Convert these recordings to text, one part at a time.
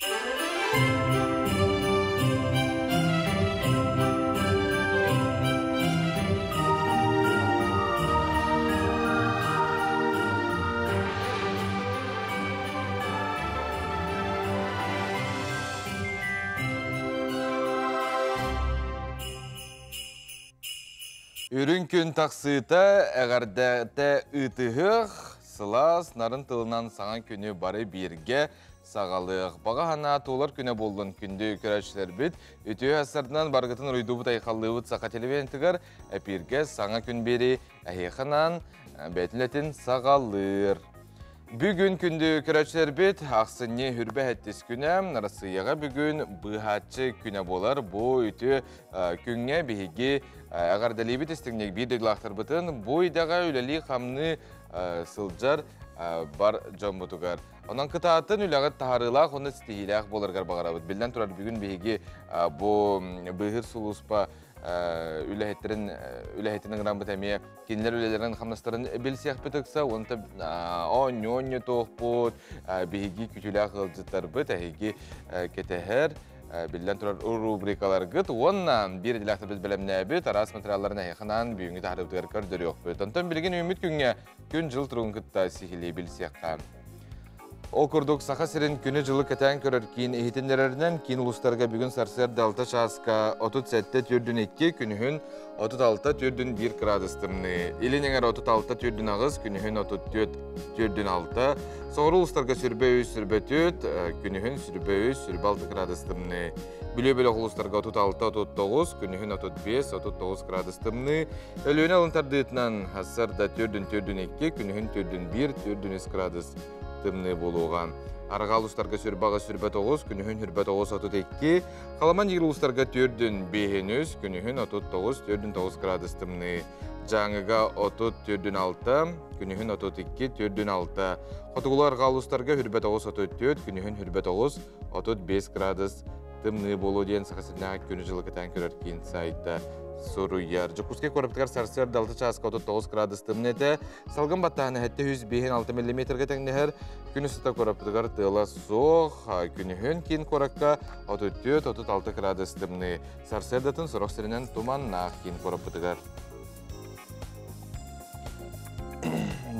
Үрүҥ күн тахсыыта эҕэрдэтэ ыытыһыах, сылаас, нарын тылынан саҥа күнү бары бииргэ саҕалыах. Баҕа санаа туолар күнэ буоллун күндү көрөөччүлэрбит. Үтүө сарсыарданан барыгытын уруйдуубут айхаллыыбыт Саха телевидениетыгар эпииргэ саҥа күн биэрии эһиэхэ анаан бэйэтин үлэтин саҕалыыр. Бүгүн күндү көрөөччүлэрбит, ахсынньы хүрбэ сэттис күнэ, Арассыыйаҕа бүгүн быыһааччы күнэ буолар. Бу үтүө күҥҥэ биһиги эҕэрдэлиибит истиҥник биир дойдулаахтарбытын бу идэҕэ үлэлии-хамныы сылдьар бар дьоммутугар. Онон кытаатын үлэҕит таһаарыылаах уонна ситиһиилээх буоларыгар баҕарабыт. Биллэн турар, бүгүн биһиги бу быыһыыр сулууспа үлэһиттэрин үлэһитин ыҥыраммыт эмиэ кинилэр үлэлэрин хамнастарын билсиэхпит ыкса уонна оонньуу оонньотуохпут биһиги күтүлээх ыалдьыттарбыт эһиги кэтэһэр биллэн турар рубрикаларгыт уонна биир идэлээхтэрбит бэлэмнээбит араас материалларын эһиэхэ бүгүҥҥү таһаарыыбытыгар көрдөрүөхпүт. Онтон билигин үүммүт күҥҥэ күн-дьыл туругун кытта сиһилии билсиэххэ. Ол курдук, Саха сирин күнү-дьылы кэтээн көрөр киин иһитиннэрэринэн, киин улуустарга бүгүн сарсыарда 6 чааска 37 төрдүн 2, күнүһүн 36 төрдүн 1 кыраадыс тымныы. Илин эҥэр 36 төрдүн 8, күнүһүн 34 төрдүн 6, соҕуруу улуустарга сүрбэ 3, сүрбэ 4, күнүһүн сүрбэ 3, сүрбэ 6 кыраадыс тымныы. Бүлүү бөлөх улуустарга 36, 39, күнүһүн 35, 39 кыраадыс тымныы. Өлүөнэ алын тардыытынан сарсыарда төрдүн төрдүн 2, күнүһүн төрдүн 1, төрдүн 3 кыраадыс тымныы буолуоҕа. Арҕаа улуустарга сүрбэ аҕыс сүрбэ тоҕус, күнүһүн сүрбэ тоҕус 32, Халаман диир улуустарга төрдүн биэһин үс, күнүһүн 39, төрдүн тоҕус кыраадыс тымныы. Дьааҥыга 30, төрдүн алта, күнүһүн 32, төрдүн алта. Хотугулуу арҕаа улуустарга сүрбэ тоҕус 34, күнүһүн сүрбэ тоҕус 35 кыраадыс тымныы буолуо диэн Саха сиринээҕи күнү-дьылы кэтээн көрөр киин сайта суруйар. Дьокуускай куораппытыгар сарсыарда 6 чааска 39 градус тымныы этэ. Салгын баттааһына 705 миллиметргэ тэҥнэһэр. Күн устата куораппытыгар тыала суох. Күнүһүн киин куоракка 34-36 градус тымныы. Сарсыардатын сорох сиринэн туманнаах киин куораппытыгар.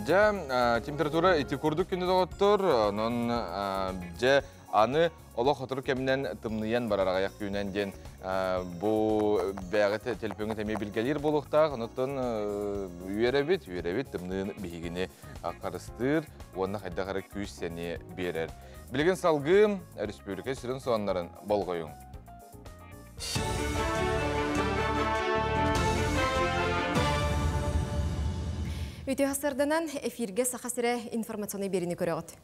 Дьэ, температура ити курдук күнү доҕоттор. Онон дьэ аны олох сотору кэминэн тымныйан барар аҕыйах күнүнэн диэн бу бэйэҕит телефоҥҥут эмиэ билгэлиир буолуохтаах. Онуттан үөрэбит, үөрэбит тымныы биһигини харыстыыр уонна хайдах эрэ күүс сэниэ биэрэр. Билигин салгыы республика сүрүн сонуннарын болҕойуҥ. Үтүө сарданан эфиргэ Саха сирэ информационный биэриини көрөҕүт.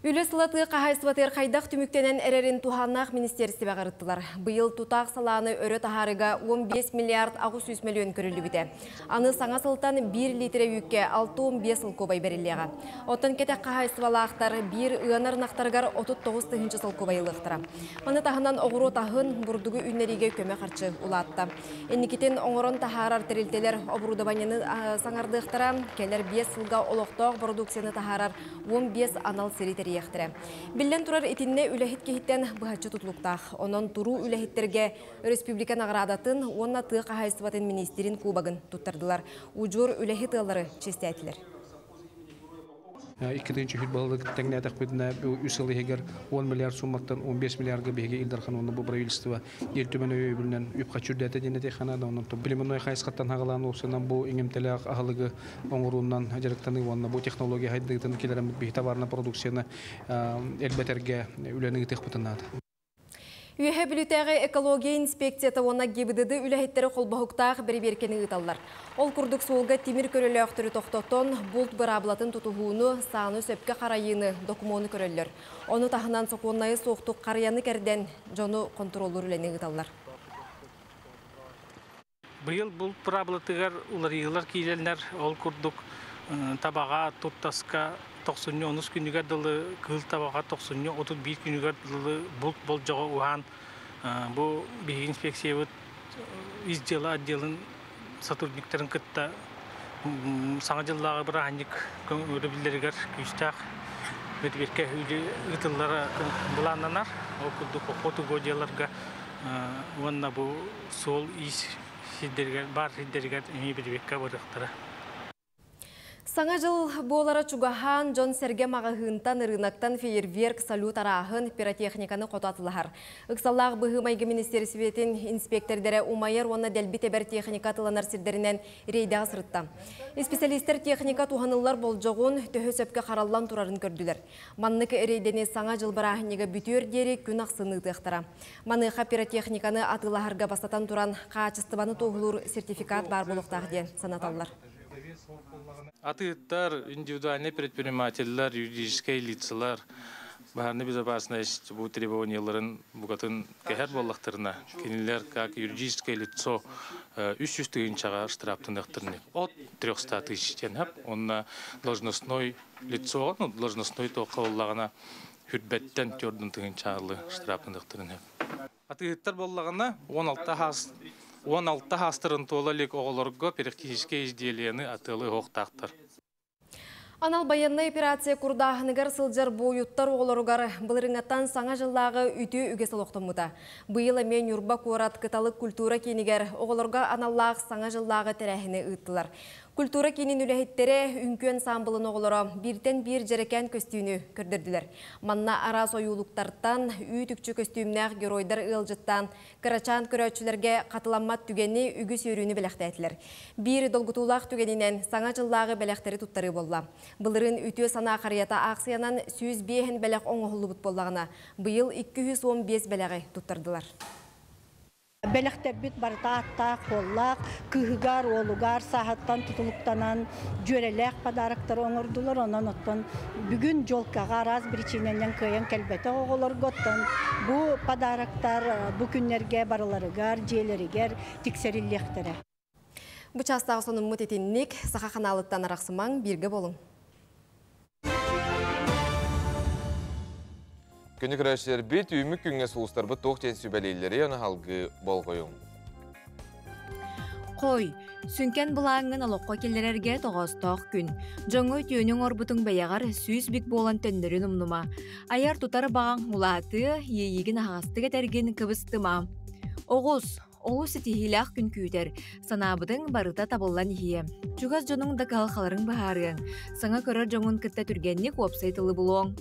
Үлэ сыла тыа хаһаайыстыбатыгар хайдах түмүктэнэн эрэрин туһааннаах министиэристибэҕэ ырыттылар. Быйыл тутаах салааны өрө таһаарыыга 15 миллиард 800 мөлүйүөн көрүллүбүтэ. Аны саҥа сылтан 1 литрэ үүккэ 65 солкуобай бэриллиэҕэ. Оттон кэтэх хаһаайыстыбалаахтар биир ыанар ынахтарыгар 39 тыһыынча солкуобай ылыахтара. Маны таһынан оҕуруот аһын, бурдугу үүннэриигэ көмө харчы улаатта. Инникитин оҥорон таһаарар тэрилтэлэр оборудованиены саҥардыахтара, кэлэр 5 сылга олохтоох бородууксуйаны таһаарар 15 анал сири тэрийиэхтэрэ. Биллэн турар, итиннэ үлэһит киһиттэн быһаччы тутулуктаах. Онон туруу үлэһиттэргэ республика наҕараадатын уонна тыа хаһаайыстыбатын миниистирин кубогын туттардылар. Удьуор үлэһит ыаллары чиэстээтилэр. Икки тыһыынча үһүс баһылык тэҥнээтэхпитинэ, үс сыл иһигэр 10 миллиард сумматтан 15 миллиардга биһиги Ил Дархан уонна бу правительство Ил Түмэн өйөбүлүнэн үп-харчы үрдээтэ диэн этиэххэ наада. Онон племенной хайысхаттан хаҕалаан уопсанан бу иҥэмтэлээх аһылыгы оҥоруунан дьарыктаныы уонна бу технология хайдыытын киллэрэммит биһи товарнай продукцияны элбэтэргэ үлэни ыытыахпытын наада. Үөһэ Бүлүүтээҕи экология инспекцията уонна ГИБДД үлэһиттэрэ холбоһуктаах бэрэбиэркэни ыыталлар. Ол курдук суолга тимир көлөлөөхтөрү тохтотон, булт быраабылатын тутуһууну, сааны сөпкө харайыыны, докумуону көрөллөр. Ону таһынан сокуоннайы суохтук харыйаны кэрдэн, дьону хонтуруоллуур үлэни ыыталлар. Быйыл булт быраабылатыгар уларыйыылар киирэллэр. Ол курдук табаҕа туртаска тохсунньу онус күнүгэр дылы, кыыл табаҕа тохсунньу 31 күнүгэр дылы булт болдьоҕо уһаан бу биһиги инспекциябыт ис дьыала отделын сотрудниктарын кытта саҥа дьыллааҕы бырааһынньык өрөбүллэригэр күүстээх Бэдибиркэ ыытыллара былааннанар. Ол курдук охотугодьяларга уонна бу суол-иис сирдэригэр, баар сирдэригэр эмиэ бэдибиркэ барыахтара. Саҥа дьыл буолара чугаһаан, дьон-сэргэ маҕаһыынтан, ырыынактан фейерверк, салют арааһын, пиротехниканы хото атылаһар. Ыксаллаах быһыы-майгы министиэристибэтин инспиэктэрдэрэ умайар уонна дэлби тэбэр техника атыланар сирдэринэн рейдэҕэ сырытта. Исписэлиистэр техника туһаныллар болдьоҕун, төһө сөпкө хараллан турарын көрдүлэр. Маннык рейдэни Саҥа дьыл бырааһынньыга бүтүөр диэри күн ахсын ыытыахтара. Маныаха пиротехниканы атыылаһарга бастатан туран, хаачыстыбаны туоһулуур сертификат баар буолуохтаах диэн санаталлар. Атыыттар, индивидуальный предпринимателлэр, юридическай лицалар баһаарнай безопасность бу требованияларын букатын кэһэр буоллахтарына, кинилэр как юридическое лицо 300 тыһыынчаҕа штрафтаныахтарын от 300 тысяч диэн онно должностной лицо, ну, должностной туохха буоллаҕына хүрбэттэн төрдүн тыһыынчаалы штрафтаныахтарын Атыыһыттар буоллаҕына 16 хаас 16 хаастарын туола илик оҕолорго пиротехническэй изделиены атыылыы уһуохтаахтар. Анал байыаннай операция курдааһыныгар сылдьар буойуттар оҕолоругар былырыҥҥаттан Саҥа дьыллааҕы үтүө үгэс олохтоммута. Быйыл эмиэ Ньурба куорат Кыталык культура киинигэр оҕолорго аналлаах Саҥа дьыллааҕы тэрээһини ыыттылар. Культура киинин үлэһиттэрэ, үҥкүү ансаамбылын оҕолоро бииртэн биир дьэрэкээн көстүүнү көрдөрдүлэр. Манна араас ойуулуктартан үүт-үкчү көстүүмнээх геройдар ыалдьыттаан, кырачаан көрөөччүлэргэ хатыламмат түгэни, үгүс үөрүүнү бэлэхтээтилэр. Биир долгутуулаах түгэнинэн Саҥа дьыллааҕы бэлэхтэри туттарыы буолла. Былырыын Үтүө санаа харыйата аахсыйанан 105 бэлэх оҥоһуллубут буоллаҕына, быйыл 215 бэлэҕи туттардылар. Бэлэхтэрбит барыта ааттаах, хуоллаах, кыыһыгар, уолугар сааһыттан тутулуктанан дьүөрэлээх подароктары оҥордулар. Онон оттон бүгүн дьуолкаҕа араас биричиинэнэн кыайан кэлбэтэх оҕолорго оттон бу подароктар бу күннэргэ барыларыгар, дьиэлэригэр тиксэриллиэхтэрэ. Бу чаастааҕы сонуммут итинник. Саха ханаалыттан арахсымаҥ, бииргэ буолуҥ. Күнү көрөөччүлэрбит үүмүк күҥҥэ сулустарбыт туох диэн сүбэлииллэри ону салгыы болҕойуҥ. Хой, сүҥкэн былааҥҥын олоххо киллэрэргэ тоҕоостоох күн. Дьоҥҥо үтүөнү оҥорбутуҥ бэйэҕэр 100 бүк буолан төннөрүн умнума. Айар-тутар баҕаҥ улаатыа, иэйиигин аһаҕастык этэргин кыбыстыма. Оҕус, Олус ситиһиилээх күн күүтэр, санаабытыҥ барыта табыллан иһиэ. Чугас дьонуҥ да кыһалҕаларын быһаарыаҥ, саҥа көрөр дьоҥун кытта түргэнник уопсай тылы булуоҥ.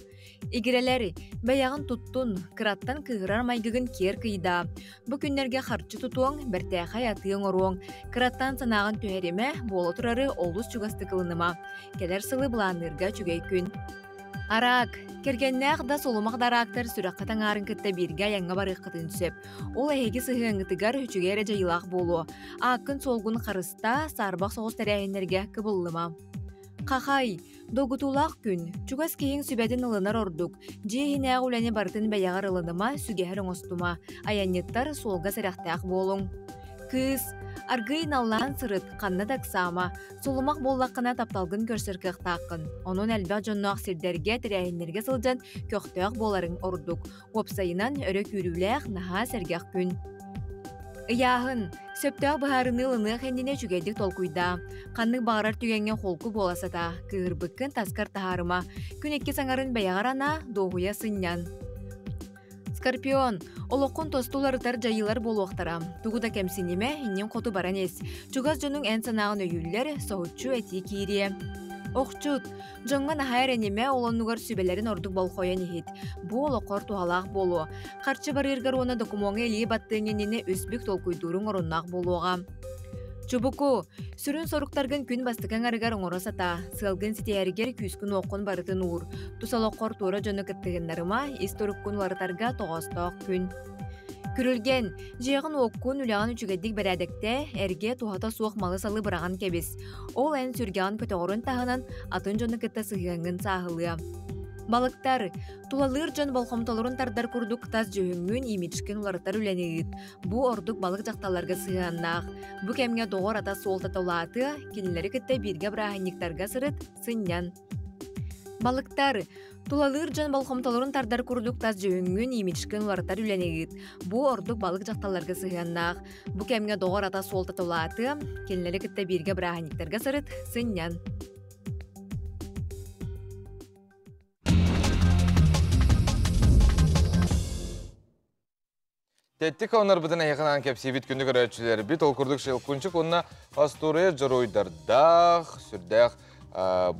Игирэлэр, бэйэҕин туттун, кыраттан кыыһырар майгыгын киэр кыйдаа. Бу күннэргэ харчы тутуоҥ, бэртээхэй атыы оҥоруоҥ. Кыраттан санааҕын түһэримэ, буола турары олус чугастык ылыныма. Кэлэр сылы былаанныырга үчүгэй күн. Араак. Кэргэннээх да сулумах да араактар сүрэххит аҥаарын кытта бииргэ айаҥҥа барыаххытын сөп. Ол эһиги сыһыаҥҥытыгар үчүгэй эрэ дьайыылаах буолуо. Ааккын-суолгун харыстаа, саарбах соҕус тэрээһиннэргэ кыбыллыма. Хахай. Долгутуулаах күн. Чугас киһиҥ сүбэтин ылынар ордук. Дьиэ иһинээҕи үлэни барытын бэйэҕэр ылыныма, сүгэһэр оҥостума. Айанньыттар суолга сэрэхтээх буолуҥ. Кыыс. Аргыый наллаан сырыт, ханна да ыксаама. Сулумах буоллаххына тапталгын көрсөр кыахтааххын. Онон элбэх дьонноох сирдэргэ, тэрээһиннэргэ сылдьан көхтөөх буоларыҥ ордук. Уопсайынан, өрө күүрүүлээх, наһаа сэргэх күн. Ыйааһын. Сөптөөх быһаарыныы ылыныах иннинэ үчүгэйдик толкуйдаа. Ханнык баҕарар түгэҥҥэ холку буола сатаа, кыыһырбыккын таскар таһаарыма. Күн иккис аҥарын бэйэҕэр анаа, дуоһуйа сынньан. Скорпион, олоххун тосту уларытар дьайыылар буолуохтара. Тугу да кэмсинимэ, иннин хоту баран ис. Чугас дьонуҥ эн санааҕын өйүүллэр, соһуччу этии киириэ. Охчут, дьоҥҥо наһаа эрэнимэ, ол оннугар сүбэлэрин ордук болҕойон иһит. Бу олоххор туһалаах буолуо. Харчы барыыргар уонна докумуоҥҥа илии баттыаҥ иннинэ үс бүк толкуйдууруҥ оруннаах буолуоҕа. Чубуку, сүрүн соруктаргын күн бастакы аҥарыгар оҥоро сатаа, сыалгын ситиһэргэр күүскүн-уоххун барытын уур. Тус олоххор туора дьону кыттыһыннарыма, ис туруккун уларытарга тоҕоостоох күн. Күрүлгэн, дьиэҕин-уоккун, үлэҕин үчүгэйдик бэрээдэктээ, эргэ, туһата суох малы-салы быраҕан кэбис. Ол эн сүргэҕин көтөҕөрүн таһынан, атын дьону кытта сыһыаҥҥын сааһылыа. Балыктар, тулалыыр дьон болҕомтолорун тардар курдук тас дьүһүҥҥүн, имиджкин уларытар үлэни ыыт. Бу ордук балык дьахталларга сыһыаннаах. Бу кэмҥэ доҕор-атас суолтата улаатыа, кинилэри кытта бииргэ бырааһынньыктарга сырыт, сынньан. Балыктар, тулалыыр дьон болҕомтолорун тардар курдук тас дьүһүҥҥүн, имиджкин уларытар үлэни ыыт. Бу ордук балык дьахталларга сыһыаннаах. Бу кэмҥэ доҕор-атас суолтата улаатыа, кинилэри кытта бииргэ бырааһынньыктарга сырыт, сынньан. Тэттик оннарбытын эһиэхэ кэпсиибит күндү көрөөччүлэрбит, ол курдук Щелкунчик уонна остуоруйа дьоруойдардаах, сүрдээх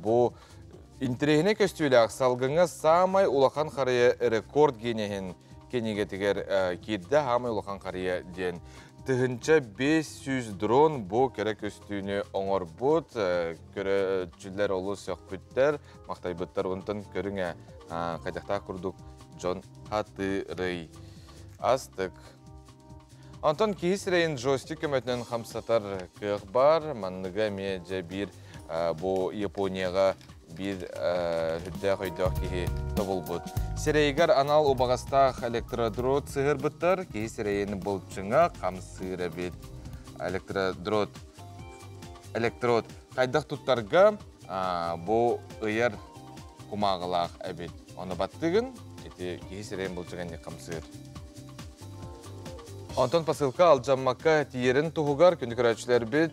бу интэриэһинэй көстүүлээх салгыҥҥа саамай улахан харыйа рекорд Гиннеһин кинигэтигэр киирдэ. Саамай улахан харыйа диэн 1500 дрон бу кэрэ көстүүнү оҥорбут. Көрөөччүлэр олус сөхпүттэр, махтайбыттар. Онтон көрүҥэ хайдахтаах курдук дьон хатырый. Астык. Онтон киһи сирэйин джойстик көмөтүнэн хамсатар кыах баар. Манныга эмиэ дьэ биир бу Японияҕа биир сүрдээх өйдөөх киһи тобулбут. Сирэйигэр анал убаҕастаах электродрот сыһыарбыттар. Киһи сирэйин былчыҥа хамсыыр эбит. Электродрот электрод хайдах туттарга бу ыйар кумааҕылаах эбит. Ону баттыгын, ити киһи сирэйин былчыҥа хамсыыр. Онтон посылка алдьаммакка тиийэрин туһугар күндү көрөөччүлэрбит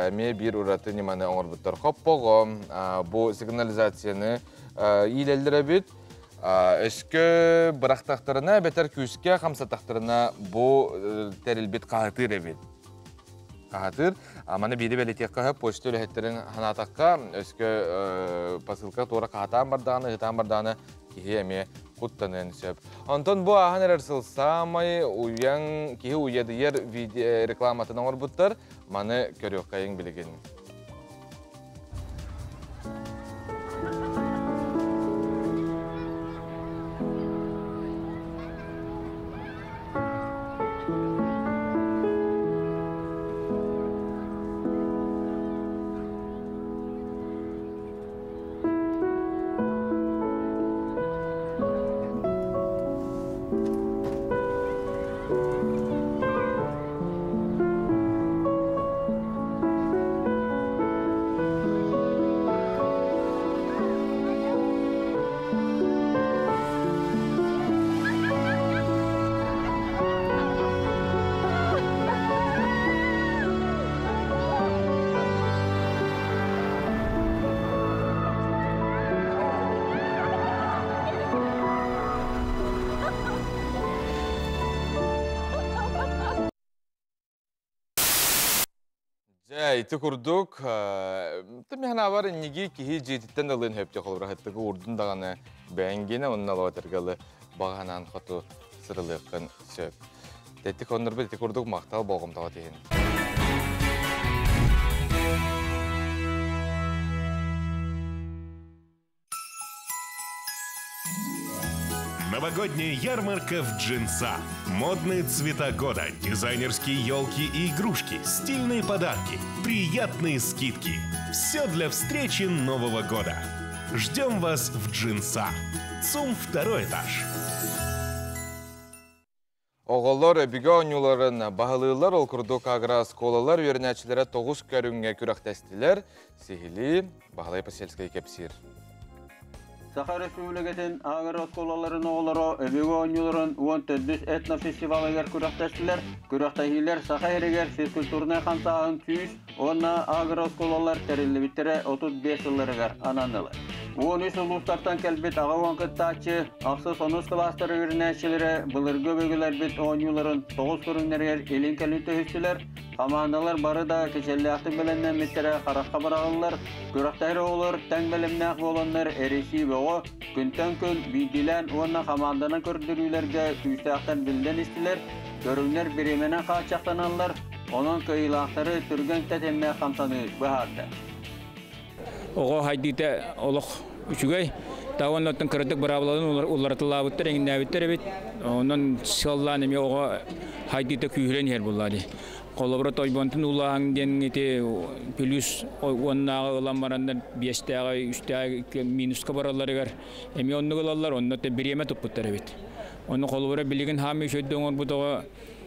эмиэ биир ураты ньыманы оҥорбуттар. Хоппоҕо бу сигнализацияны иилэллэр эбит. Өскө бырахтахтарына эбэтэр күүскэ хамсатахтарына бу тэрилбит хаһытыыр эбит. Хаһытыыр. Маны биири бэлиэтиэххэ почта үлэһиттэрин санаатахха, өскө посылка туора хаһатаан бардаҕына, ыһытаан бардаҕына киһи эмиэ куттаныан сөп. Онтон бу ааһан эрэр сыл саамай уйаҥ киһи уйадыйар рекламатын оҥорбуттар. Маны көрүөххэйиҥ билигин. Дьэ, ити курдук, тымыһанаабар инниги киһи дьиэтиттэн ылыан сөптөөх холобура хаттыгы урдун даҕаны бэйэҥ онно лабатаргалы баҕаһанаан хоту сырылыаххын сөп. Тэттик оннорбут ити курдук махтал болҕомтоҕо тиһин. Новогодняя ярмарка в Джинса. Модные цвета года, дизайнерские елки и игрушки, стильные подарки, приятные скидки. Все для встречи Нового года. Ждем вас в Джинса. ЦУМ второй этаж. Оҕолор өбүгэ оонньууларын баһылыыллар, ол курдук агрооскуолалар үөрэнээччилэрэ 9 көрүҥҥэ күрэхтэстилэр. Сиһилии Баһылай Посельскай кэпсиир. Саха Өрөспүүбүлүкэтин агрооскуолаларын оҕолоро өбүгэ оонньууларын 14 этнофестивалыгар күрэхтэстилэр. Күрэхтэһиилэр Саха сиригэр физкультурнай хамсааһын 100 уонна агрооскуолалар тэриллибиттэрэ 35 сылларыгар ананнылар. 13 улуустартан кэлбит 80 кыттааччы ахсыс онус кылаастар үөрэнээччилэрэ былыргы өбүгэлэрбит оонньууларын 9 көрүҥнэригэр илин-кэлин түһүстүлэр. Хамаандалар бары да кичэллээхтик бэлэмнэммиттэрэ харахха быраҕыллар. Күрэхтэһэр оҕолор тэҥ бэлэмнээх буоланнар эрийсии бөҕө, күнтэн күн биирдиилээн уонна хамаанданан көрдөрүүлэргэ күүстээхтэн биллэн истилэр. Көрүҥнэр бириэмэнэн хааччахтаналлар, онон кыайыылаахтары түргэн тэтимнээх хамсаныы быһаарда. Оҕо хайдыыта олох үчүгэй. Та оннуттан кыратык быраабыларын уларытылаабыттар, эҥиннээбиттэр эбит. Онон сыаллаан эмиэ оҕо хайдыыта күүһүрэн иһэр буоллаа дии. Холобура тойбонтун улааһын диэн ити плюс уоннааҕы ылан бараннар биэстээҕи, үстээҕи минуска баралларыгар эмиэ оннук ылаллар, онно бириэмэ туппуттар эбит. Ону холобура билигин хаамыы үчүгэй оҥорбут оҕо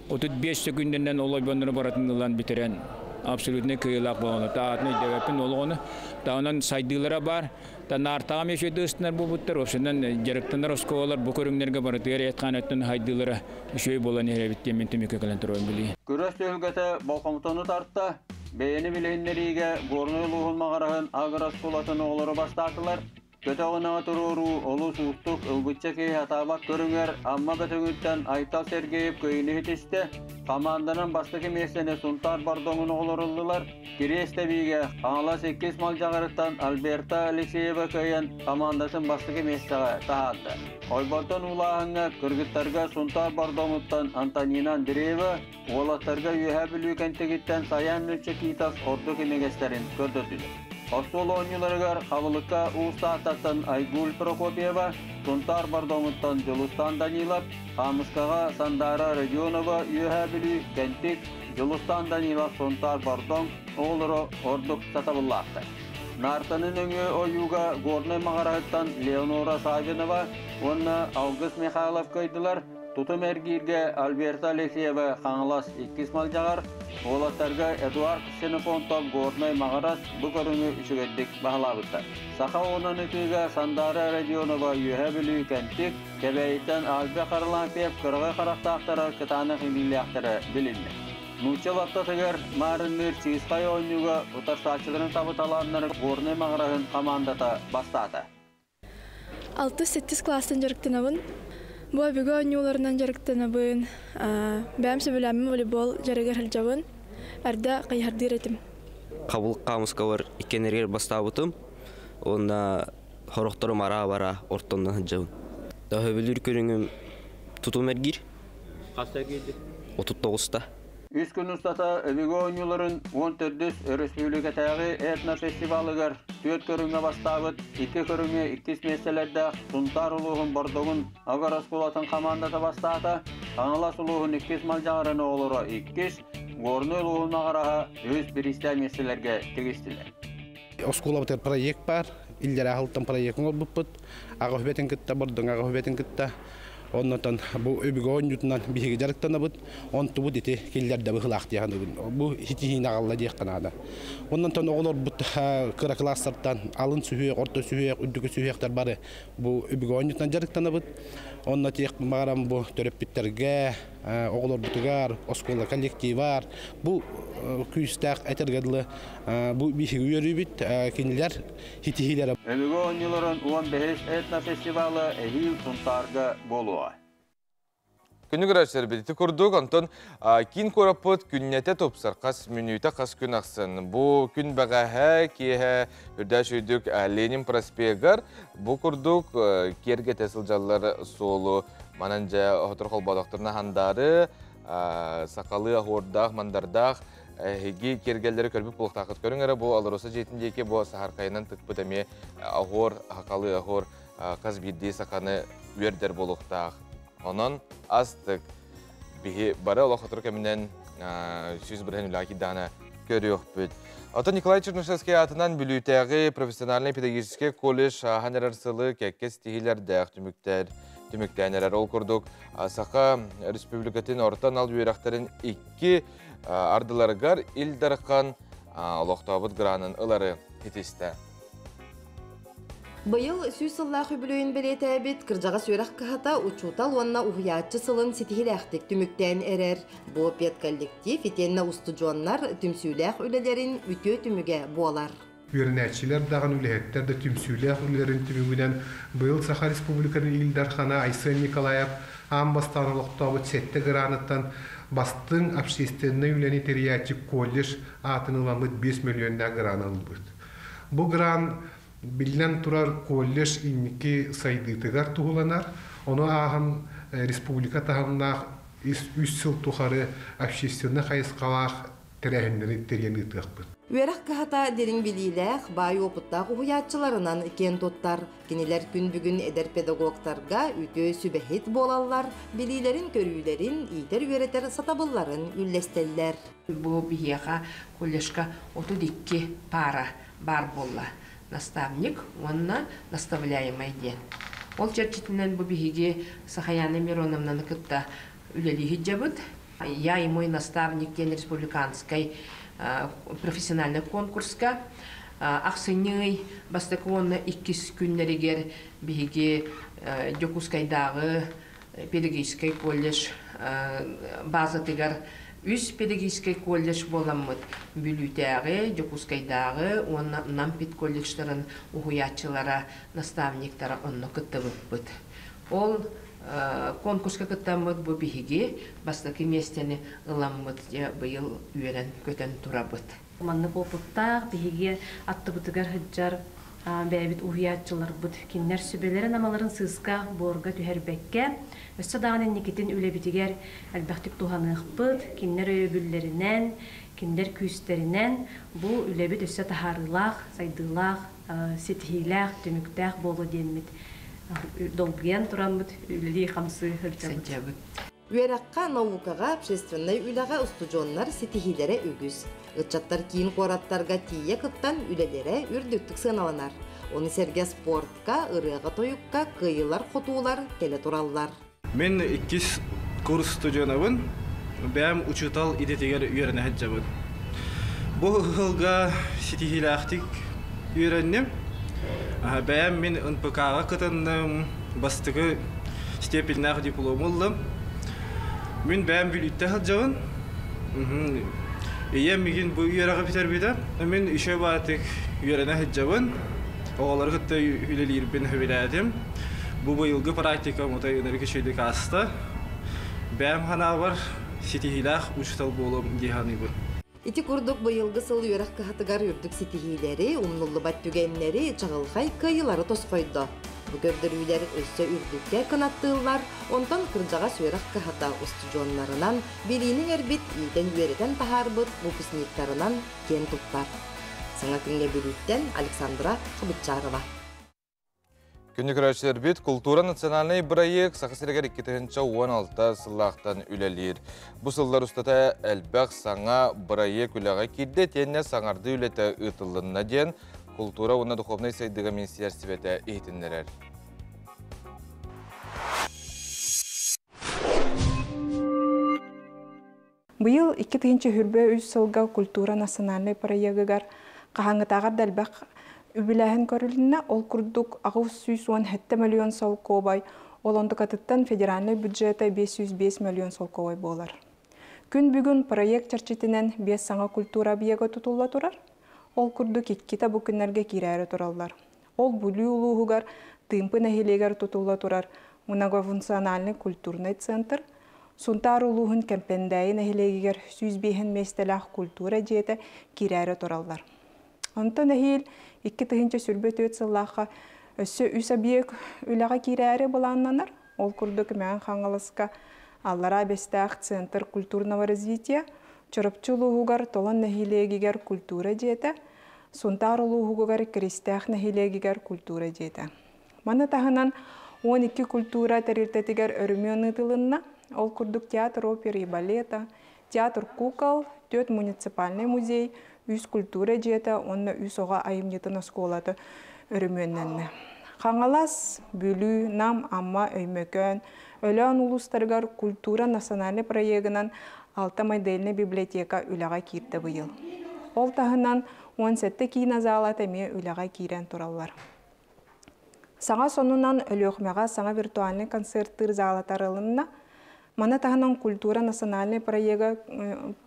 35 секундэнэн ол ойбоннору барытын ылан бүтэрэн абсолютно кыайыылаах буолан таатын өйдөбөппүн олоҕуну. Таанан сайдыылара бар. Та наартаҕам үчүгэй ыстынар буолбуттар, общинан дьарыктанар оскуолалар бу көрүҥнэргэ барытыгар эт-хаан өттүн хайдыылара үчүгэй буолан иһэр эбит диэн мин түмүккэ кэлэн туруом билигин. Күрэс түһүлгэтэ болҕомтону тарта. Бэйэни билиһиннэриигэ Горнай улууһун Маҕараһын агрооскуолатын оҕолоро бастаатылар. Көтөҕүнэҕэ туруоруу олус уустук ылбычча киһи сатаабат көрүҥэр Амма Бөтүҥүттэн Айтал Сергеев кыайыыны ситистэ. Хамаанданан бастакы миэстэни Сунтаар Бордоҥун оҕолоро ыллылар. Кириэс тэбиигэ Хаҥалас иккис Малдьаҕарыттан Альберта Алексеева кыайан хамаандатын бастакы миэстэҕэ таһаарда. Ойбонтон уулааһыҥҥа кыргыттарга Сунтаар Бордоҥуттан Антонина Андреева, уолаттарга Үөһээ Бүлүү Кэнтигиттэн Саян Мельчакитов ордук имигэстэрин көрдөрдүлэр. Остуол оонньууларыгар Хабылыкка Уус Тааттаттан Айгуль Прокопьева, Сунтаар Бордоҥуттан Дьулустаан Данилов, Хаамыскаҕа Сандаара Родионова Үөһээ Бүлүү, Кэнтик, Дьулустаан Данилов Сунтаар Бордоҥ оҕолоро ордук сатабыллаахтар. Наартаны нөҥүө ойууга Горнай Маҕараһыттан Леонора Саввинова уонна Алгыс Михайлов кыайдылар. Тутум эргииргэ Альберта Алексеева Хаҥалас иккис Малдьаҕар, уолаттарга Эдуард Ксенофонтов Горнай Маҕарас бу көрүҥү үчүгэйдик баһылаабыттар. Саха уонан ытыыга Сандаара Родионова Үөһээ Бүлүү Кэнтик, Кэбээйиттэн Альбе Харлампьев кыраҕы харахтаахтара кытаанах илиилээхтэрэ билиннэ. Нуучча лаптатыгар маарынныыр чыысхай оонньууга утарсааччыларын табыталааннар Горнай Маҕараһын хамаандата бастаата. Алтыс-сэттис кылаастан дьарыктанабын. Бу өбүгэ оонньууларынан дьарыктанабын. Бэйэм сөбүлээммин волейбол дьарыгар сылдьабын. Эрдэ хайыһардыыр этим. Хабыл хаамыскабар иккиэннэригэр бастаабытым. Уонна сорохторум араа-бара ортонно сылдьабын. Төһөбүлүүр көрүҥүм тутум эргиир. Хас эргиирди? 39-та. Үс күн устата өбүгэ оонньууларын 14 өрөспүүбүлүкэтээҕи этнофестивалыгар түөрт көрүҥҥэ бастаабыт, икки көрүҥҥэ иккис миэстэлэрдээх Сунтаар улууһун Бордоҥун Агар оскуолатын хамаандата бастаата, Хаҥалас улууһун иккис Малдьаҕарын оҕолоро иккис, Горнай улууһун Маҕараһа үһүс бириистээх миэстэлэргэ тигистилэр. Оскуолабытыгар проект баар, иллэрээ сылтан проект оҥорбуппут. Аҕа сүбэтин кытта, Бордоҥ аҕа сүбэтин кытта. Оннотон бу өбүгэ оонньуутунан биһиги дьарыктанабыт. Онтубут ити киллэрдэ быһылаах дии саныыбын. Бу ситиһиини аҕалла диэххэ наада. Оннотон оҕолорбут кыра кылаастартан алын сүһүөх, орто сүһүөх, үрдүкү сүһүөхтэр бары бу өбүгэ оонньуутунан дьарыктанабыт. Онно тиэх баҕарам бу төрөппүттэргэ, оҕолорбутугар, оскуола коллективар бу күүстээх этэргэ дылы бу биһиги үөрүүбүт, кинилэр ситиһиилэрэ. Өбүгэ оонньууларын 15 этнофестивала эһиил Сунтаарга буолуоҕа. Күнү көрөөччүлэр ити курдук, онтон киин куораппыт күннэтэ тупсар хас мүнүүтэ хас күн ахсын. Бу күн бэҕэһээ киэһэ үрдээш үрдүк Ленин проспегар бу курдук киэргэтэ сылдьаллар суолу манан дьэ хотор холбоодохторуна хандаары сахалыы оһуордаах, мандардаах эһиги киэргэллэри көрбүт буолуохтааххыт. Көрүҥ эрэ бу Алроса дьиэтин диэки бу саһархайынан тыкпыт эмиэ оһуор, сахалыы оһуор хас биирдии саханы үөрдэр буолуохтаах. Онон астык биһи бары олох хотор кэминэн 100% үлэҕэ киирдэҕинэ көрүөхпүт. Оттон Николай Чернышевский аатынан Бүлүүтээҕи профессиональнай педагогическай колледж ааһан эрэр сылы кэккэ ситиһиилэрдээх түмүктэр түмүктээн эрэр. Ол курдук Саха Республикатын орто анал үөрэхтэрин икки ардыларыгар Ил Дархан олохтообут гранын ылары ситистэ. Быйыл 100 сыллаах үбүлүөйүн бэлиэтээбит кырдьаҕас үөрэх кыһата учуутал уонна уһуйааччы сылын ситиһилээхтик түмүктээн эрэр. Бу педколлектив итиэннэ устудьуоннар түмсүүлээх үлэлэрин үтүө түмүгэ буолар. Үөрэнээччилэр даҕаны үлэһиттэр да түмсүүлээх үлэлэрин түмүгүнэн быйыл Саха Республикатын Ил Дархана Айсен Николаев аан бастаан олохтообут сэттэ граныттан бастыҥ общественнай үлэни тэрийээччи колледж аатын ыламмыт 5 мөлүйүөннээх граны ылбыт. Бу гран биллэн турар колледж инники сайдыытыгар туһуланар. Ону ааһан республика таһымнаах үс сыл тухары общественнай хайысхалаах тэрээһиннэри тэрийэн ыытыахпыт. Үөрэх кыһата дириҥ билиилээх, баай уопуттаах уһуйааччыларынан киэн туттар. Кинилэр күн бүгүн эдэр педагогтарга үтүө сүбэһит буолаллар, билиилэрин-көрүүлэрин, иитэр-үөрэтэр сатабылларын үллэстэллэр. Бу биһиэхэ колледжка 32 пара баар буолла. Наставник уонна наставляемый диэн. Ол чэрчитинэн бу биһиги Сахаяна Мироновнаны кытта үлэлии сылдьабыт. Я и мой наставник диэн республиканскай профессиональный конкурска ахсынньы бастакы уонна иккис күннэригэр биһиги Дьокуускайдааҕы педагогическай колледж базатыгар Үс педагогическай колледж буоламмыт Бүлүүтээҕи, Дьокуускайдааҕы уонна Нам педколледжтарын уһуйааччылара, наставниктара онно кыттыбыппыт. Ол конкурска кыттаммыт бу биһиги бастакы миэстэни ыламмыт быйыл үөрэн-көтөн турабыт. Маннык опыттаах биһиги аттыбытыгар сылдьар бэйэбит уһуйааччыларбыт кинилэр сүбэлэрин-амаларын сыыска буорга түһэрбэккэ, өссө даҕаны инникитин үлэбитигэр элбэхтик туһаныахпыт, кинилэр өйөбүллэринэн, кинилэр күүстэринэн бу үлэбит өссө таһаарыылаах, сайдыылаах, ситиһиилээх, түмүктээх буолуо диэммит долгуйан тураммыт үлэлии-хамсыы сылдьабыт. Үөрэххэ, наукаҕа, общественнай үлэҕэ устудьуоннар ситиһиилэрэ үгүс. Ыччаттар киин куораттарга тиийэ кыттан үлэлэрэ үрдүктүк сыаналанар. Ону сэргэ спортка, ырыаҕа-тойукка кыайыылар-хотуулар кэлэ тураллар. Мин иккис курс студенабын, бэйэм учуутал идэтигэр үөрэнэ сылдьабын. Бу ыһылга ситиһиилээхтик үөрэнним. Бэйэм мин НПК-ҕа кытынным, бастакы степеннээх диплому ыллым. Мин бэйэм Бүлүүттэ сылдьабын. Ийэм мигин бу үөрэҕи бүтэрбитэ. Мин үчүгэй баатык үөрэнэ сылдьабын. Оҕолору кытта үлэлиирбин сөбүлээтим. Бу быйылгы практикам отой ынырык үчүгэйдик ааста. Бэйэм санаабар ситиһиилээх учуутал буолуом дии саныыбын. Ити курдук быйылгы сыл үөрэх кыһатыгар үрдүк ситиһиилэри, умнуллубат түгэннэри, чаҕылхай кыайыылары тосхойдо. Бу көрдөрүүлэр өссө үрдүккэ кынаттыыллар, онтон кырдьаҕас үөрэх кыһата устудьуоннарынан билиини иҥэрбит, иитэн-үөрэтэн таһаарбыт выпускниктарынан киэн туттар. Саҥа күҥҥэ Бүлүүттэн Александра Хабытчарова. Күндү көрөөччүлэрбит, култуура национальнай бырайыак Саха сиригэр 2016 сыллаахтан үлэлиир. Бу сыллар устата элбэх саҥа бырайыак үлэҕэ киирдэ, итиэннэ саҥардыы үлэтэ ыытыллынна диэн култуура уонна духовнай сайдыыга министиэристибэтэ иһитиннэрэр. Быйыл 2023 сылга культура национальнай проегыгар хаһааҥҥытааҕар да элбэх үбүлээһин көрүлүннэ. Ол курдук 817 миллион солкуобай, ол онтукатыттан федеральнай бюджета 505 миллион солкуобай буолар. Күн бүгүн проект чэрчитинэн биэс саҥа культура объега тутулла турар. Ол курдук иккитэ бу күннэргэ киирээри тураллар. Ол Бүлүү улууһугар Тыымпы нэһилиэгэр тутулла турар многофункциональный культурный центр, Сунтаар улууһун Кэмпэндээйи нэһилиэгигэр 105 миэстэлээх культура дьиэтэ киирээри тураллар. Онтон эһиил 2024 сыллаахха өссө үс объект үлэҕэ киирээри былааннанар. Ол курдук Мэҥэ Хаҥаласка Аллараа Бэстээх Центр культурного развития, Чурапчы улууһугар Толон нэһилиэгигэр культура дьиэтэ, Сунтаар улууһугар Киристээх нэһилиэгигэр культура дьиэтэ. Маны таһынан 12 культура тэрилтэтигэр өрөмүөн ыытылынна. Ол курдук театр оперы и балета, театр кукол, түөрт муниципальнай музей, үс культура дьиэтэ уонна үс оҕо айымньытын оскуолата өрөмүөннэннэ. Хаҥалас, Бүлүү, Нам, Амма, Өймөкөөн, Өлөөн улуустарыгар культура национальнай проегынан алта модельнай библиотека үлэҕэ киирдэ быйыл. Ол таһынан 17 киинэ залата эмиэ үлэҕэ киирэн тураллар. Саҥа сонунан Өлүөхүмэҕэ саҥа виртуальнай концерттыыр зала тарылынна. Маны таһынан культура национальнай проега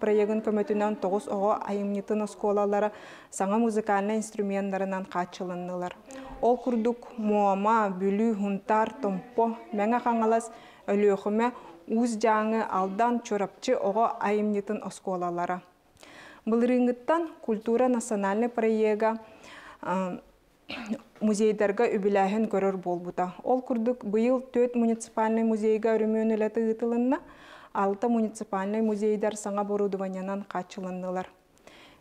проегын көмөтүнэн тоҕус оҕо айымньытын оскуолалара саҥа музыкальнай инструменнарынан хааччылыннылар. Ол курдук Муома, Бүлүү, Һунтаар, Томпо, Мэҥэ Хаҥалас, Өлүөхүмэ, Уус Дьааҥы, Алдан, Чурапчы оҕо айымньытын оскуолалара. Былырыыҥҥыттан культура национальнай проега музейдарга үбүлээһин көрөр буолбута. Ол курдук быйыл түөрт муниципальнай музейга өрөмүөн үлэтэ ыытылынна, алта муниципальнай музейдар саҥа оборудованиенан хааччылыннылар.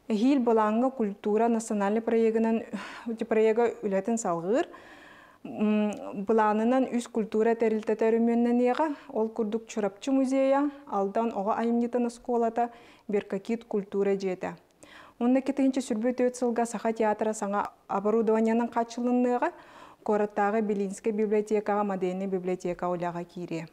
Эһиил былааҥҥа культура национальнай проегынан проега үлэтин салҕыыр. Былаанынан үс культура тэрилтэтэ өрөмүөннэниэҕэ. Ол курдук Чурапчы музейа, Алдан оҕо айымньытын оскуолата, Беркакит культура дьиэтэ. Уонна 2024 сылга Саха театра саҥа оборудованиенан хааччылынныаҕа, куораттааҕы Белинскэй библиотекаҕа модельнай библиотека үлэҕэ киириэ.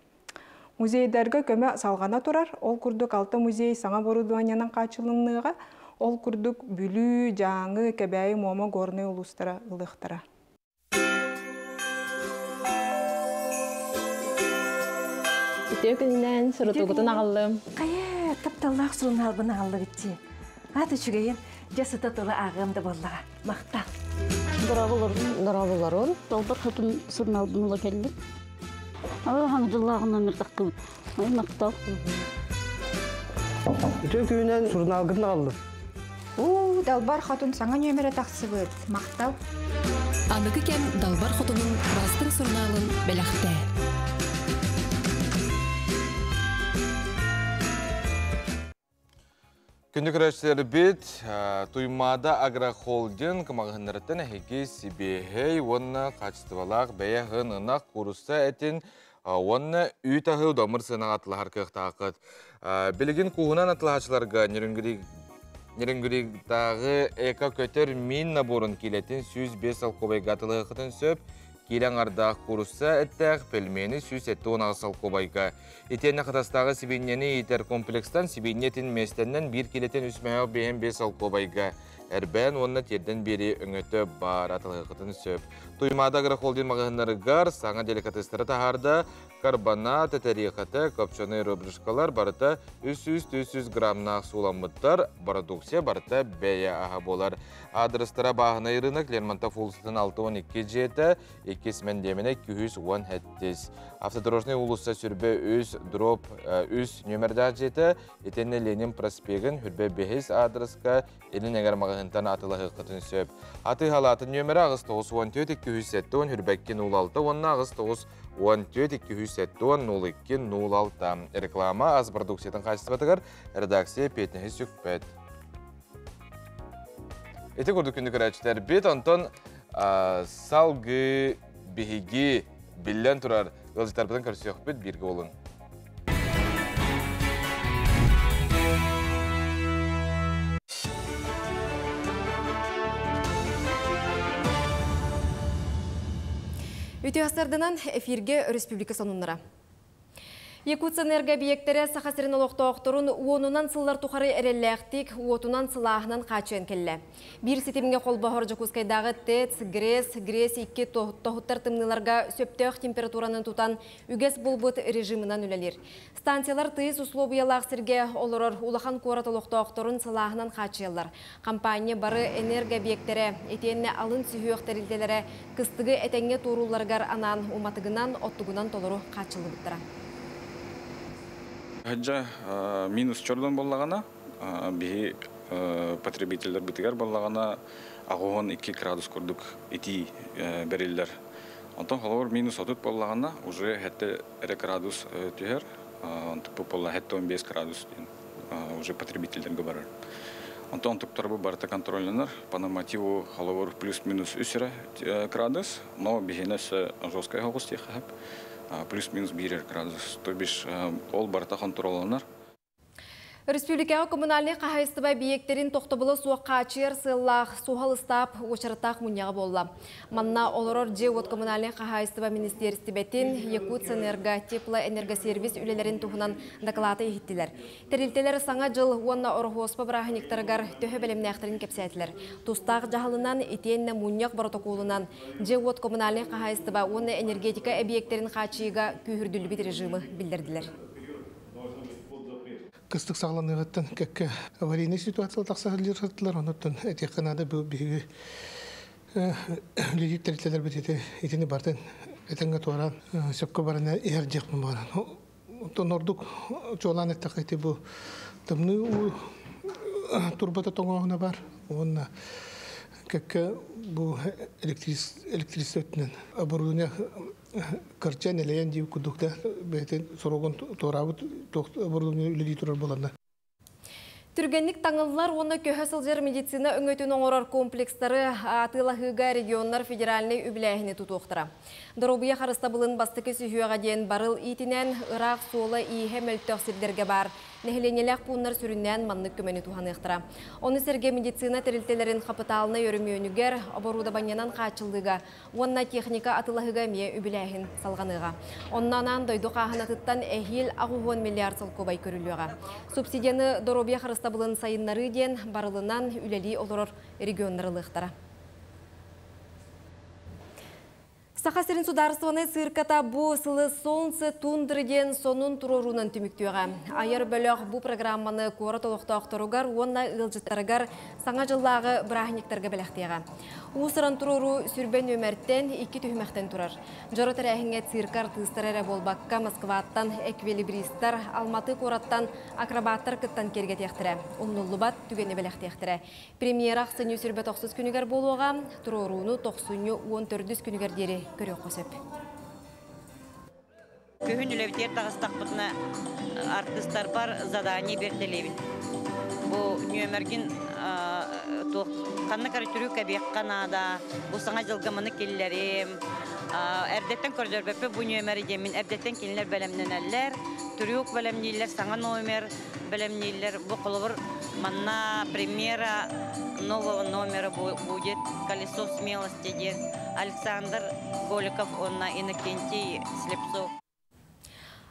Музейдарга көмө салҕана турар, ол курдук алта музей саҥа оборудованиенан хааччылынныаҕа, ол курдук Бүлүү, Дьааҥы, Кэбээйи, Муома, Горнай улуустара ылыахтара. Үтүө күнүнэн сурутуугутун аҕаллым. Хайа, Тапталлаах сурунаалбын аҕаллыбыт дии. Аата үчүгэйин, дьэ сыта тура ааҕыам да буоллаҕа. Махтал. Дорооболорун. Дорооболорун. Долбор хотун сурунаалбын ыла кэллим. Хаҥ дьыллааҕын номер тахтыбыт. Ой, махтал. Үтүө күнүнэн сурунаалгытын аҕаллым. Уу, Далбар Хотун саҥа нүөмэрэ тахсыбыт. Махтал. Аныгы кэм Далбар Хотунун бастыҥ сурунаалын бэлэхтээ. Күндү көрөөччүлэрбит, Туймаада агрохолдинг маҕаһыыннарыттан эһиги сибиэһэй уонна хаачыстыбалаах бэйэ аһын ынах куурусса этин уонна үүт аһы удамыр сыанаҕа атылаһар кыахтааххыт. Билигин кууһунан атылаһааччыларга Нерюнгритааҕы эко-көтөр миин наборун киилэтин 105 солкуобайга атылыаххытын сөп. Киилэ аҥардаах куурусса эттээх пельмени 178 солкуобайга. Итиэннэ Хатастааҕы сибиинньэни иитэр комплекстан сибиинньэ этин миэстэннэн биир киилэтин үс мөһөөх биэһин биэс солкуобайга эрбээн уонна тиэрдэн биэрии өҥөтө баар атылыаххытын сөп. Туймаада агрохолдинг маҕаһыыннарыгар саҥа деликатестары таһаарда. Карбонат, тэриэхэтэ, копченый рыбрышкалар барыта 300-300 граммнаах сууламмыттар. Продукция барыта бэйэ аһа буолар. Адрестара бааһынай рынок Лермонтов уулуссатын 62 дьиэтэ, 2 мэндиэмэнэ 217. Автодорожный уулусса сүрбэ 3 дроп 3 нүөмэрдээх дьиэтэ, итиэннэ Ленин проспегын хүрбэ 5 адреска Илин эҥэр маҕаһыынтан атыылаһыаххытын сөп. Атыы халаатын нүөмэрэ 8 94 270 хүрбэкки 06 уонна 8 9 14 270 02 06. Реклама ас продукциятын хаачыстыбатыгар редакция эппиэтинэһи сүкпэт. Ити курдук күндү көрөөччүлэрбит, онтон салгыы биһиги биллэн турар ыалдьыттарбытын көрсүөхпүт бииргэ буолуҥ. Үтүө сарданан эфирге республика сонуннара. Якутсэнерго объектэрэ Саха сирин олохтоохторун уонунан сыллар тухары эрэллээхтик уотунан сылааһынан хааччыйан кэллэ. Биир ситимҥэ холбоһор Дьокуускайдааҕы ТЭЦ, ГРЭС, ГРЭС-2 тоһуттар тымныыларга сөптөөх температураны тутан үгэс булбут режимынан үлэлиир. Станциялар тыйыс услуобуйалаах сиргэ олорор улахан куорат олохтоохторун сылааһынан хааччыйаллар. Хампаанньа бары энергообъектэрэ итиэннэ алын сүһүөх тэрилтэлэрэ кыстыгы этэҥҥэ туоруулларыгар анаан уматыгынан, оттугунан толору хааччыллыбыттара. Хаджа минус чордон боллаҕына, биһи потребителлэрбитигэр боллаҕына 82 градус курдук итии бэриллэр. Онтон холобур минус 30 боллаҕына уже хэтте эрэ градус түһэр, онтук болла хэтте 15 градус диэн уже потребителлэргэ барар. Онтон онтуктар бу барыта контролланар. По нормативу холобур плюс-минус үс эрэ градус, но биһиэнэ өссө жесткай соҕус диэххэ сөп. Плюс-минус биир градус. То бишь ол барыта контролланар. Республикаҕа коммунальнай хаһаайыстыба эбийиэктэрин тохтобула суох хааччыйар сыаллаах суһал ыстаап уочараттаах мунньаҕа буолла. Манна олорор дьиэ-уот коммунальнай хаһаайыстыба министиэристибэтин, Якутсэнерго, Теплоэнергосервис үлэлэрин туһунан дакылааты иһиттилэр. Тэрилтэлэр Саҥа дьыл уонна Ороһуоспа бырааһынньыктарыгар төһө бэлэмнээхтэрин кэпсээтилэр. Тустаах дьаһалынан итиэннэ мунньах боротокуолунан дьиэ-уот коммунальнай хаһаайыстыба уонна энергетика эбийиэктэрин хааччыйыыга күүһүрдүллүбүт режимы биллэрдилэр. Кыстык саҕаланыаҕыттан кэккэ аварийнай ситуациялар тахса сылдьар онуттан этиэххэ наада бу биһиги үлэлиир тэрилтэлэрбит ити итини бартын этэҥҥэ туораан сөпкө баран иһэр диэхпин баҕаран Оттон ордук чуолаан эттэххэ ити бу тымныы уу турбата тоҥооһуна бар уонна кэккэ бу электричество өттүнэн оборудование кырдьан элэйэн диир курдук да бэйэтин сорогун туораабыт оборудование үлэлии турар буоланна. Түргэнник таҥыллар уонна көһө сылдьар медицина өҥөтүн оҥорор комплекстары атыылаһыыга регионнар федеральнай үбүлээһини тутуохтара. Доруобуйа харыстабылын бастакы сүһүөҕэ диэн барыл иитинэн ыраах суола-ииһэ мөлтөх сирдэргэ баар нэһилиэнньэлээх пууннар сүрүннээн маннык көмөнү туһаныахтара. Ону сэргэ медицина тэрилтэлэрин хапытаалынай өрөмүөнүгэр, оборудованиенан хааччыллыыга уонна техника атыылаһыыга эмиэ үбүлээһин салҕаныаҕа. Онно анаан дойду хааһынатыттан эһиил 80 миллиард солкуобай көрүллүөҕэ. Субсидияны доруобуйа харыстабылын сайыннарыы диэн барылынан үлэлии олорор регионнар ылыахтара. Саха сирин судаарыстыбаннай цирката бу сылы Солнце тундры диэн сонун туруоруунан түмүктүөҕэ. Айар бөлөх бу программаны куорат олохтоохторугар уонна ыалдьыттарыгар Саҥа дьыллааҕы бырааһынньыктарга бэлэхтиэҕэ. Уус-уран туруоруу сүрбэ нүөмэртэн, икки түһүмэхтэн турар. Дьоро тэрээһиҥҥэ цирка артыыстара эрэ буолбакка, Москваттан эквилибристар, Алматы куораттан акробаттар кыттан киэргэтиэхтэрэ, умнуллубат түгэни бэлэхтиэхтэрэ. Премьера ахсынньы сүрбэ тохсус күнүгэр буолуоҕа, туруорууну тохсунньу уон төрдүс күнүгэр диэри көрүөххэ сөп. Күһүн үлэбитигэр таҕыстахпытына артыыстарбар задание биэртэлиибин. Бу нүөмэргин туох ханнык эрэ трюк эбиэххэ наада, бу саҥа дьылга маны киллэрим. Эрдэттэн көрдөрбөппүт бу нүөмэри диэммин эрдэттэн кинилэр бэлэмнэнэллэр, трюк бэлэмнииллэр, саҥа номер бэлэмнииллэр. Бу холобур манна премьера нового номера будет «Колесо смелости» диэн Александр Голиков уонна Иннокентий Слепцов.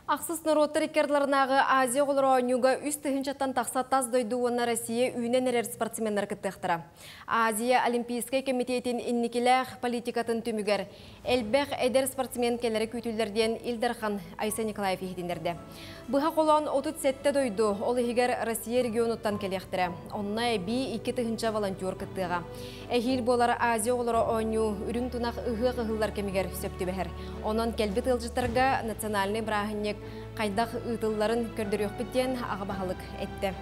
Ахсыс норуоттар икки ардыларынааҕы Азия оҕолоро оонньууга үс тыһыынчаттан тахса тас дойду уонна Россия үүнэн эрэр спортсменнара кыттыахтара. Азия Олимпийскай кэмитиэтин инникилээх политикатын түмүгэр элбэх эдэр спортсмен кэлэрэ күүтүллэр диэн Ил Дархан Айсен Николаев иһитиннэрдэ. Быһа холоон 37 дойду, ол иһигэр Россия регионуттан кэлиэхтэрэ. Онно эбии 2000 волонтер кыттыаҕа. Эһиил буолар Азия оҕолоро оонньуу үрүҥ тунах ыһыах ыһыллар кэмигэр сөп түбэһэр. Онон кэлбит ыалдьыттарга национальнай бырааһынньык хайдах ыытылларын көрдөрүөхпүт диэн аҕа баһылык эттэ.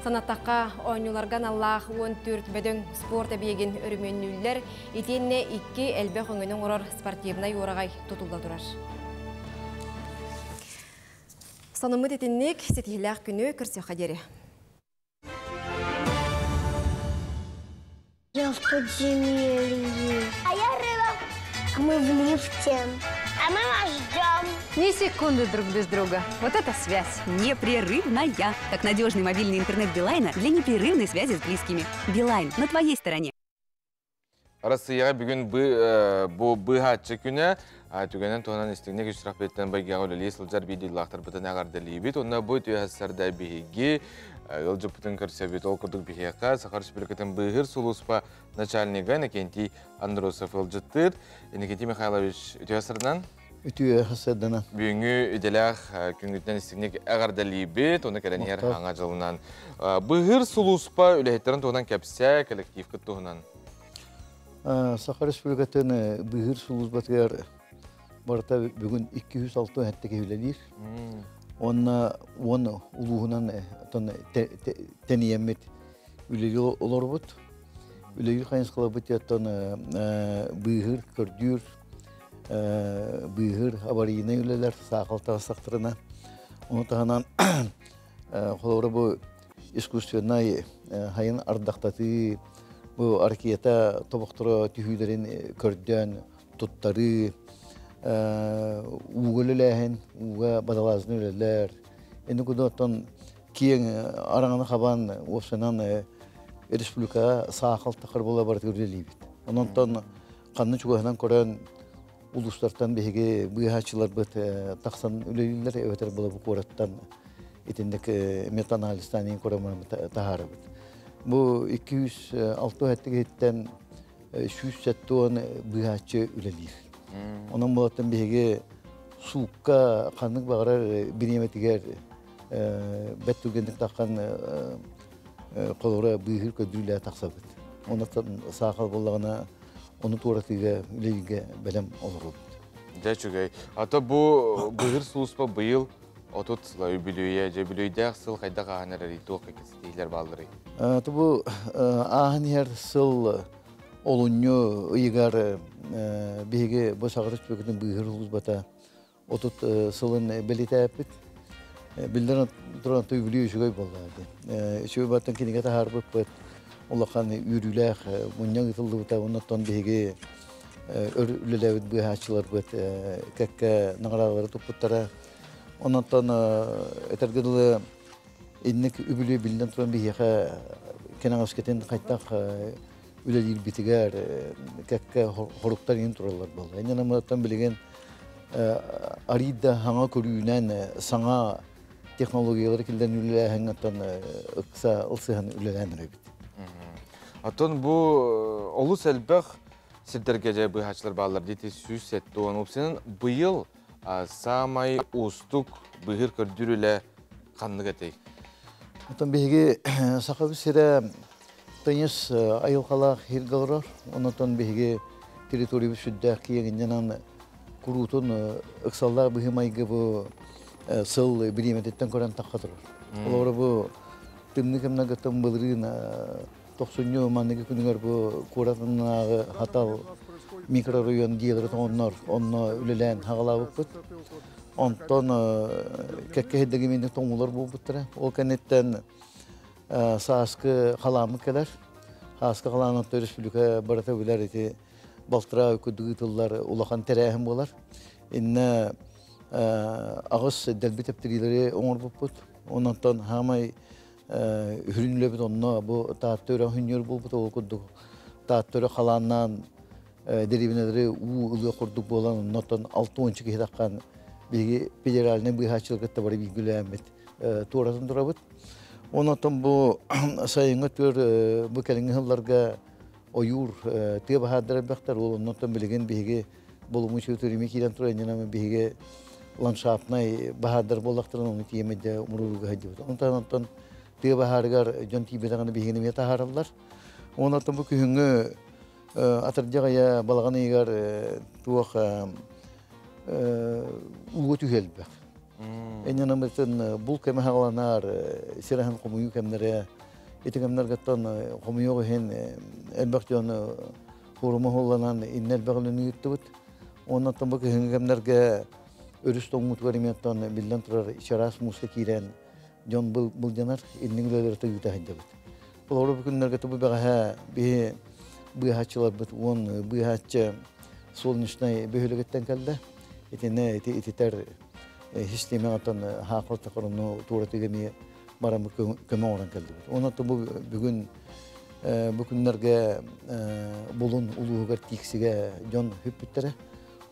Санаттахха, оонньууларга аналлаах 14 бөдөҥ спорт эбийиэгин өрөмүөннүүллэр, итиэннэ икки элбэх өҥөнү оҥорор спортивнай уораҕай тутулла турар. Сонуммут итинник ситиһилээх күнү көрсүөххэ диэри. Я в подземелье. А я рыба. А мы в лифте. А мы вас ждем. Ни секунды друг без друга. Вот это связь. Непрерывная. Как надежный мобильный интернет Билайна для непрерывной связи с близкими. Билайн на твоей стороне. Арассыыйаҕа бүгүн бу быыһааччы күнэ түгэнэн туһанан истиҥник үсрахпиттан байгыаҕа үлэлии сылдьар биирдиилаахтарбытын эҕэрдэлиибит. Онно бу түһэссэрдэ биһиги ыалдьыппытын көрсөбүт. Ол курдук биһиэхэ Саха Республикатын быыһыыр сулууспа начальнига Иннокентий Андросов ыалдьыттыыр. Иннокентий Михайлович, үтүө сырынан. Үтүө сырдана. Бүгүҥҥү идэлээх күҥҥүтүнэн истиҥник эҕэрдэлиибит, уонна кэлэн иһэр Саҥа дьылынан. Быыһыыр сулууспа үлэһиттэрин туһунан кэпсээ, коллективкыт туһунан. Саха Республикатын быыһыыр сулууспатыгар барыта бүгүн 267 киһи үлэлиир. Уонна уон улууһунан тэнийэммит үлэлии олорбут. Үлэлиир хайысхаларбыт оттон быыһыыр, көрдүүр, быыһыыр аварийнай үлэлэр саахал таҕыстахтарына ону таһынан холобура бу искусственнай хайын ардахтатыы бу ракета тобохторо түһүүлэрин көрдөөн туттарыы ууга үлэлээһин ууга водолазный үлэлэр ини кудуоттан киэҥ араҥаны хабан уопсайынан республикаҕа саахал тахар буола барытыгар үлэлиибит ононтон Ханна чугаһынан көрөн улуустартан биһиги быыһааччыларбыт тахсан үлэлииллэр эбэтэр была куораттан итинник метанализтан иин көрөн таһаарабыт. Бу 206 киһиттэн 170 быыһааччы үлэлиир. Онон булаттан биһиги суукка ханнык баҕарар бириэмэтигэр бэт түргэнник таххан холобура быыһыыр көрдүүлээ тахсабыт. Онон саахал буоллаҕына ону туоратыыга үлэлииргэ бэлэм олоробут. Дьэ үчүгэй. Ато бу быһыр сулууспа быйыл отут сыла үбүлүөйэ, дьэ үбүлүөйдээх сыл хайдах ааһан эрэрий, туох кэпсэтиилэр баалларый? Бу ааһан иһэр сыл олунньу ыйыгар биһиги бу Саха Республикатын быыһыр сулууспата отут сылын бэлитээппит. Биллэн туран үбүлүй үчүгэй буолла. Үчүгэй баттан кинигэ таһаарбыппыт. Улахан үөрүүлээх мунньах ыытыллыбыта. Оннуттан биһиги өр үлэлээбит быыһааччыларбыт кэккэ наҕараадалары туппуттара. Оннуттан этэргэ дылы инник үбүлүй биллэн туран биһиэхэ кэнэҕэскитин хайтах үлэлиирбитигэр кэккэ хоруктар иһин тураллар буолла. Инньэ намыһыттан билигин арыйда саҥа көрүүнэн саҥа технологиялары киллэрэн үлэлээһиҥҥэ ыкса ылсыһан үлэлээн эрэбит. Оттон бу олус элбэх сирдэргэ дьэ быыһааччылар бааллар диэти 170 упсанан быйыл саамай уустук быыһыыр көрдүүр үлэ ханнык этэй? Оттон биһиги Сахабыт сирэ тыйыс айылҕалаах сиргэ олорор. Онон биһиги территориябыт сүрдээх киэҥиннэнэн куруутун ыксаллаах быһыы-майгы бу сыл бириэмэтиттэн көрөн тахха турар. Олору бу тымныы кэмнэргэ былырыын тохсунньу манныгы күнүгэр бу куоратынааҕы Хатал микрорайон дьиэлэри тоҥоннор онно үлэлээн хаҕалаабыппыт. Онтон кэккэ сирдэгимини тоҥуулар буолбуттара. Ол кэнниттэн сааскы халааммыт кэлэр. Сааскы халаан республика барыта билэр ити балтараа курдук ыытыллар улахан тэрээһин буолар. Иннэ аҕыс дэлби тэптириилэри оҥорбуппут. Онон хаамай үрүнүлэбит онно бу Таатта үрэх хүннүөр буолбут ол курдук Таатта үрэх халааннаан дэриэбинэлэри уу ылыа курдук буолан оннотон 60 киһи таххан биһиги федеральнай быыһааччылар кытта бары бииргэлээммит туоратын турабыт. Онотон бу сайыҥҥы өттүгэр бу кэлиҥҥи сылларга ойуур тыа баһаардара элбэхтэр ол оннотон билигин биһиги боломуочуйа түрүмэ киирэн турар иннинэ биһиги ландшафтнай баһаардар буоллахтарына ону тиийэммит умурууруга сылдьыбыт. Онтон онтон тыа баһаарыгар дьон тиийбэтэҕинэ биһигини эмиэ таһаараллар. Онтон бу күһүҥҥү атырдьах ыйа балаҕан ыйыгар туох ууга түһүү элбэх. Энньанамытын бул кэмэ хаҕаланар сирэһин хомуйуу кэмнэрэ ити кэмнэргэттэн хомуйуох иһин элбэх дьон форума холланан иннэ элбэх үлэни ыыттыбыт. Оннуттан бу кыһыҥҥы кэмнэргэ өрүс тоҥмутугар эмиэттэн биллэн турар чараас мууска киирэн дьон былдьанар иннин үлэлэри ыыта сылдьабыт. Олору бу күннэргэ бу бэҕэһээ биһи быыһааччыларбыт уон быыһааччы Солнечнай бөһүөлэгиттэн кэллэ. Итиннэ ити ититэр систиэмэҕиттэн хаахыл тахарону туоратыга эмиэ бараммыт көмө оҥорон кэллибит. Онон бу бүгүн бу күннэргэ Булун улууһугар Тииксигэ дьон хүппүттэрэ.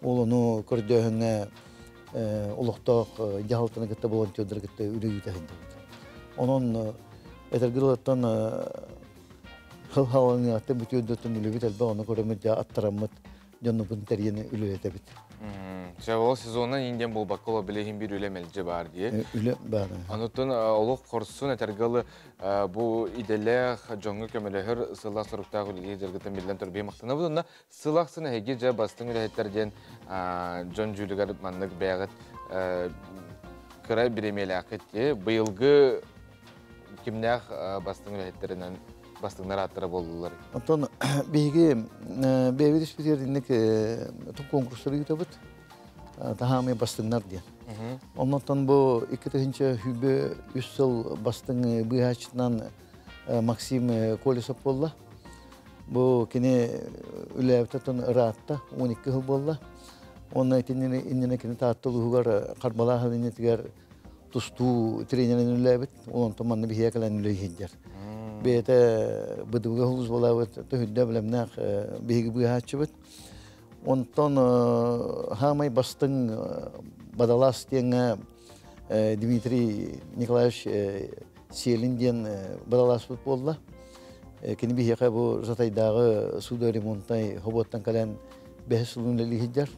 Ол ону көрдөөһүҥҥэ олохтоох дьаһалтаны кытта волонтердары кытта үлэ ыыта сылдьабыт. Онон этэргэ дылыттан хыл халаныаттан бүтүөрдөттөн үлэбит элбэх ону көрөммүт дьэ аттараммыт дьоннубун тэрийэн үлэлэтэбит. Чэ, ол сезоннан индиан буолбакка ол билиһин биир үлэ мэлдьи баар дии. Үлэ баар. Онуттан олох хорсун этэргэ бу идэлээх дьоҥҥо көмөлөһөр сыллаах соруктаах үлэлиир дьаргыттан биллэн турар биһи махтанабыт уонна сыл ахсын эһиги дьэ бастыҥ үлэһиттэр диэн дьон дьүүлүгэр маннык бэйэҕит кыра бириэмийэлээххит дии. Быйылгы кимнээх бастыҥ үлэһиттэринэн бастыҥнар ааттара буоллулар? Оттон биһиги бэйэбит испитигэр инник конкурстары ыытабыт. Таһаамай бастыҥнар диэн. Оннуттан бу 2023 сыл бастыҥ быыһааччытынан Максим Колесов буолла. Бу кини үлээбитеттен ыраатта, 12 сыл буолла. Онно итиннини иннинэ кини Таатта улууһугар Харбалаах иннитигэр тустуу тренерин үлээбит. Ол онтон манна биһиэхэ кэлэн үлэлиир. Бэйэтэ БДУга службалаабыт, төһүндэ билэмнээх биһиги быыһааччыбыт. Онтон хаамай бастыҥ бадалаас диэҥҥэ Дмитрий Николаевич Селин диэн бадалааспыт буолла. Кини биһиэхэ бу Жатайдааҕы судоремонтнай хобуоттан кэлэн бэһис сылын үлэлии сылдьар.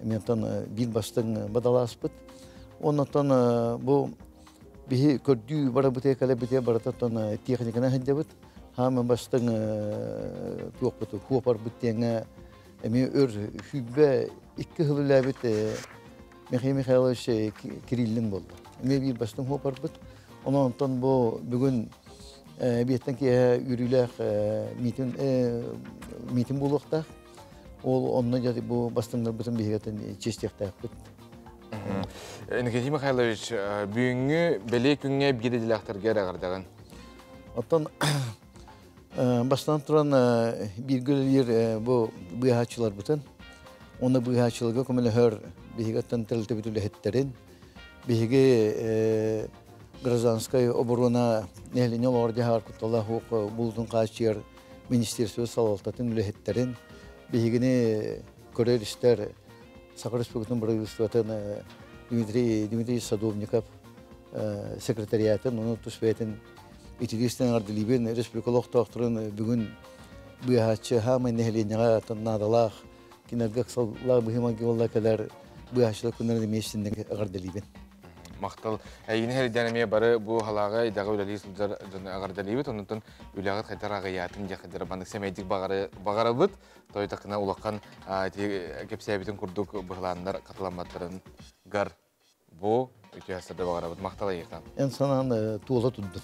Ментон биир бастыҥ бадалааспыт. Оннуттан бу биһи көрдүү барабытыга кэлэбитигэр барытаттан техниканы сылдьабыт. Хаама бастыҥ туохпут хуопарбыт диэҥҥэ эмиэ өр 22 сыл үлээбит Михаил Михайлович Кириллин буолла. Эмиэ биир бастыҥ хуопарбыт. Онон онтон бу бүгүн биэттэн киэһэ үөрүүлээх митинг митинг буолуохтаах. Ол онно дьэ бу бастыҥнарбытын биһигэтин чиэстиэхтээхпит. Никитий Михайлович, бүгүҥҥү бэлиэ күҥҥэ биир идэлээхтэргэ эрэҕэрдэҕин. Оттон бастаан туран бииргэ үлэлиир бу быыһааччыларбытын, уонна быыһааччыларга көмөлөһөр биһиги тэрилтэбит үлэһиттэрин, биһиги гражданскай оборона нэһилиэнньэ олоҕор дьаһаҕар кутталаах булутун хааччыйар министерство салалтатын үлэһиттэрин, биһигини көрөр-истэр Саха Республикатын правительствотын Дмитрий Дмитрий Садовников секретариатын, ону тус бэйэтин итилиистэн ардылыыбын республика олохтоохторун бүгүн Быыһааччы хаамай нэһилиэнньэҕэ наадалаах кинилэргэ ыксаллаах быһыы-майгы буолла кэлэр быыһааччылар күннэрин эмиэ истинник эҕэрдэлиибин. Махтал. Эйигин хэрийдээн эмиэ бары бу халааҕа идэҕэ үлэлии сылдьар дьону эҕэрдэлиибит. Оннуттан үлэҕит хайдах аҕыйаатын диэх хайдара маннык сэмэйдик баҕарабыт. Тойтакына улахан кэпсээбитин курдук быһылааннар хатыламматтарын гар бу үтүө сырда баҕарабыт. Махтал эйиэхэ. Эн санаан туола турдун.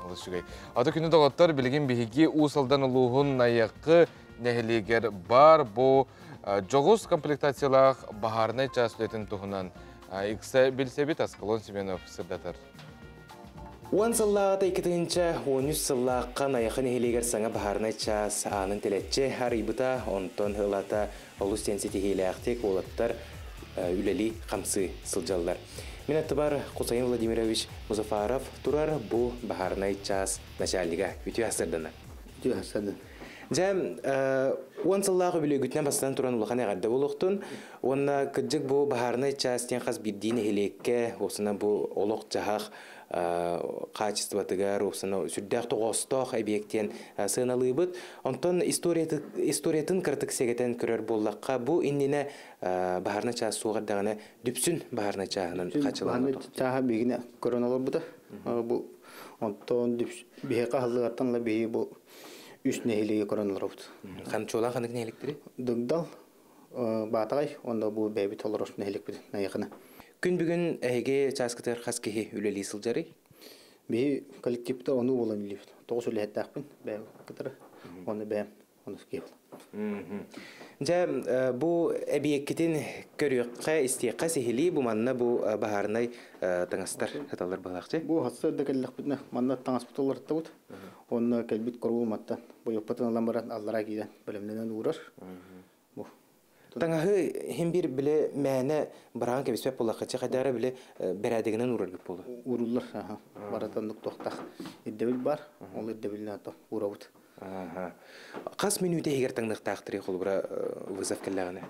Олус үчүгэй. Ата күнү доҕоттор, билигин биһиги Уус Алдан улууһун Найахы нэһилиэгэр бар бу дьоҕус комплектациялаах баһаарынай чаас үлэтин туһунан иксэ билсэбит Аскалон Семенов сырдатар. Уон сыллааҕыта 2013 сыллаахха Найахы нэһилиэгэр саҥа баһаарынай чаас аанын тэлэччи арыйбыта, онтон ылата олус диэн ситиһиилээхтик уолаттар үлэлии-хамсыы сылдьаллар. Мин аттыбар Хусаин Владимирович Музафаров турар бу баһаарынай чаас начальнига. Үтүө сырдана. Үтүө сырдана. Дьэ, уон сыллаах үбүлүөйгүтүнэн бастатан туран улахан эҕэрдэ буолуохтун. Уонна кырдьык бу баһаарынай чаас диэн хас биирдии нэһилиэккэ, уопсана бу олох-дьаһах хаачыстыбатыгар, уопсана сүрдээх тоҕоостоох эбиэк диэн сыаналыыбыт. Онтон историятын кыратык сэгэтэн көрөр буоллахха, бу иннинэ баһаарынай чаас суох эрдэҕинэ Дүпсүн баһаарынай чааһынан хачылаан чааһа биһигини көрөн олорбута. Бу онтон биһиэхэ аһыллыгаттан ыла биһиги бу үс нэһилиэги көрөн олоробут. Ханчуолаах ханнык нэһилиэктери? Дыгдал, Баатаҕай уонна бу бэйэбит олорор нэһилиэкпит Найахына. Күн бүгүн эһиги чааскытыгар хас киһи үлэлии сылдьарый? Биһи коллективта ону буолан үлэлиибит. Тоҕус үлэһиттээхпин бэйэм кытары. Уонна бэйэм Дьэ, бу эбиэккитин көрүөххэ, истиэххэ сиһилии бу манна бу баһаарынай таҥастар сыталлар быһалаахчы. Бу хасса да кэллэхпитинэ манна таҥаспыт уларыттабыт. Онно кэлбит коруул маттан бойоппутун ылан баран аллараа киирэн бэлэмнэнэн уурар. Бу Таҥаһы иһин биир бile мээнэ быраҕан кэбиспэт буоллахха, хайдара бile бэрээдэгинэн уураргыт буолуо. Ууруллар, барытын туохтаах ирдэбил бар, ол ирдэбилинэн уурабыт. Хас мүнүүтэ иһигэр таҥныахтаахтарый холобура вызов кэллэҕинэ?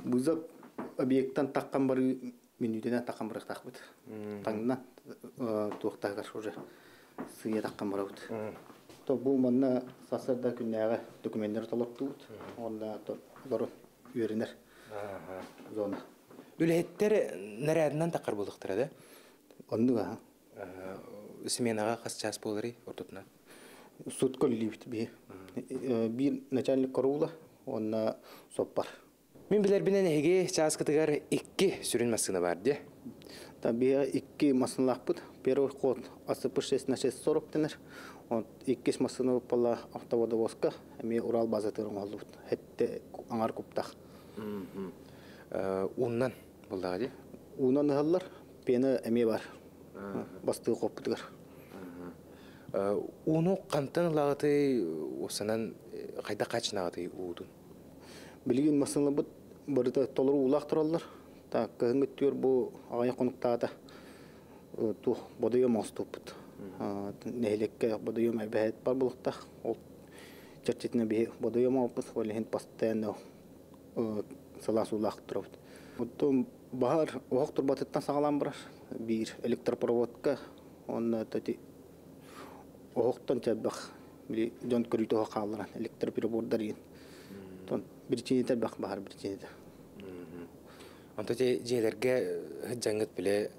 Вызов объекттан таххан барыы мүнүүтэнэн таххан барыахтаахпыт. Таҥна туохтааҕар уже сыыйа таххан барабыт. То бу манна сарсыарда күннээҕи докуменнары толортуубут. Уонна олору үөрэнэр зона. Үлэһиттэр нарядынан таххар буолуохтара да? Оннук аха. Сменаҕа хас чаас буоларый ортотунан? Сутка үлэлиибит биһи. Биир начальник караула уонна соппар. Мин билэрбинэн эһиги чааскытыгар икки сүрүн массыына баар дии. Та биһиэхэ икки массыыналаахпыт. Первый ход АСП 6 на 640 дэнэр. Иккис массыына буолла автоводовозка эмиэ Урал базатыгар оҥоһуллубут. Хэттэ аҥар куптаах. Ууннан буоллаҕа дии? Уунан ыһаллар. Пена эмиэ бар. Бастыы хоппутугар. Ууну хантан ылаҕытый, уопсанан хайдах хаачынаҕытый уутун? Билигин массыыналарбыт барыта толору уулаах тураллар. Так, кыһыҥҥы өттүгэр бу аҕыйах хонуктаата туох бодойом оҥостубуппут. Нэһилиэккэ бодойом эбэһээт бар буолуохтаах. Ол чэрчитинэн биһи бодойом оҥорбут, ол иһин постоянно сылаас уулаах турабыт. Оттон баһаар оһох турбатыттан саҕалаан барар. Биир электропроводка уонна оһохтон элбэх били дьон көрүүтэ оһох хаалларан электроприбордар иин. Тон биричиинэтэ элбэх баһаар биричиинэтэ. Онто дьиэлэргэ сылдьаҥҥыт биле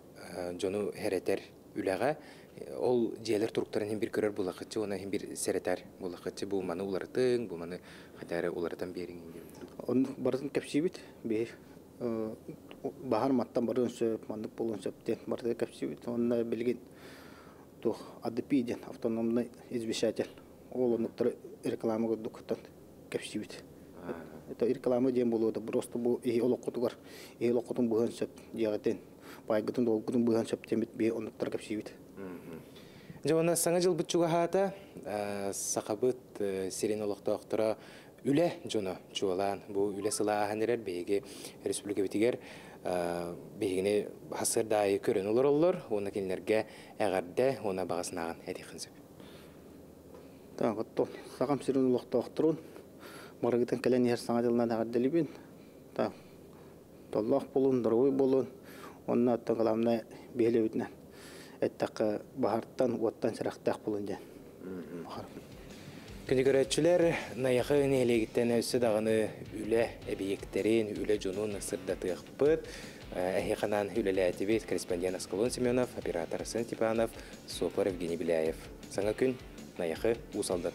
дьону хэрэтэр үлэҕэ ол дьиэлэр туруктарын иһин бир көрөр булахыччы уонна иһин бир сэрэтэр булахыччы бу маны уларытыҥ, бу маны хотя уларытан биэриҥ диэн. Оннук барытын кэпсиибит. Биһи баһар маттан барыан сөп, маннык буолуон сөп диэн барытын кэпсиибит. Онно билигин туох АДП диэн автономный извещатель. Ол оннуктары реклама курдуктан кэпсиибит. Это реклама диэн буолуо да просто бу иһи олоххутугар иһи олоххутун быһыан сөп диэҕитин пайгытын долгутун быһыан сөп диэммит биһи оннуктары кэпсиибит. Дьэ уонна Саҥа дьылбыт чугаһаата, сахабыт сирин олохтоохторо үлэ дьоно чуолаан бу үлэ сыла ааһан эрэр биһиги республикабытыгар биһигини сарсыарда аайы көрөн олороллор уонна кинилэргэ эҕэрдэ уонна баҕа санааҕын этиэххин сөп. Так, оттон Сахам сирин олохтоохторун барыгытын кэлэн иһэр Саҥа дьылынан эҕэрдэлиибин. Так, толлоох буолун, доруобуй буолун. Онно оттон главное биһилэбитинэн эттэххэ баһартан, уоттан сэрэхтээх буолун диэн. Күнү көрөөччүлэр, Найахы нэһилиэгиттэн өссө даҕаны үлэ эбийиэктэрин, үлэ дьонун сырдатыахпыт. Эһиэхэ анаан үлэлээтибит корреспондент Аскалон Семенов, оператор Арсен Степанов, суоппар Евгений Беляев. Саҥа күн, Найахы, Уус Алдан.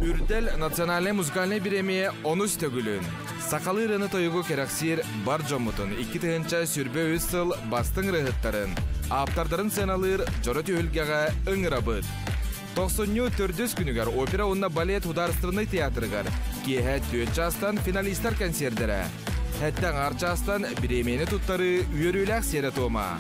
Үрдэл национальнай музыкальнай бириэмийэ онус төгүлүн сахалыы ырыаны тойугу кэрэхсиир бар дьоммутун 2023 сыл бастыҥ ырыаһыттарын, ааптардарын сыаналыыр дьоро түһүлгэҕэ ыҥырабыт. Тохсунньу төрдүс күнүгэр опера уонна балет художественнай театрыгар киэһэ 4 чаастан финалистар кэнсиэрдэрэ. Сэттэ аҥаар чаастан бириэмийэни туттарыы үөрүүлээх сиэрэ-туома.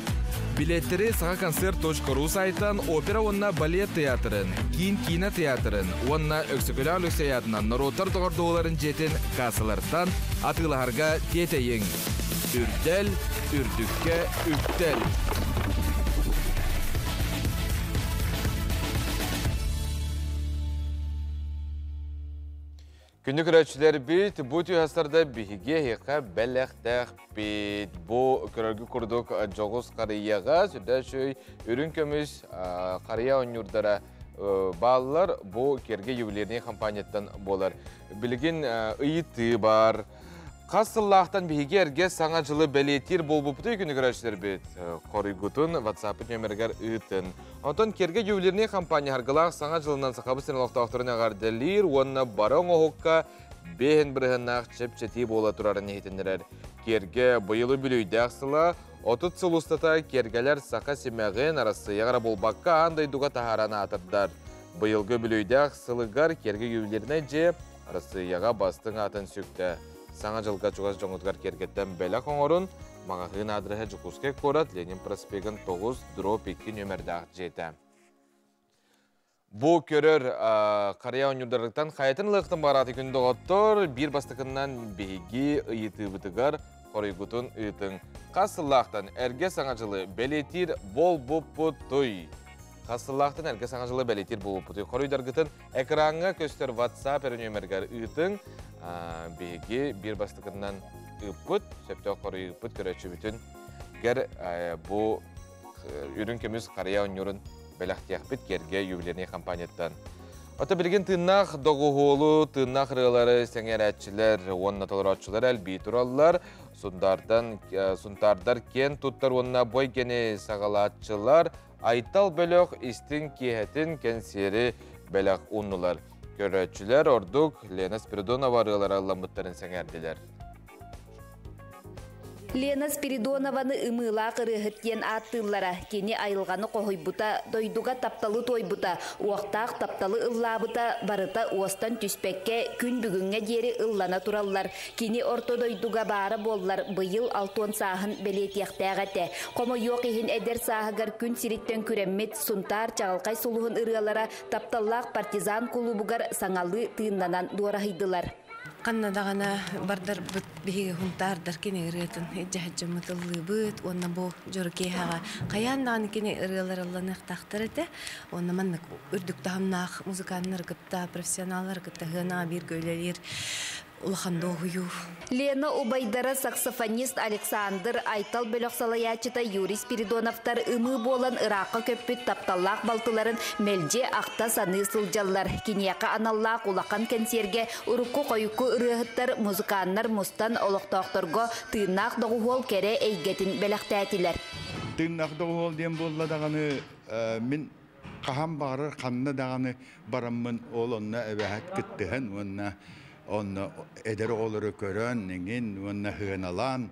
Билеттэри сахаконцерт.ру сайтан опера уонна балет театрын, киин киинэ театрын уонна Өксөкүлээх Өлөксөй аатынан норуоттар доҕордоһууларын дьиэтин кассаларыттан атыылаһарга тиэтэйиҥ. Үрдэл, үрдүккэ үктэл! Күндү көрөөччүлэрбит, бу түһастарда биһиги эһиэхэ бэлэхтээхпит. Бу көрөргү курдук дьоҕус харыйаҕа сүрдээх үчүгэй үрүҥ көмүс харыйа оонньуурдара бааллар. Бу Керге ювелирный компанияттан буолар. Билигин ыйытыы бар. Хас сыллаахтан биһиги эргэ саҥа дьылы бэлиэтиир буолбуппутуй күнү көрөөччүлэрбит? Хоруйгутун WhatsApp нөмеригэр ыытын. Онтон Керге ювелирный компания харгылаах саҥа дьылынан Сахабыт сирин олохтоохторун эҕэрдэлиир уонна бары оҥоһукка бэһин бырыһыннаах чэпчэтии буола турарын иһитиннэрэр. Керге быйыл үбүлүөйдээх сыла 30 сыл устата кергэлэр саха симэҕин Арассыыйаҕа эрэ буолбакка аан дойдуга таһааран аатырдар. Быйылгы үбүлүөйдээх сылыгар Керге ювелирнай дьиэ Арассыыйаҕа бастыҥ аатын сүктэ. Саҥа дьылга чугас дьоҥҥутугар киэргэттэн бэлэх оҥорун, маҕаһыын аадырыһа Дьокуускай куорат Ленин проспегын 9 дробь 2 нүөмэрдээх дьиэтэ. Бу көрөр харыйа оонньуурдарыттан хайатын ылыахтан баҕарааты күн доҕоттор, биир бастакыннан биһиги ыйытыыбытыгар хоруйгутун ыытыҥ. Хас сыллаахтан эргэ саҥа дьылы бэлиэтиир буолбуппутуй? Хас сыллаахтан эргэ саҥа дьылы бэлиэтиир буолбуппутуй? Хоруйдаргытын Экраҥҥа көстөр WhatsApp эрэ нүөмэргэр ыытыҥ. Биһиги биир бастакытынан ыыппыт, сөптөөх хоруй ыыппыт көрөөччүбүтүн гэр бу үрүҥ көмүс харыйа оонньуурун бэлэхтиэхпит Керге ювелирный компанияттан. Ото билигин тыыннаах доҕуһуолу, тыыннаах ырыалары сэҥээрээччилэр уонна толорооччулар элбии тураллар. Сунтаардан, сунтаардар киэн туттар уонна бойгени саҕалааччылар Айтал бөлөх истиҥ киэһэтин кэнсиэри бэлэх ууннулар. Көрөөччүлэр ордук Лена Спиридонова ырыалара ылламмыттарын сэҥээрдилэр. Лена Спиридонованы ымыылаах ырыаһыт диэн ааттыыллара. Кини айылҕаны хоһуйбута, дойдуга тапталы туойбута, уохтаах тапталы ыллаабыта барыта уостан түспэккэ күн бүгүҥҥэ диэри ыллана тураллар. Кини орто дойдуга баара буоллар, быйыл алтуон сааһын бэлиэтиэхтээх этэ. Хомойуох иһин эдэр сааһыгар күн сириттэн күрэммит Сунтаар чаҕылхай сулуһун ырыалара тапталлаах партизан кулуубугар саҥалыы тыыннанан дуораһыйдылар. Ханна даҕаны бардарбыт биһиги хунтаардар кини ырыатын дьаһадьыммыт ыллыыбыт уонна бу дьоро киэһэҕэ хайаан даҕаны кини ырыалар ылланыахтаахтар этэ уонна маннык үрдүк таһымнаах музыканнары кытта профессионаллары кытта сыанаҕа бииргэ үлэлиир улахан дуоһуйуу. Лена убайдара саксофонист Александр, Айтал бөлөх салайааччыта Юрий Спиридоновтар ымыы буолан ыраахха көппүт тапталлаах балтыларын мэлдьи ахта-саныы сылдьаллар. Киниэхэ аналлаах улахан кэнсиэргэ урукку-хойукку ырыаһыттар, музыканнар мустан олохтоохторго тыыннаах доҕуһуол кэрэ эйгэтин бэлэхтээтилэр. Тыыннаах доҕуһуол диэн буолла даҕаны мин хаһан баҕарар ханна даҕаны бараммын ол онно эбэһээт кыттыһан уонна онно эдэр оҕолору көрөн иҥин уонна сыаналаан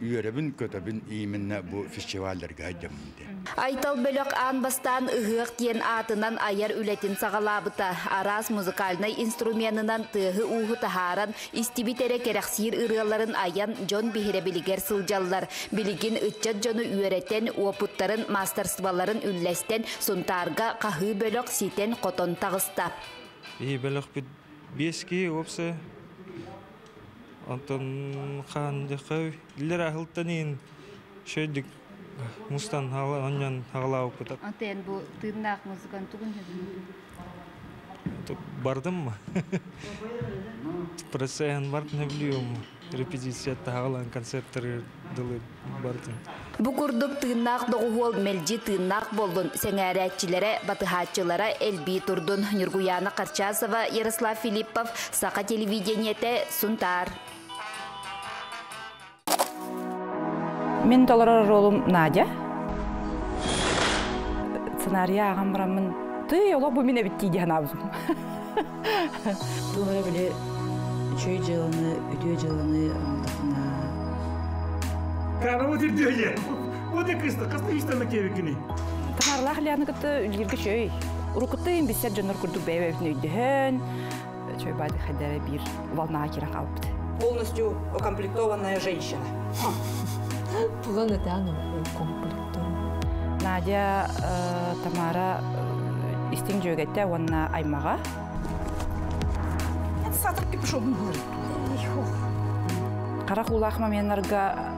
үөрэбин көтөбүн именно бу фестивалларга сылдьаммын диэн. Айтал бөлөх аан бастаан Ыһыах диэн аатынан айар үлэтин саҕалаабыта. Араас музыкальнай инструменынан тыаһы-ууһу таһааран, истибит эрэ кэрэхсиир ырыаларын айан дьон биһирэбилигэр сылдьаллар. Билигин ыччат дьону үөрэтэн, уопуттарын, маастарстволарын үллэстэн Сунтаарга хаһыы бөлөх ситэн-хотон таҕыста. Биһи бөлөхпүт биэс киһи уопсай. Онтон хаан дьахха иллэр аһылтан иин шөйдүк мустан онньон хаҕалаабыппыт. Антен бу тыыннаах музыканы тугун сөбүлүүгүн? Бардым ма? Процеһын бартын сөбүлүүм. Репетиция таһаҕалаан концерттары дылы бардым. Бу курдук тыыннаах доҕуһуол мэлдьи тыыннаах буоллун, сэҥээрээччилэрэ, батыһааччылара элбии турдун. Ньургуйаана Харчасова, Ярослав Филиппов, Саха телевидениетэ, Сунтаар. Мин толорор ролум Надя. Сценарийа ааҕан бараммын, тый, олох бу мин эбит дии санаабытым. Туох эрэ били үчүгэй дьыаланы, үтүө дьыаланы оҥордоххуна. Карабы түрдүөйе. Бу да кыста, кыста истэн киэбиккини. Тамарлаах Ляны кытта үлгиргэ үчүгэй. Уруккутта бисер дьоннор курдук бэйэ-бэйэбитин өйдөһөн, үчүгэй баады хайдара биир волнаға киирэн хаалбыт. Полностью укомплектованная женщина. Тулан этан укомплектован. Надя Тамара истиҥ дьүөгэтэ уонна аймаҕа. Харах уулаах моменнарга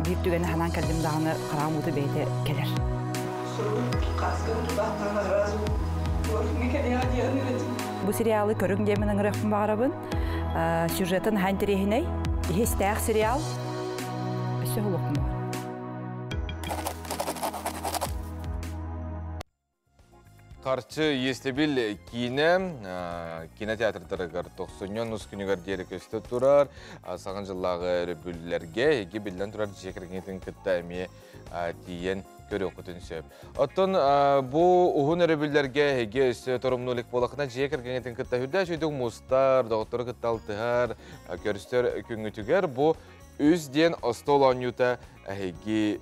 биир түгэни санаан кэллим даҕаны хараҕым уута бэйэтэ кэлэр. Бу сериалы көрүҥ диэмин ыҥырыахпын баҕарабын. Сюжеты наһаа интэриэһинэй. Иһистээх сериал. Өссө уһулуохпун баҕарабын. Харчы иэстэбил киинэ кинотеатрдарыгар тохсунньу онус күнүгэр диэри көстө турар. Саҥа дьыллааҕы өрөбүллэргэ эһиги биллэн турар дьиэ кэргэҥҥитин кытта эмиэ тиийэн көрүөххүтүн сөп. Оттон бу уһун өрөбүллэргэ эһиги өссө торумнуу илик буоллаххына дьиэ кэргэҥҥитин кытта үрдээх үчүгэйдик мустар, доҕоттору кытта алтыһар, көрсөр күҥҥүтүгэр бу үс диэн остуол оонньуута эһиги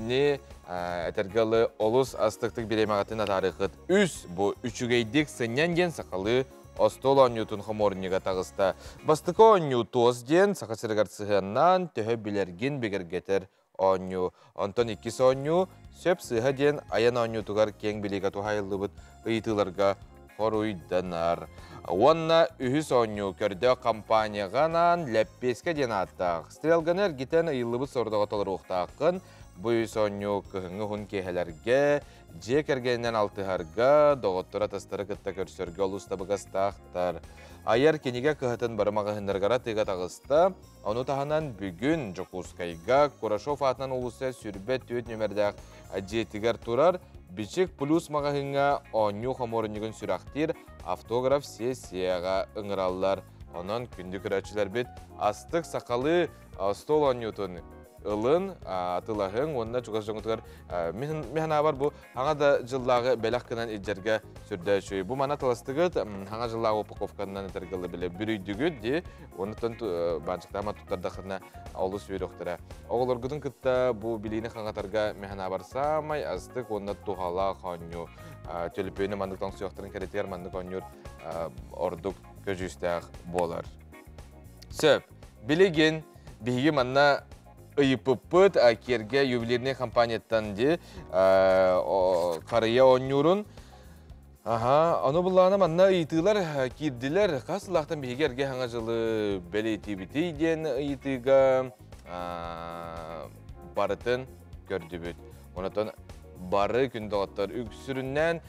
не этэргэ ылы олус астыктык бириэмэҕитин атаарыаххыт. Үс бу үчүгэйдик сынньан диэн сахалыы остуол оонньуутун хомуурунньуга таҕыста. Бастакы оонньуу туос диэн саха сиригэр сыһыаннаан төһө билэргин бигэргэтэр оонньуу. Онтон иккис оонньуу сөп сыыһа диэн айан оонньуутугар киэҥ билиигэ туһаайыллыбыт ыйытыыларга хоруйданар. Уонна үһүс оонньуу көрдөөх компанияҕа анаан Лэппиэскэ диэн ааттаах. Стрелганы эргитэн ыйыллыбыт сорудоҕу толоруохтааххын. Бу үс оонньуу кыһыҥҥы уһун киэһэлэргэ, дьиэ кэргэнинэн алтыһарга, доҕоттору-атастары кытта көрсөргө олус табыгастаахтар. Айар кинигэ кыһатын бары маҕаһыыннарыгар атыыга таҕыста. Ону таһынан бүгүн Дьокуускайга Курашов аатынан уулусса 24 нүмердээх дьиэтигэр турар Бичик Плюс маҕаһыыҥҥа оонньуу хомуурунньугун сүрэхтиир автограф сессияҕа ыҥыраллар. Онон күндү көрөөччүлэрбит астык сахалыы остуол оонньуутун ылын, атылаһыҥ уонна чугас дьоҥутугар мин бу хаҥа да дьыллааҕы бэлэх гынан илдьэргэ сүрдээх үчүгэй. Бу мана таластыгыт хаҥа дьыллааҕы упаковканан этэргэ биле бүрүйдүгүт ди оннуттан баанчыктаама туттардахына олус үөрүөхтэрэ. Оҕолоргутун кытта бу билиини хаҥатарга механабар саамай астык уонна туһалаах оонньуу. Төлөпүөнү маннык тоҥсуйуохтарын кэрэтигэр маннык оонньуур ордук көдьүүстээх буолар. Сөп. Билигин биһиги манна ыйыппыппыт Киэргэ ювелирный компанияттан ди харыйа оонньуурун. Аха, ону буллаҕына манна ыйытыылар киирдилэр. Хас сыллаахтан биһиги эргэ хаҥа дьылы бэлиэтиибитий диэн ыйытыыга барытын көрдүбүт. Онотон бары күн доҕоттор үксүрүннэн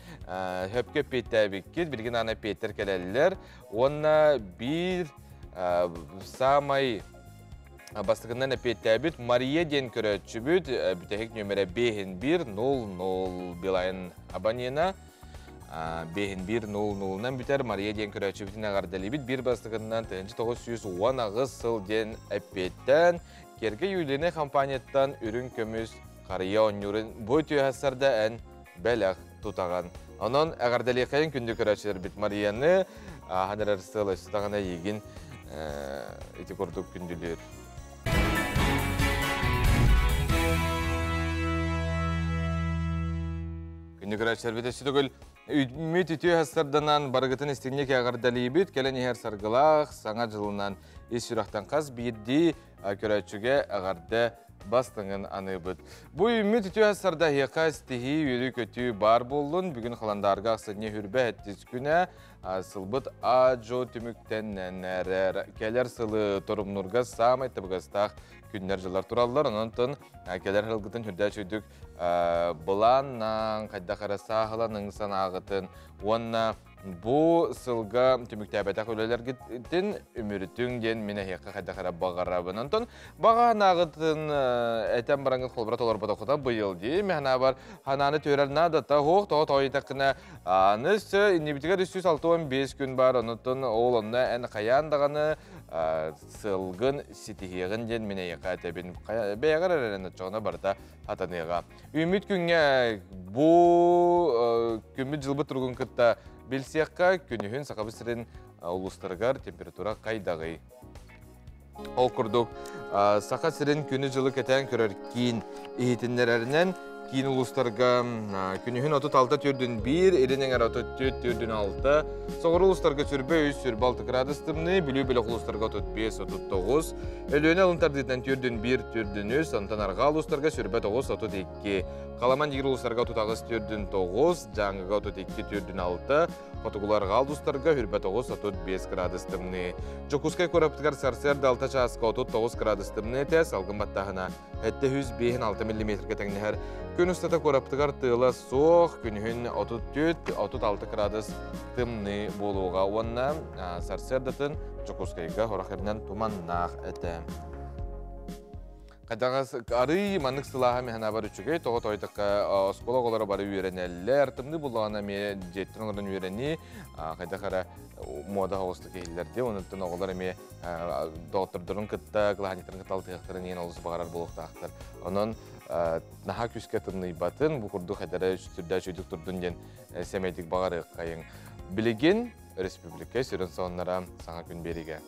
хөпкө эппиэттээбиккит, билигин аана эппиэттэр кэлэллэр. Уонна биир саамай бастакынан эппиэттээбит Мария диэн көрөөччүбүт бүтэһик нүөмэрэ 5 1 0 0 Билайн абонена 5 1 0 0-нан бүтэр Мария диэн көрөөччүбүтүн эҕэрдэлиибит. Биир бастакынан 1918 сыл диэн эппиэттэн Керге Юлины компанияттан үрүҥ көмүс харыйа оонньуурун бу түөһэссарда эн бэлэх тутаҕын. Онон эҕэрдэлиэхэйин күндү көрөөччүлэрбит Марияны ааһан эрэр сыл өссө даҕаны эйигин ити курдук күндүлүүр. Күндү көрөөччүлэрбит өссө төгүл үмүт үтүө сарданан барыгытын истиҥник эҕэрдэлиибит. Кэлэн иһэр саргылаах саҥа дьылынан ис сүрэхтэн хас биирдии көрөөччүгэ эҕэрдэ бастыҥын аныыбыт. Бу үүммүт үтүө сарда эһиэхэ стихии үөрүү-көтүү баар буоллун. Бүгүн халандаарга ахсынньы хүрбэ хэттис күнэ сылбыт а-жо түмүктэннэрэр. Кэлэр сылы торумнурга саамай табыгастаах күннэр-дьыллар тураллар. Онон кэлэр сылгытын хүрдээч үрдүк былааннаан, хайдах эрэ сааһыланыҥ санааҕытын уонна Бу сылга түмүктээбэтэх үлэлэргитин үмүрүтүҥ диэн мин эһиэхэ хайдах эрэ баҕарабын. Онтон баҕа санааҕытын этэн бараҥҥыт холбура толорботоххута быйыл дии. Мин санаабар санааны түһэрэр наадата суох. Тоҕо тоойутаххына аны өссө иннибитигэр 365 күн бар. Онтон ол онно эн хайаан даҕаны сылгын ситиһиэҕин диэн мин эйиэхэ этэбин. Бэйэҕэр эрэн оччоҕуна барыта хатаныаҕа. Үүммүт күҥҥэ бу күммүт-дьылбыт туругун кытта билсиэххэ, күнүһүн Сахабыт сирин улуустарыгар температура хайдаҕый? Ол курдук, Саха сирин күнү-дьылы кэтээн көрөр киин иһитиннэрэринэн, киин улуустарга күнүһүн 36 түрдүн 1, илин эҥэр 34 түрдүн 6, соҕуруу улуустарга сүрбэ 3, сүрбэ 6 градус тымныы, Бүлүү бөлөх улуустарга 35, 39, Өлүөнэ алын тардыытынан түрдүн 1, түрдүн 3, онтон арҕаа улуустарга сүрбэ 9, 32, Халаман дигир улуустарга 38, түрдүн 9, Дьааҥыга 32, түрдүн 6, Хотугуларга улуустарга хүрбэ 9, 35 градус тымныы. Дьокуускай куораппытыгар сарсыарда 6 чааска 39 градус тымныы этэ, салгын баттааһына 756 миллиметргэ тэҥнэһэр. Күн устата куораппытыгар тыала суох, күнүһүн 34-36 градус тымныы буолуоҕа уонна сарсыардатын Дьокуускайга сорох эринэн туманнаах этэ. Хайдаҕас арыый маннык сылааһа миһанабар үчүгэй, тоҕо тойтокка оскуола оҕолоро бары үөрэнэллэр, тымныы буллаҕына эмиэ дьиэттэн олорон үөрэнии, хайдах эрэ муода соҕустук иһиллэр дии, онуттан оҕолор эмиэ доҕоттордорун кытта, кылааһынньыктарын кытта алтыһыахтарын иһин олус баҕарар буолуохтаахтар. Онон наһаа күүскэ тымныйбатын, бу курдук эдэрэ сүрдээх үчүгдүк турдун диэн сэмэйдик баҕарыаххайыҥ. Билигин республика сүрүн сонуннара саҥа күн биэригэ.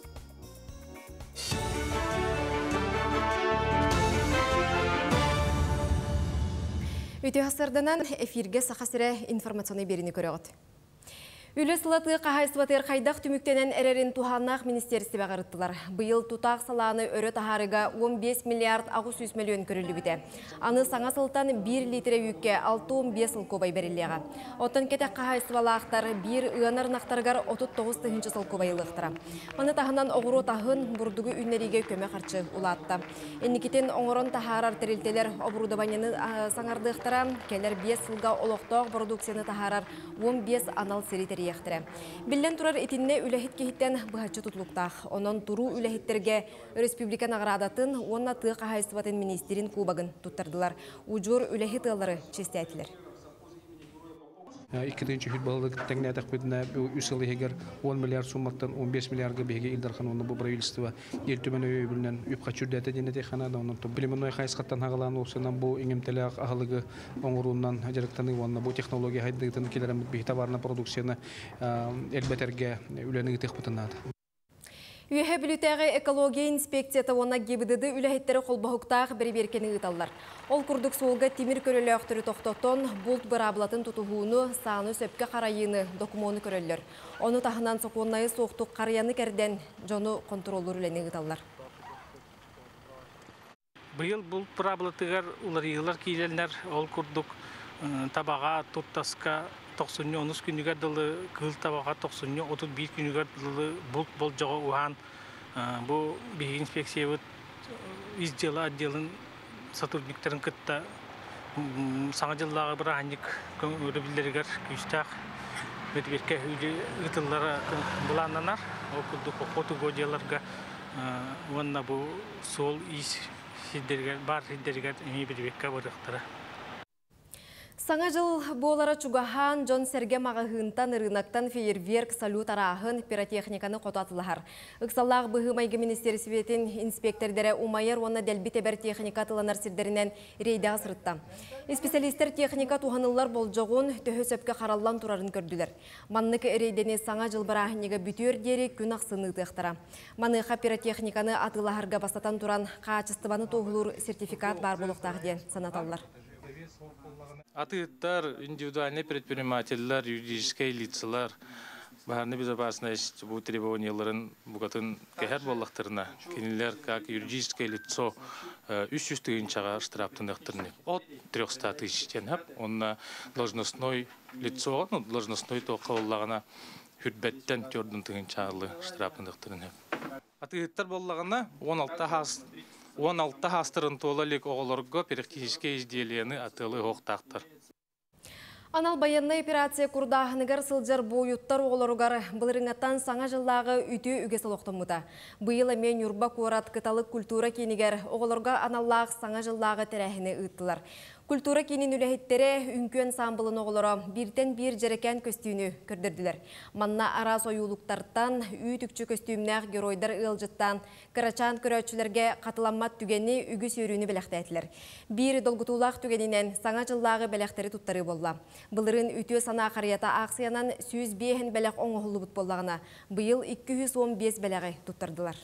Үтүө сарданан эфиргэ Саха сирэ информационный биэриини көрөҕүт. Үлэ сыла тыа хаһаайыстыбатыгар хайдах түмүктэнэн эрэрин туһааннаах министиэристибэҕэ ырыттылар. Быйыл тутаах салааны өрө таһаарыыга 15 миллиард 800 мөлүйүөн көрүллүбүтэ. Аны саҥа сылтан 1 литрэ үүккэ 65 солкуобай бэриллиэҕэ. Оттон кэтэх хаһаайыстыбалаахтар биир ыанар ынахтарыгар 39 тыһыынча солкуобай ылыахтара. Маны таһынан оҕуруот аһын, бурдугу үүннэриигэ көмө харчы улаатта. Инникитин оҥорон таһаарар тэрилтэлэр оборудованиены саҥардыахтара, кэлэр 5 сылга олохтоох бородууксуйаны таһаарар 15 анал сири тэрийиэхтэрэ. Биллэн турар, итиннэ үлэһит киһиттэн быһаччы тутулуктаах. Онон туруу үлэһиттэргэ республика наҕараадатын уонна тыа хаһаайыстыбатын миниистирин кубогын туттардылар. Удьуор үлэһит ыаллары чиэстээтилэр. 2 үһүт баһылык тэҥнээтэхпитинэ үс сыл иһигэр 10 миллиард сумматтан 15 миллиардга биһиги Ил Дархан уонна бу правительство Ил Түмэн өйөбүлүнэн үп-харчы үрдээтэ диэн этиэххэ наада. Онон племенной хайысхаттан хагалаан уопсайынан бу иҥэмтэлээх аһылыгы оҥоруунан дьарыктаныы уонна бу технология хайдыытын киллэрэммит биһи товарнай продукцияны элбэтэргэ үлэни ыытыахпытын наада. Үөһэ Бүлүүтээҕи экология инспекцията уонна ГИБДД үлэһиттэрэ холбоһуктаах бэрэбиэркэни ыыталлар. Ол курдук суолга тимир көлөлөөхтөрү тохтотон, булт быраабылатын тутуһууну, сааны сөпкө харайыыны, докумуону көрөллөр. Ону таһынан сокуоннайы суохтук харыйаны кэрдэн, дьону хонтуруоллуур үлэни ыыталлар. Быйыл булт быраабылатыгар уларыйыылар киирэллэр. Ол курдук табаҕа, туртаска тохсунньу онус күнүгэр дылы, кыыл табаҕа тохсунньу 31 күнүгэр дылы булт болдьоҕо уһаан бу биһиги инспекциябыт ис дьыала отделын сотрудниктарын кытта саҥа дьыллааҕы бырааһынньык өрөбүллэригэр күүстээх бэдибиэркэ ыытыллара былааннанар. Ол курдук охотугодьяларга уонна бу суол-иис сирдэригэр баар сирдэригэр эмиэ бэдибиэркэ барыахтара. Саҥа дьыл буолара чугаһаан, дьон-сэргэ маҕаһыынтан, ырыынактан фейерверк, салют арааһын, пиротехниканы хото атылаһар. Ыксаллаах быһыы-майгы министиэристибэтин инспиэктэрдэрэ умайар уонна дэлби тэбэр техника атыланар сирдэринэн рейдэҕэ сырытта. Исписэлиистэр техника туһаныллар болдьоҕун, төһө сөпкө хараллан турарын көрдүлэр. Маннык рейдэни Саҥа дьыл бырааһынньыга бүтүөр диэри күн ахсын ыытыахтара. Маныаха пиротехниканы атыылаһарга бастатан туран, хаачыстыбаны туоһулуур сертификат баар буолуохтаах диэн санаталлар. Атыыттар, индивидуальный предпринимателлэр, юридическай лицалар баһаарнай безопасность бу требованияларын букатын кэһэр буоллахтарына, кинилэр как юридическое лицо 300 тыһыынчаҕа штрафтаныахтарын от 300 тысяч диэн онно должностной лицо, ну, должностной туохха буоллаҕына хүрбэттэн төрдүн тыһыынчаалы штрафтаныахтарын Атыыһыттар буоллаҕына 16 хаас 16 хаастарын туола илик оҕолорго пиротехническэй изделиены атыылыы уохтаахтар. Анал байыаннай операция курдааһыныгар сылдьар буойуттар оҕолоругар былырыҥҥаттан Саҥа дьыллааҕы үтүө үгэс олохтоммута. Быйыл эмиэ Ньурба куорат Кыталык культура киинигэр оҕолорго аналлаах Саҥа дьыллааҕы тэрээһини ыыттылар. Культура киинин үлэһиттэрэ, үҥкүү ансаамбылын оҕолоро бииртэн биир дьэрэкээн көстүүнү көрдөрдүлэр. Манна араас ойуулуктартан үүт-үкчү көстүүмнээх геройдар ыалдьыттаан, кырачаан көрөөччүлэргэ хатыламмат түгэни, үгүс үөрүүнү бэлэхтээтилэр. Биир долгутуулаах түгэнинэн Саҥа дьыллааҕы бэлэхтэри туттарыы буолла. Былырыын Үтүө санаа харыйата аахсыйанан 105 бэлэх оҥоһуллубут буоллаҕына, быйыл 215 бэлэҕи туттардылар.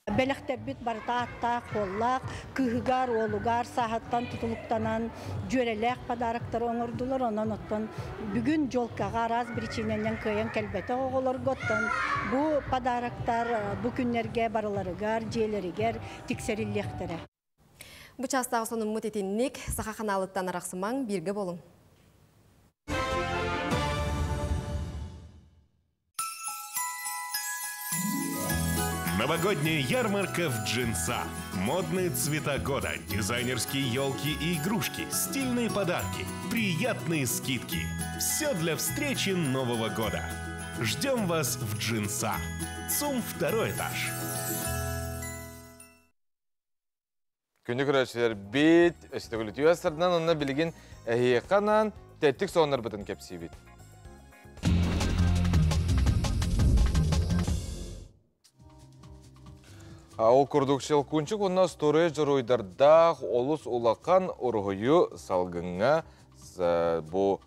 Бэлэхтэрбит барыта ааттаах, хуоллаах, кыыһыгар, уолугар сааһыттан тутулуктанан дьүөрэлээх подароктары оҥордулар. Онон оттон бүгүн дьуолкаҕа араас биричиинэнэн кыайан кэлбэтэх оҕолорго оттон бу подароктар бу күннэргэ барыларыгар, дьиэлэригэр тиксэриллиэхтэрэ. Бу чаастааҕы сонуммут итинник. Саха ханаалыттан арахсымаҥ, бииргэ буолуҥ. Новогодняя ярмарка в Джинса. Модные цвета года, дизайнерские елки и игрушки, стильные подарки, приятные скидки. Все для встречи Нового года. Ждем вас в Джинса. ЦУМ второй этаж. Күндү көрөөччүлэрбит, өстөгүлүтүө сырдынан онно билигин эһиэхэ анаан тэттик соннорбутун кэпсиибит. Ол курдук Щелкунчик уонна остуоруйа дьоруойдардаах олус улахан уруһуйу салгыҥҥа бу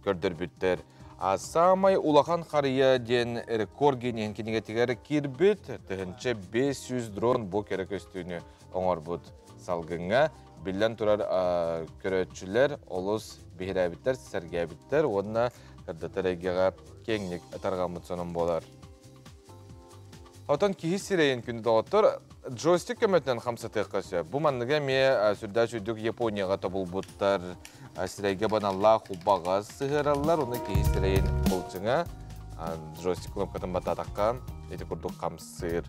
көрдөрбүттэр. А саамай улахан харыйа диэн рекорд гениһин кинигэтигэр киирбит 1500 дрон бу кэрэ көстүүнү оҥорбут салгыҥҥа биллэн турар көрөөччүлэр олус биһирээбиттэр, сэргээбиттэр уонна кырдатар эйгэҕэ киэҥник тарҕаммыт сонун буолар. Отон киһи сирэйин күндү доҕоттор джойстик көмөтүнэн хамсатыахха сөп. Бу манныга эмиэ сүрдээх үрдүк Японияҕа тобулбуттар сирэйгэ баналлаах убаҕас сыһыараллар. Уну киһи сирэйин былчыҥа джойстик кнопкатын баттаатахха ити курдук хамсыыр.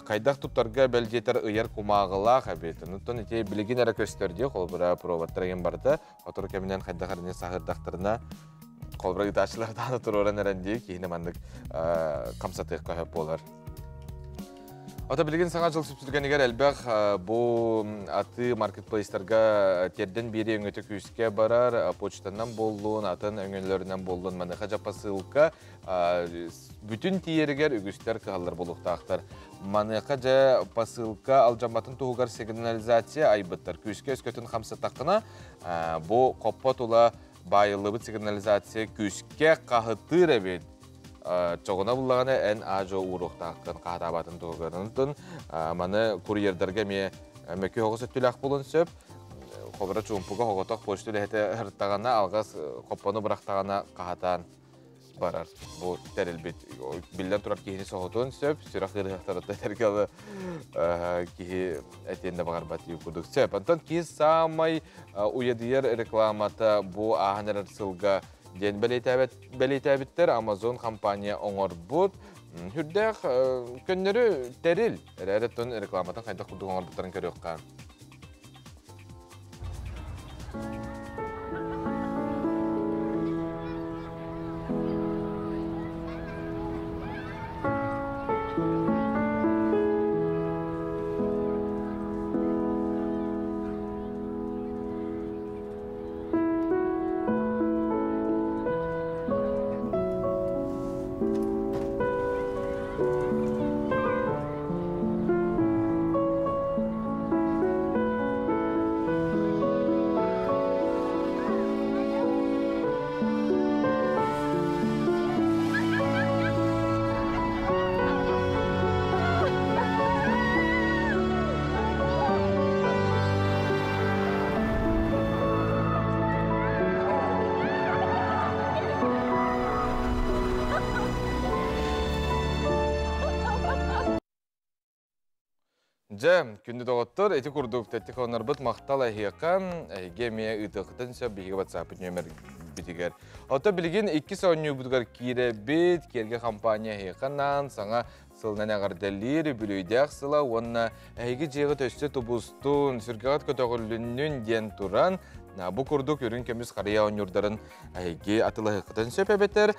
Хайдах туттарга бэл диэтэр ыйар кумааҕылаах эбит. Онтон ити билигин эрэ көстөр дии, холобура проводтар еген барыта. Сотору кэминэн хайдах эрэ саһырдахтарына холобура ыытааччылар даҕаны туруоран эрэн дии киһини маннык хамсатыахха сөп буолар. Ото билигин саҥа дьыл сүпсүлгэнигэр элбэх бу атыы маркетплейстарга тиэрдэн биэрии өҥөтө күүскэ барар, почтанан буоллун, атын өҥөлөрүнэн буоллун, маныаха дьэ посылка бүтүн тиийэригэр үгүстэр кыһаллар буолуохтаахтар. Маныаха дьэ посылка алдьамматын туһугар сигнализация айбыттар. Күүскэ өскөтүн хамсатаххына, бу хоппо тула баайыллыбыт сигнализация күүскэ хаһытыыр эбит. Чоҕуна буллаҕына эн аа-дьуо ууруохтааххын хаһытаабатын туһугар. Онтон маны курьердарга эмиэ мөкү оҕус өттүлээх буолуон сөп. Хобура чуумпуга хоҕотох почта үлэһитэ ырыттаҕына, алҕас хоппону бырахтаҕына хаһатаан барар. Бу тэрилбит биллэн турар киһини соһутуон сөп, сүрэх ыарыһахтарыттан этэргэ киһи этиэн да баҕарбат курдук сөп. Онтон киһи саамай уйадыйар рекламата бу ааһан эрэр сылга диэн бэлиэтээбиттэр Amazon компания оҥорбут үрдээх көннөрү тэрил эрээри тон рекламатын хайдах курдук оҥорбуттарын көрүөххэ. Дьэ, күндү доҕоттор, ити курдук тэттик онорбут махтал эһиэхэ, эһиги эмиэ ыытыаххытын сөп биһиги WhatsApp нүөмэрбитигэр. Оттон билигин иккис оонньуубутугар киирэбит, Киэргэ компания эһиэхэ анаан саҥа сылынан эҕэрдэлиир үбүлүөйдээх сыла уонна эһиги дьиэҕит өссө тубустун, сүргэҕит көтөҕүллүннүн диэн туран, Бу курдук үрүҥ көмүс харыйа оонньуурдарын эһиги атылаһыаххытын сөп эбэтэр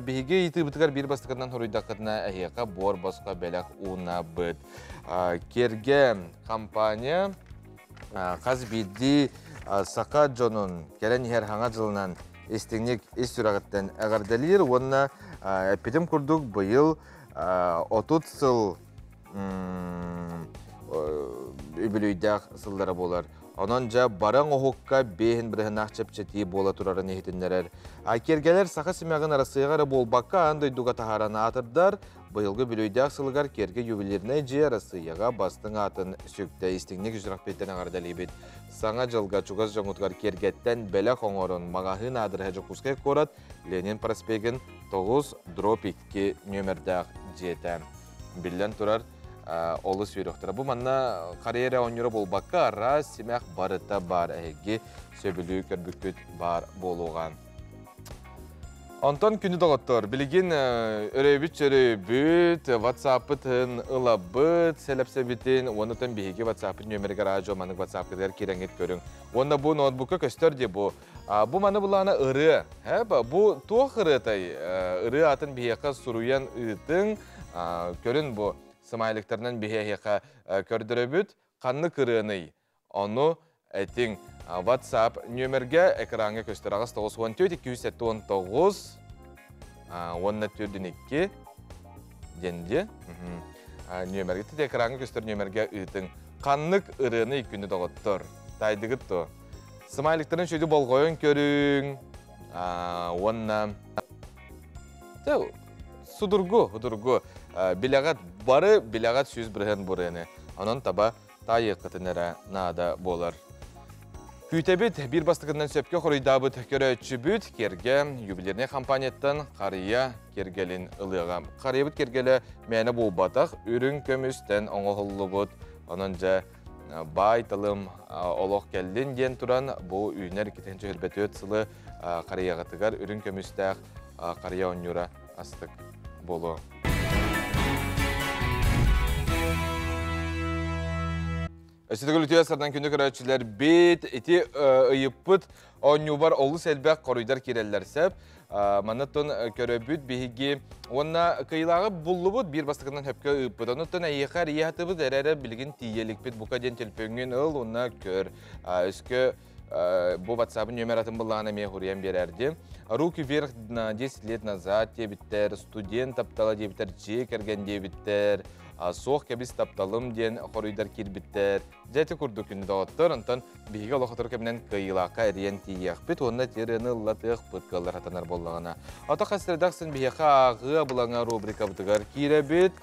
биһиги ыйытыыбытыгар биир бастакынан хоруйдаххытына эһиэхэ буор босхо бэлэх уунабыт. Киэргэ компания хас биирдии саха дьонун кэлэн иһэр хаҥа дьылынан истиҥник ис сүрэҕиттэн эҕэрдэлиир уонна эппитим курдук быйыл 30 сыл үбүлүйдээх сыллара буолар. Онон дьэ бараҥ оһукка бэһин бырыһынаах чэпчэтии буола турарын иһитиннэрэр. Киэргэлэр саха симэҕин Арассыыйаҕа эрэ буолбакка аан дойдуга таһааран аатырдар. Быйылгы бүлүйдээх сылыгар Киэргэ ювелирнай дьиэ Арассыыйаҕа бастыҥ аатын сүктэ. Истиҥник үсүрэхпиттэн эҕэрдэлиибит. Саҥа дьылга чугас дьоҥҥутугар киэргэттэн бэлэх оҥорон маҕаһыын аадырыһа Дьокуускай куорат Ленин проспегын 9 дробь 2 нүөмэрдээх дьиэтэ. Биллэн турар, олус үөрүөхтэрэ. Бу манна харыйа эрэ оонньуура буолбакка, араас симэх барыта баар эһиги сөбүлүү көрбүккүт баар буолуоҕа. Онтон күнү доҕоттор, билигин өрөйбүт чөрөйбүт, WhatsApp-пытын ылабыт, сэлэпсэбитин, уонна биһиги WhatsApp-пыт нүөмэригэр аадьо маннык WhatsApp-кытыгар киирэҥҥит көрүҥ. Уонна бу ноутбукка көстөр дии бу. Бу маны булаана ырыа. Бу туох ырыатай? Ырыа атын биһиэхэ суруйан ыытыҥ. Көрүн бу смайликтарынан биһиэхэ көрдөрөбүт. Ханнык ырыаный? Ону этиҥ. WhatsApp нүөмэргэ экраҥҥа көстөр аҕыс 94 279 уонна төрдүн икки диэн диэ. Нүөмэргэ тити экраҥҥа көстөр нүөмэргэ ыытыҥ. Ханнык ырыаны күнү доҕоттор? Тайдыгыт то. Смайликтарын шөйдү болҕойон көрүҥ. Уонна судургу, судургу. Билэҕит бары билэҕит 100% бурыаны. Онон таба таайыаххытын эрэ наада буолар. Күүтэбит биир бастакынан сөпкө хоруйдаабыт көрөөччүбүт Кэргэ ювелирнай компанияттан харыйа кэргэлин ылыаҕа. Харыйабыт кэргэлэ мээнэ буолбатах, үрүҥ көмүстэн оҥоһуллубут. Онон дьэ баай талым олох кэллин диэн туран бу үүнэр 2024 сылы харыйаҕытыгар үрүҥ көмүстээх харыйа оонньуура астык буолуо. Өссө үтүө сардан күндү көрөөччүлэр бит ити ыйыппыт оонньуубар олус элбэх хоруйдар киирэллэр сөп. Манна көрөбүт биһиги уонна кыйылааҕы буллубут биир бастакынан хөпкө ыыппыт. Онуттан эйиэхэ эрийэ эрэ билигин тиийэликпит бука диэн төлпөҥҥүн ыл уонна көр. Өскө бу WhatsApp нөмер атын буллаҕына эмиэ хуруйан биэрэрди. Руки вверх на 10 лет назад диэбиттэр, студент таптала диэбиттэр, дьиэ кэргэн диэбиттэр, суох кэбис тапталым диэн хоруйдар киирбиттэр. Дьэ ити курдук күнү доҕоттор, онтон биһиги олохотор кэминэн кыайыылаахха эрийэн тиийиэхпит уонна тиэрыаны ыллатыахпыт кыаллар хатанар буоллаҕына. Ото хас биһиэхэ ааҕыы абылаҥа рубрикабытыгар киирэбит.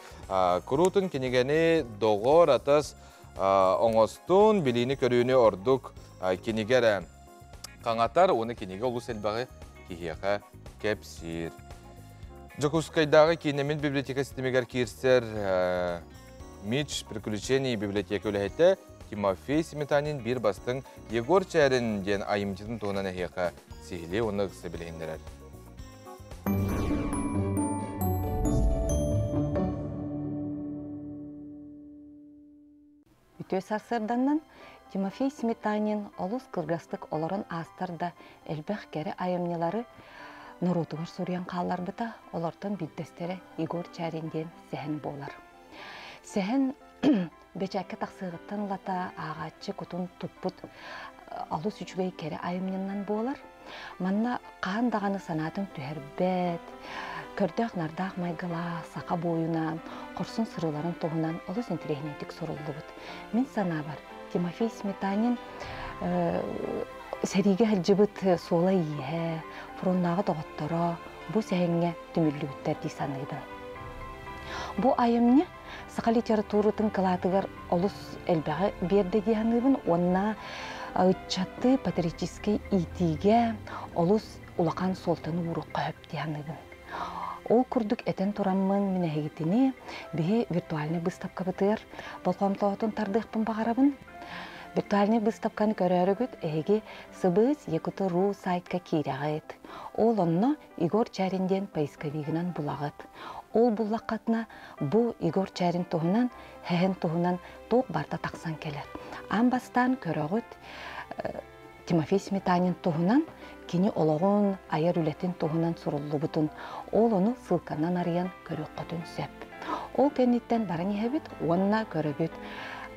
Куруутун кинигэни доҕор атас оҥостун, билиини көрүүнү ордук кинигэ эрэ хаҥатар, уонна кинигэ олус элбэҕи киһиэхэ кэпсиир. Дьокуускайдааҕы киинэммит библиотека ситимигэр киирсэр Мич приключений библиотека үлэһитэ Тимофей Сметанин биир бастыҥ Егор Чээрин диэн айымньытын туһунан эһиэхэ сиһилии уонна ыкса билиһиннэрэр. Үтүө сарсыарданнан Тимофей Сметанин олус кылгастык олорон аастар да элбэх кэрэ айымньылары норуотугар суруйан хаалларбыта, олортон биирдэстэрэ Егор Чарин диэн сэһэн буолар. Сэһэн бэчээккэ тахсыаҕыттан ылата ааҕааччы кутун туппут олус үчүгэй кэрэ айымньынан буолар. Манна хаһан даҕаны санаатын түһэрбэт, көрдөөх-нардаах майгылаах саха буойуна хорсун сырыыларын туһунан олус интэриэһинэйдик суруллубут. Мин санаабар, Тимофей Сметанин сэриигэ сылдьыбыт суола-ииһэ, фроннааҕы доҕотторо бу сэһэҥҥэ түмүллүбүттэр дии саныыбын. Бу айымньы саха литературатын кылаатыгар олус элбэҕи биэрдэ дии саныыбын уонна ыччаты патриотическай иитиигэ олус улахан суолтаны ууруохха сөп дии саныыбын. Ол курдук этэн тураммын мин эһигитини биһи виртуальнай быыстапкабытыгар болҕомтоҕутун тардыахпын баҕарабын. Виртуальнай быыстапканы көрөөрүгүт эһиги сыбыыс якуту.ру сайтка киирэҕит. Ол онно Егор Чарин диэн поисковигынан булаҕыт. Ол буллаххытына бу Егор Чарин туһунан, һэһэн туһунан туох барыта тахсан кэлэр. Аан бастаан көрөҕүт. Тимофей Сметанин туһунан кини олоҕун, айар үлэтин туһунан суруллубутун, ол ону ссылканан арыйан көрүөххүтүн сөп. Ол кэнниттэн баран иһэбит уонна көрөбүт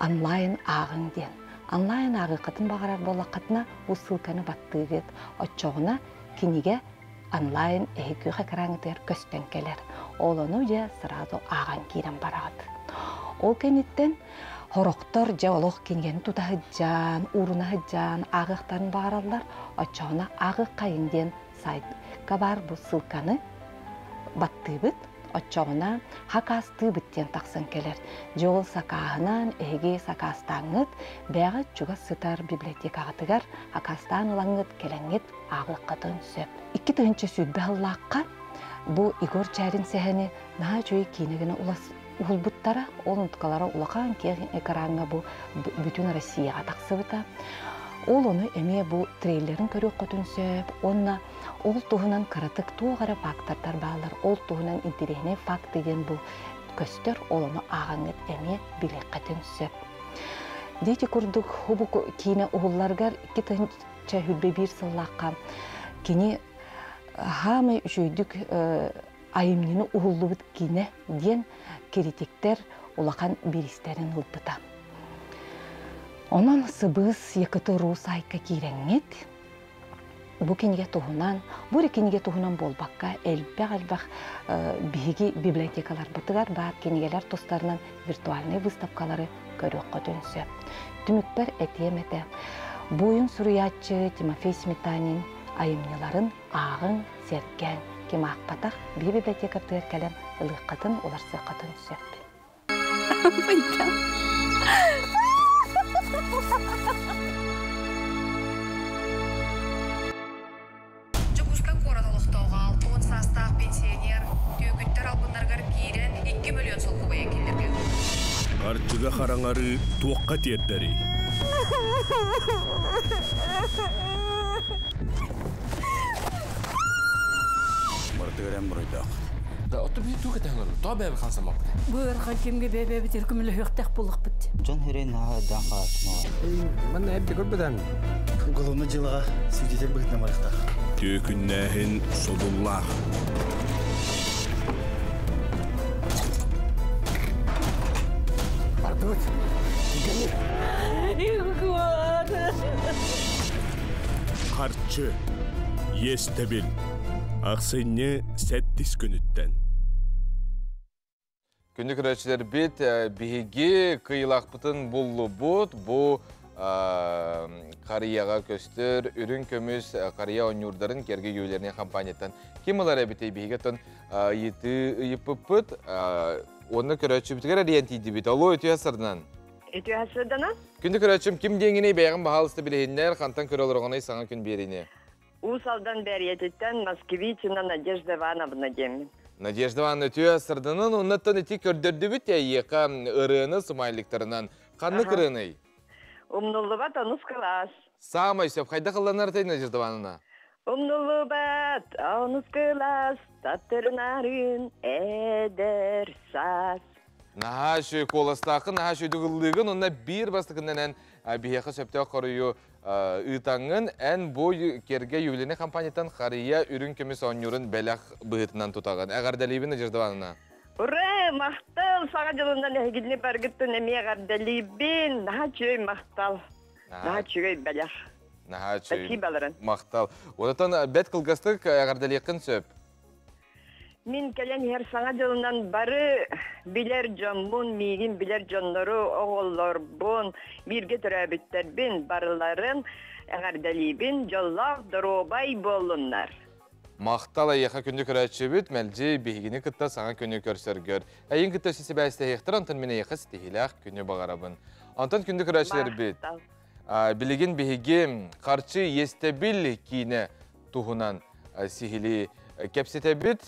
онлайн ааҕыҥ диэн. Онлайн ааҕыаххытын баҕарар буоллаххытына, бу ссылканы баттыыгыт. Оччоҕуна кинигэ онлайн эһи күөх экраҥҥытыгар көстөн кэлэр. Ол ону дьэ сразу ааҕан киирэн бараҕыт. Ол кэнниттэн Хорохтор дьэ олох кинигэни тута сылдьан, ууруна сылдьан ааҕыахтарын баҕараллар. Оччоҕуна ааҕыаххайыҥ диэн сайтка баар бу ссылканы баттыыбыт. Оччоҕуна хакаастыыбыт диэн тахсан кэлэр. Дьэ ол сакааһынан эһиги сакаастааҥҥыт бэйэҕит чугас сытар библиотекаҕытыгар хакаастаан ылаҥҥыт кэлэҥҥит ааҕыаххытын сөп. 2020 сыллаахха бу Егор Чээрин сэһэни наһаа үчүгэй киинэ гына улас уһулбуттара. Ол онтукалара улахан киэҥ экраҥҥа бу бүтүн Россияҕа тахсыбыта. Ол ону эмиэ бу трейлерин көрүөххүтүн сөп уонна ол туһунан кыратык туох эрэ фактордар бааллар. Ол туһунан интэриэһинэй факты диэн бу көстөр, ол ону ааҕаҥҥыт эмиэ билиэххитин сөп. Дети курдук бу киинэ уһулларыгар 2021 сыллаахха кини хаамай үчүгэйдик айымньыны уһуллубут киинэ диэн критиктэр улахан бириистэрин ылбыта. Онон сыбыыс ЯКТ.ру сайтка киирэҥҥит бу кинигэ туһунан, бу эрэ кинигэ туһунан буолбакка, элбэх-элбэх биһиги библиотекаларбытыгар баар кинигэлэр тустарынан виртуальнай выставкалары көрүөххүтүн сөп. Түмүкпэр этиэм этэ, буойун суруйааччы Тимофей Сметанин айымньыларын ааҕыҥ, сэргээҥ, ким аахпатах биһи библиотекабытыгар кэлэн ылыаххытын, уларсыаххытын сөп. Дьокуускай куорат олохтооҕо 60 саастаах пенсионер түөкүттэр албыннарыгар киирэн 2 мөлүйүөн солкуобайы киллэрбит. Харчыга хараҥарыы туохха тиэрдэрий? Барытыгар эн буруйдаах. Да, отто би туох этэ ханар? Тоо бэбэ хан самаппыт. Бу ыархан кимге бэбэбит көмөлөһүөхтэх буллахпыт. Дьон хүрен наһаа өйдөөн хаалааччы. Манна эбди көрбөтөн. Уголовнай дьыалаҕа свидетель быһыытынан барыахтаах. Түөкүннээһин содуллаах. Бардыбыт. Харчы. Иэстэбил. Ахсынньы сэттис күнүттэн. Күндү көрөөччүлэрбит, биһиги кыйылаахпытын буллубут. Бу харыйаҕа көстөр үрүҥ көмүс харыйа оонньуурдарын Керге ювелирнай компанияттан ким ылар эбитий? Биһиги оттон ыйытыы ыйыппыппыт. Уонна көрөөччүбүтүгэр эрийэн тиийдибит. Алло, үтүө сарынан. Үтүө сарданан. Күндү көрөөччүм, ким диэҥиний бэйэҕин баһаалыста билиһиннэр, хантан көрө олороҕунай саҥа күн биэриини? Уус Алдан Бээрийэтиттэн Москвитина Надежда Ивановна диэммин. Надежда Ивановна үтүө сырдынын оннуттан ити көрдөрдүбүт эйиэхэ ырыаны сымайлыктарынан. Ханнык ырыаный? Умнуллубат онус кылаас. Саамай сөп. Хайдах ылланар этэй Надежда Ивановна? Умнуллубат онус кылаас, таптырынарын эдэр саас. Наһаа үчүгэй куоластааххын, наһаа үчүгэйдик ыллыыгын, онно биир бастакынан биһиэхэ сөптөөх хоруйу ыытаҥҥын, эн бу Керге ювелирнай компанияттан харыйа үрүҥ көмүс оонньуурун бэлэх быһыытынан тутаҕын. Эҕэрдэлиибин, Надежда Ивановна. Ура! Махтал! Саҥа дьылынан эһигини баргыттан эмиэ эҕэрдэлиибин. Наһаа үчүгэй махтал. Наһаа үчүгэй бэлэх. Наһаа үчүгэй. Махтал. Онтон бэт кылгастык эҕэрдэлиэххин сөп. Мин кэлэн иһэр Саҥа дьылынан бары билэр дьоммун, миигин билэр дьоннору, оҕолорбун, бииргэ төрөөбүттэрбин барыларын эҕэрдэлиибин, дьоллоох, доруобай буоллуннар! Махтал эйиэхэ күндү көрөөччүбүт, мэлдьи биһигини кытта саҥа күнү көрсөргөр. Эйин кытта өссө сибээстэһиэхтэр, онтон мин эйиэхэ ситиһиилээх күнү баҕарабын. Онтон күндү көрөөччүлэрбит, билигин биһиги харчы иэстэбил киинэ туһунан сиһилии кэпсэтэбит.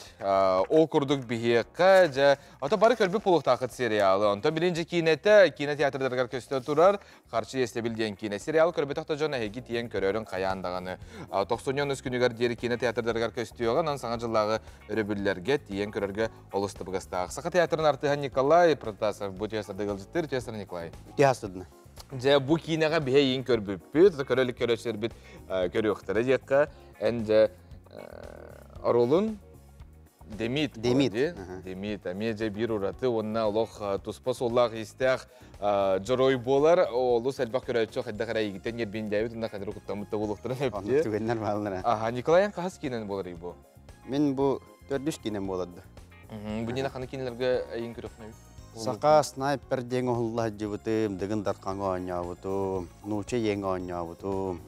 Ол курдук биһиэхэ дьэ, ото бары көрбүт буолуохтааххыт сериалы. Онтон билинчи киинэтэ киинэ театрдарыгар көстө турар Харчы иэстэбил диэн киинэ. Сериалы көрбөтөх да дьон эһиги тиийэн көрөрүн хайаан даҕаны. Тохсунньу онус күнүгэр диэри киинэ театрдарыгар көстүөҕэ, онон саҥа дьыллааҕы өрөбүллэргэ тиийэн көрөргө олус табыгастаах. Саха театрын артыыһа Николай Протасов бу түһэ сырдык ыалдьыттыыр. Түһэ Николай. Түһэ сырдына. Дьэ, бу киинэҕэ биһи эйигин көрбүппүт, көрө илик көрөөччүлэрбит көрүөхтэрэ диэххэ, эн дьэ оруолун Демид. Демид. Демид. Эмиэ дьэ биир ураты уонна олох туспа суоллаах-иистээх дьоруой буолар. Олус элбэх көрөөччү хайдах эрэ эйигиттэн ньирбиндээбит уонна хайдах куттаммыт да буолуохтарын сөп. Түгэннэр бааллар. Аха, Николай эн хаһыс киинэн буолар бу? Мин бу төрдүс киинэн буоларда. Бу нина ханы кинилерге эйин көрөхнөбүт? Саха снайпер диэн оһулла сылдьыбытым, Дыгын Дархаҥа оонньообутум, Нууча иэҥ оонньообутум,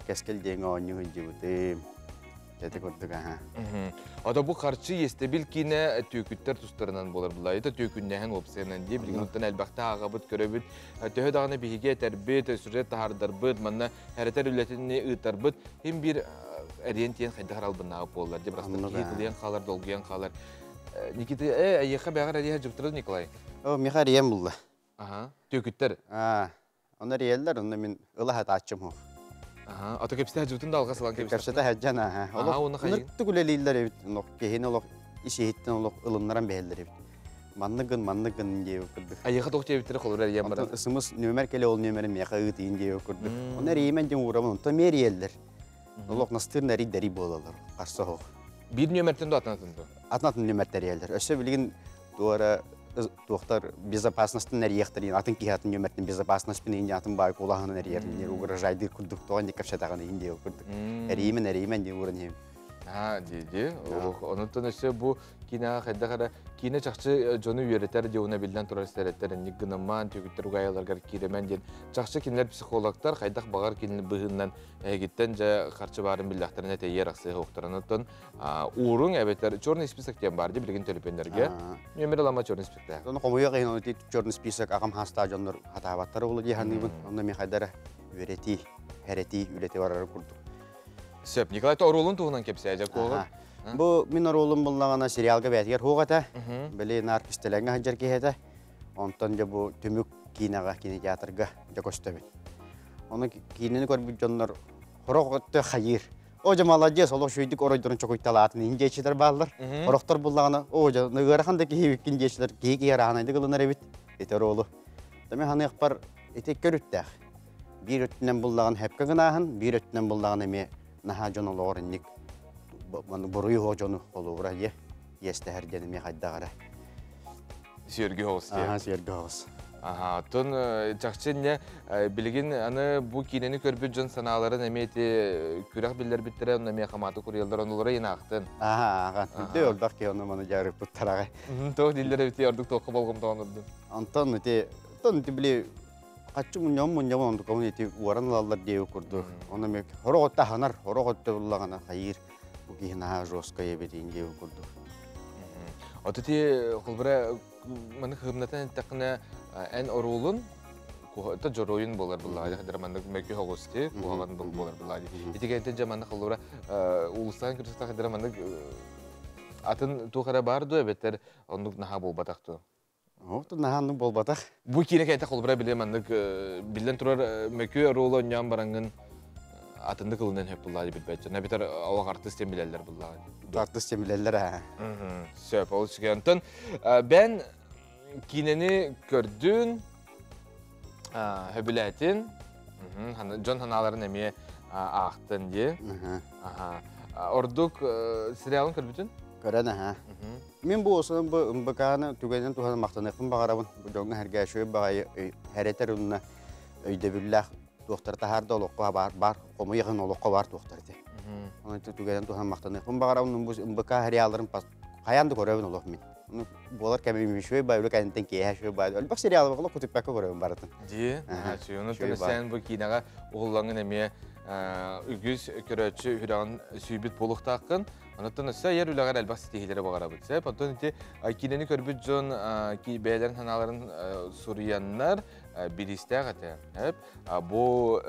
Кэскил диэҥ оонньуу сылдьыбытым. Дьэ курдук аха. Ото бу харчы иэстэбил киинэ түөкүттэр тустарынан буолар була. Это түөкүннэһэн уопсайынан дии. Билигин оттон элбэхтэ ааҕабыт, көрөбүт. Төһө даҕаны биһиги этэрбит, сюжет таһаардарбыт, манна эрэтэр үлэтин ыытарбыт. Хим биир эриэн тиэн хайдах аралбыннааҕы буоллар. Дии просто киһи кылыйан хаалар, долгуйан хаалар. Никита, эйиэхэ бэҕэр эриэһэ дьыптыры Николай? О, миэхэ эриэн булла. Аха, түөкүттэр. Аа, Онно эрийэллэр, онно мин ыла сатааччым суох. Аха, ото кэпсэтэ сылдьыбытын да алҕас ылан кэпсэтэ. Кэпсэтэ сылдьан, аха. Аха, уонна хайыгын? Ынырыктык үлэлииллэр эбит, олох киһини олох ис-иһиттэн олох ылыннаран биһэллэр эбит. Маннык гын, маннык гын диэбит курдук. Айыха туох диэбиттэрэ холобур эрийэн баран. Онтон ысымыс нүөмэр кэлэ ол нүөмэрин миэхэ ыытыйын диэбит курдук. Онно эрийимэн диэн уурабын, онтон эмиэ эрийэллэр. Олох настыыр эрий-дэрий буолаллар, харса суох. Биир нүөмэртэн да атын-атын дуо? Атын-атын нүөмэртэн эрийэллэр. Өссө билигин туора туохтар безопасностын эрийэхтэрин атын киһи атын нүөмэртэн безопасностын иһин атын баай кулаһынан эрийэр угрожайдыыр курдук тоҕо инник кэпсэтэҕин иһин диэ курдук эрийимэн эрийимэн диэ ууран иһим. Аа дии дии онуттан өссө бу киинэҕэ хайдах эрэ киинэ чахчы дьону үөрэтэр диэ уна биллэн турар сэрэттэр инник гынамаан түгүттэр угаайаларгар киирэмэн диэн чахчы кинилэр психологтар хайдах баҕар кинини быһыынан эһигиттэн дьэ харчы баарын биллэхтэринэ тэйиэр ахсыһа охторон оттон ууруҥ эбэтэр черный список диэн баар дии билигин төлөпүөннэргэ нүөмэр ылама черный список Ону хомуйуох иһин ону черный список аҕам хаастаах дьоннор хатаабаттар уолу дии саныыбын. Онно мин хайдара үөрэтии, хэрэтии үлэти барар курдук. Сөп. Николай оруолун туһунан кэпсээ дьэ куоҕун. Бу мин оруолум буллаҕына сериалга бэйэтигэр хуох этэ. Били наар кистэлэҥҥэ сылдьар киһи этэ. Онтон дьэ бу түмүк киинэҕэ, кинотеатрга дьэ көстөбүн. Ону киинэни көрбүт дьоннор хорох өттө хайыыр. О дьэ маладьыас, олох үчүгэйдик оройдорун чокуйталаатын иһин диэччилэр бааллар. Орохтор буллаҕына, о дьэ ыарахан да киһи эбиккин диэччилэр киһи киһи арааһынайдык ылынар эбит ити оруолу. Тэмэ ханыахпар ити көрүттээх. Биир өттүнэн буллаҕын хэпкэ гынааһын, биир өттүнэн буллаҕын эмиэ наһаа дьон олоҕор инник буруйу оһо дьону холобура иэ иэстэһэр диэн эмиэ хайдах эрэ. Сүөргү оҕус диye. Аха, сүөргү оҕус. Аха, оттон чахчы инньэ билигин аны бу киинэни көрбүт дьон санааларын эмиэ ити күрэх биллэрбиттэрэ, онно эмиэ хамааты куруйаллар, оннулара инаахтын. Аха, аха. Үрдү олбах киһи ону маны дьарыппыттар аҕай. Туох дииллэр эбити ордук туохха болҕомтоҕун урдун? Онтон ити, онтон ити били хаччы мунньаҕын мунньаҕын онтукабын ити уоран ылаллар диэбит курдук. Ону эмиэ сорох өттө аһынар, сорох өттө буллаҕына хайыыр. Бу киһи наһаа жесткай эбит диэбит курдук. От ити холбура маны кыһымнатан эттэххинэ эн оруолун та дьоруойун буолар быллаҕа дьэ маннык мөкү хоҕус ти куһаҕан буолар быллаҕа ити кэнтэн дьэ маннык холбура уулуссаҕын көрсөхтөх хадара маннык атын туох эрэ баар дуо эбэтэр оннук наһаа буолбатах дуо? Оттон наһаа оннук буолбатах. Бу киинэ кэнтэ холобура били маннык биллэн турар мөкү оруолу онньоон бараҥҥын атыннык ылынан сөп буллаа билбэт дьон. Эбэтэр олох артыыс диэн билэллэр буллаа. Артыыс диэн билэллэр аа. Сөп, ол үчүгэй. Онтон бэн киинэни көрдүн, хөбүлээтин, дьон санааларын эмиэ аахтын дии. Ордук сериалын көрбүтүн? Көрөн аха. Мин бу осунун бу МБК-ны түгэнин туһанан махтаныахпын баҕарабын. Бу дьоҥҥо сэргээшүө баҕайы хэрэтэр уонна өйдөбүллээх туохтары таһаарда олоххо баар баар хомуйаҕын олоххо баар туохтар ити. Онон түгэнин туһанан махтаныахпын баҕарабын. Бу МБК сериалларын хайаан да көрөбүн олох мин. Буолар кэмим үчүгэй бай, үлэ кэнниттэн киэһэ үчүгэй бай. Элбэх сериалы олох көтүппэккэ көрөбүн барытын. Дии, ону сен бу киинэҕэ уһуллаҥын эмиэ үгүс көрөөччү үрэҕин сүүйбүт буолуохтааххын. Онуттан өссө айар үлэҕэр элбэх ситиһиилэри баҕарабыт. Сөп. Оттон ити киинэни көрбүт дьон бэйэлэрин санааларын суруйаннар бириистээх этэ. Сөп. Бу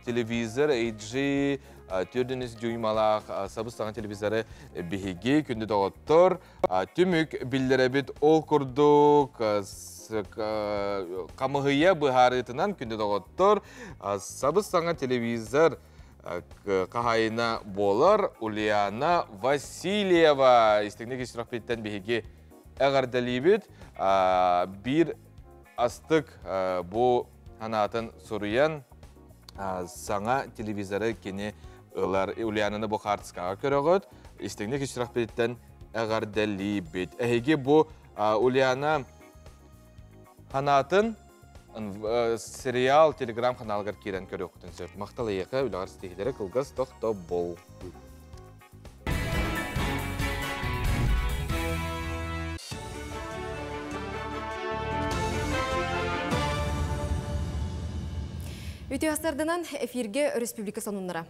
телевизор HG 4 дюймалаах сабыс-саҥа телевизоры биһиги күндү доҕоттор түмүк биллэрэбит. Ол курдук хамыһыйа быһаарыытынан күндү доҕоттор сабыс-саҥа телевизор хаһаайына буолар Ульяна Васильева. Истиҥник ис биһиги эҕэрдэлиибит. Биир астык бу Ханаатын суруйан саҥа телевизоры кини ылар. Ульянаны бу хаартыскаҕа көрөҕүт. Истиҥник исрахпититтэн эҕэрдэлиибит. Эһиги бу Ульяна ханаатын сериал телеграм-каналыгар киирэн көрүөххүтүн сөп. Махтал эйиэхэ, үлэҕэр ситиһиилэри кылгас тохтобул. Үтүө сарданан эфирге республика сонуннара.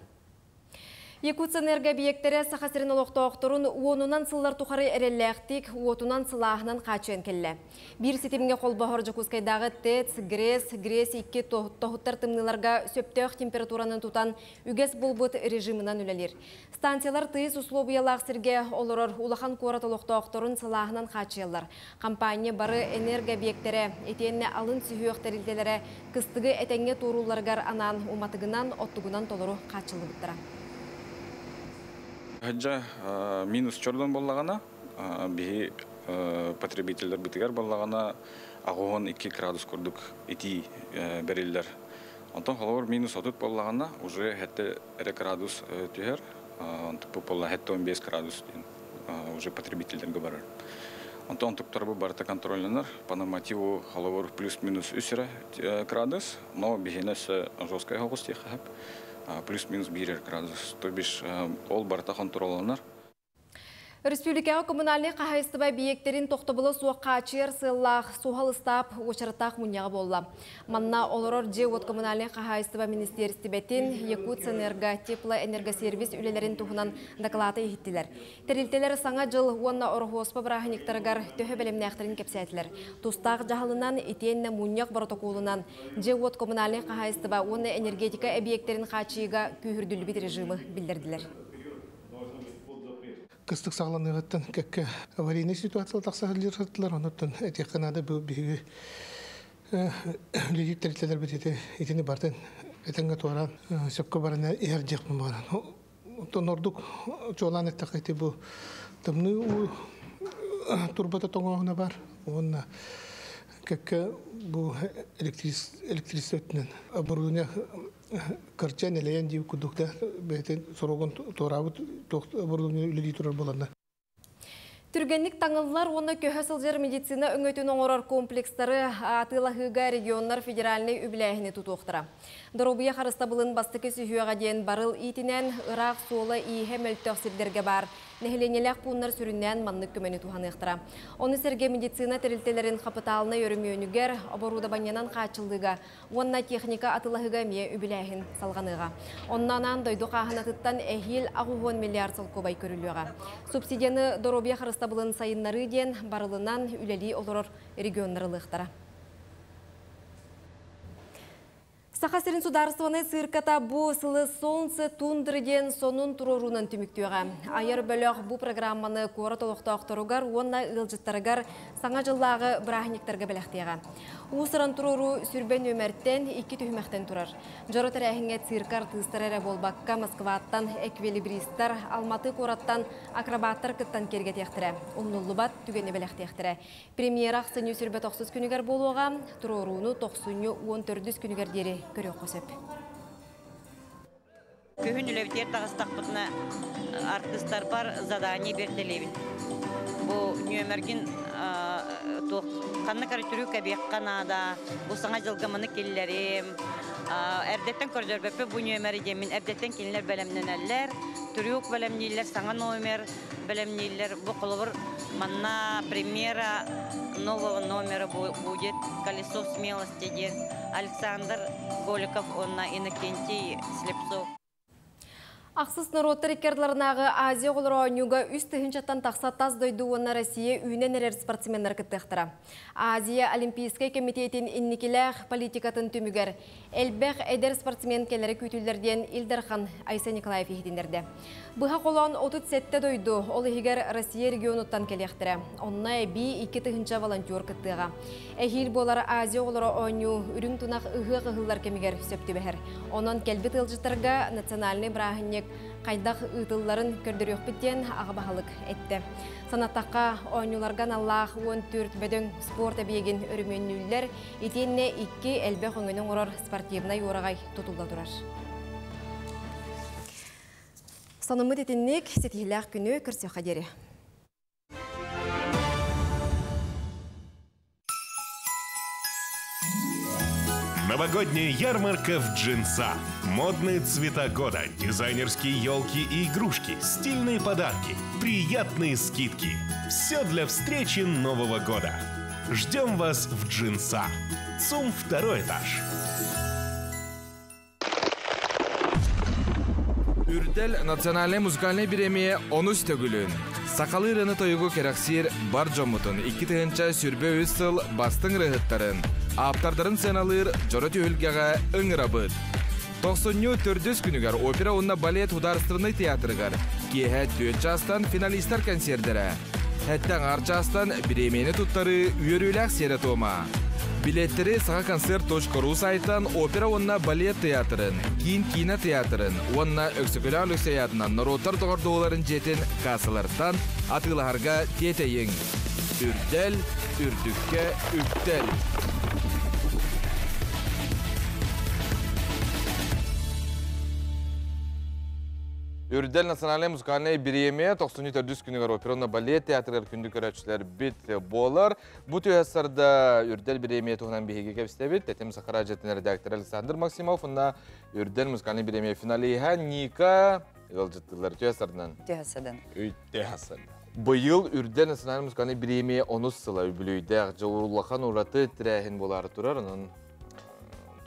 Якутсэнерго объектэрэ Саха сирин олохтоохторун уонунан сыллар тухары эрэллээхтик уотунан сылааһынан хааччыйан кэллэ. Биир ситимҥэ холбоһор Дьокуускайдааҕы ТЭЦ, ГРЭС, ГРЭС-2 тоһуттар тымныыларга сөптөөх температураны тутан үгэс буолбут режимынан үлэлиир. Станциялар тыйыс услуобуйалаах сиргэ олорор улахан куорат олохтоохторун сылааһынан хааччыйаллар. Хампаанньа бары энергообъектэрэ, итиэннэ алын сүһүөх тэрилтэлэрэ кыстыгы этэҥҥэ туоруулларыгар анаан уматыгынан, оттугунан толору хааччыллыбыттара. Дьэ, минус чордон буоллаҕына, биһи потребителлэрбитигэр буоллаҕына 82 градус курдук итии бэриллэр. Онтон холобур минус 30 буоллаҕына уже 7 эрэ градус түһэр, онтук буолла 75 градус диэн уже потребителлэргэ барар. Онтон онтуктар бу барыта контрольланар. По нормативу холобур плюс-минус үс эрэ градус, но биһиэнэ өссө жесткай соҕус диэххэ сөп. Плюс-минус биир градус. То бишь ол барыта контролланар. Республикаҕа коммунальнай хаһаайыстыба эбийиэктэрин тохтобула суох хааччыйар сыаллаах суһал ыстаап уочараттаах мунньаҕа буолла. Манна олорор дьиэ-уот коммунальнай хаһаайыстыба министиэристибэтин, Якутсэнерго, Теплоэнергосервис үлэлэрин туһунан дакылааты иһиттилэр. Тэрилтэлэр Саҥа дьыл уонна Ороһуоспа бырааһынньыктарыгар төһө бэлэмнээхтэрин кэпсээтилэр. Тустаах дьаһалынан итиэннэ мунньах боротокуолунан дьиэ-уот коммунальнай хаһаайыстыба уонна энергетика эбийиэктэрин хааччыйыыга күүһүрдүллүбүт режимы биллэрдилэр. Кыстык саҕаланыаҕыттан кэккэ аварийнай ситуация тахса сылдьар онуттан этиэххэ наада бу биһиги үлэлиир тэрилтэлэрбит ити итини бартын этэҥҥэ туораан сөпкө баран иһэр диэхпин баҕаран Оттон ордук чуолаан эттэххэ ити бу тымныы уу турбата тоҥооһуна бар уонна кэккэ бу электричество өттүнэн оборудование кырдьан элэйэн диир курдук да бэйэтин сорогун туораабыт оборудование үлэлии турар буоланна. Түргэнник таҥыллар уонна көһө сылдьар медицина өҥөтүн оҥорор комплекстары атыылаһыыга регионнар федеральнай үбүлээһини тутуохтара. Доруобуйа харыстабылын бастакы сүһүөҕэ диэн барыл иитинэн ыраах суола-ииһэ мөлтөх сирдэргэ баар нэһилиэнньэлээх пууннар сүрүннээн маннык көмөнү туһаныахтара. Ону сэргэ медицина тэрилтэлэрин хапытаалынай өрөмүөнүгэр, оборудованиенан хааччыллыыга уонна техника атылаһыга эмиэ үбүлээһин салҕаныаҕа. Онно анаан дойду хааһынатыттан эһиил 80 миллиард солкуобай көрүллүөҕэ. Субсидияны доруобуйа харыстабылын сайыннарыы диэн барылынан үлэлии олорор регионнар ылыахтара. Саха сирин судаарыстыбаннай сыырката бу сылы «Солнце тундры» диэн сонун туруоруунан түмүктүөҕэ. Айар бөлөх бу программаны куорат олохтоохторугар уонна ыалдьыттарыгар Саҥа дьыллааҕы бырааһынньыктарга бэлэхтиэҕэ. Уус-уран туруоруу сүрбэ нүөмэртэн, икки түһүмэхтэн турар. Дьоро тэрээһиҥҥэ цирка артыыстара эрэ буолбакка, Москваттан эквилибристар, Алматы куораттан акробаттар кыттан киэргэтиэхтэрэ, умнуллубат түгэни бэлэхтиэхтэрэ. Премьера ахсынньы сүрбэ тохсус күнүгэр буолуоҕа, туруорууну тохсунньу уон төрдүс күнүгэр диэри көрүөххэ сөп. Күһүн үлэбитигэр таҕыстахпытына артыыстарбар задание биэртэлиибин. Бу нүөмэргин туох ханнык эрэ трюк эбиэххэ наада, бу саҥа дьылга маны киллэрим. Эрдэттэн көрдөрбөппүт бу нүөмэри диэммин эрдэттэн кинилэр бэлэмнэнэллэр, трюк бэлэмнииллэр, саҥа номер бэлэмнииллэр. Бу холобур манна премьера нового номера будет «Колесо смелости» диэн Александр Голиков уонна Иннокентий Слепцов. Ахсыс норуоттар икки ардыларынааҕы Азия оҕолоро оонньууга үс тыһыынчаттан тахса тас дойду уонна Россия үүнэн эрэр спортсменнара кыттыахтара. Азия Олимпийскай кэмитиэтин инникилээх политикатын түмүгэр элбэх эдэр спортсмен кэлэрэ күүтүллэр диэн Ил Дархан Айсен Николаев иһитиннэрдэ. Быһа холоон 37 дойду, ол иһигэр Россия регионуттан кэлиэхтэрэ. Онно эбии 2000 волонтер кыттыаҕа. Эһиил буолар Азия оҕолоро оонньуу үрүҥ тунах ыһыах ыһыллар кэмигэр сөп түбэһэр. Онон кэлбит ыалдьыттарга национальнай бырааһынньык хайдах ыытылларын көрдөрүөхпүт диэн аҕа баһылык эттэ. Санаттахха, оонньууларга аналлаах 14 бөдөҥ спорт эбийиэгин өрөмүөннүүллэр, итиэннэ икки элбэх өҥөнү оҥорор спортивнай уораҕай тутулла турар. Сонуммут итинник ситиһилээх күнү көрсүөххэ диэри. Новогодняя ярмарка в Джинса. Модные цвета года, дизайнерские елки и игрушки, стильные подарки, приятные скидки. Все для встречи Нового года. Ждем вас в Джинса. ЦУМ второй этаж. Үрдэл национальнай музыкальнай бириэмийэ онус төгүлүн сахалыы ырыаны тойугу кэрэхсиир бар дьоммутун 2023 сыл бастыҥ ырыаһыттарын, ааптардарын сыаналыыр дьоро түһүлгэҕэ ыҥырабыт. Тохсунньу төрдүс күнүгэр опера уонна балет художественнай театрыгар киэһэ түөрт чаастан финалистар кэнсиэрдэрэ. Сэттэ аҥаар чаастан бириэмийэни туттарыы үөрүүлээх сиэрэ-туома. Билеттэри сахаконцерт.ру сайтан Опера уонна балет театрын, Киин киинэ театрын уонна Өксөкүлээх Өлөксөй аатынан норуоттар доҕордоһууларын дьиэтин кассаларыттан атыылаһарга тиэтэйиҥ. Үрдэл, үрдүккэ үктэл! Үрдэл национальнай музыкальнай бириэмийэ тохсунньу төрдүс күнүгэр оперонно балет театрыгар күндү көрөөччүлэрбит буолар. Бу түһэссарда Үрдэл бириэмийэ туһунан биһиги кэпсэтэбит. Тэтим Сахара дьиэтин редактор Александр Максимов уонна Үрдэл музыкальнай бириэмийэ финалиһа Ника ыалдьыттыылар түһэссардан. Түһэссардан. Түһэссардан. Быйыл Үрдэл национальнай музыкальнай бириэмийэ онус сыла үбүлүөйдээх дьыл улахан ураты тэрээһин буолаары турар. Онон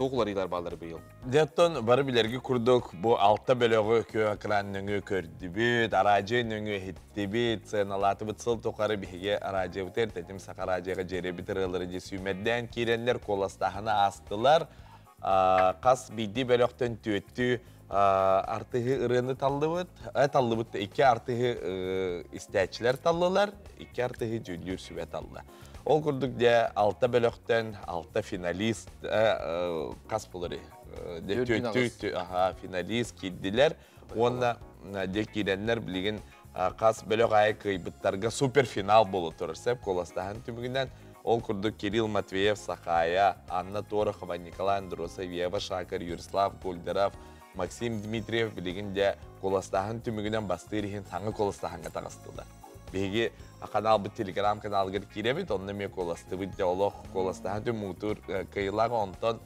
туох уларыйыылар бааллар быйыл? Дьэ, оттон бары билэрги курдук бу алта бөлөҕү күөх экран нөҥүө көрдүбүт, араадьыйа нөҥүө иһиттибит, сыаналаатыбыт сыл тухары биһиги араадьыйабытыгар Тэтим Саха араадьыйаҕа дьиэрэбит ырыалары дьэ сүүмэрдээн киирэннэр куоластааһыны аастылар. Хас биирдии бөлөхтөн түөттүү артыһы ырыаны таллыбыт. Таллыбыт икки артыһы истээччилэр таллылар, икки артыһы дьүүллүүр сүбэ талла. Ол курдук дьэ алта бөлөхтөн алта финалист хас булары аха финалист киирдилэр уонна дьэ киирэннэр билигин хас бөлөх аайы кыайбыттарга суперфинал буола турар сөп куоластаһан түмүгүнэн ол курдук Кирилл Матвеев Сахая, Анна Торохова, Николай Андросов, Ева Шакар, Юрислав Гольдеров, Максим Дмитриев билигин дьэ куоластааһын түмүгүнэн бастыыр иһин саҥа куоластааһыҥҥа таҕыстылар. Биһиги каналбыт телеграм каналыгар киирэбит, онно эмиэ куоластыбыт дьэ олох куоластааһын түм муҥутуур кыайыылаах онтон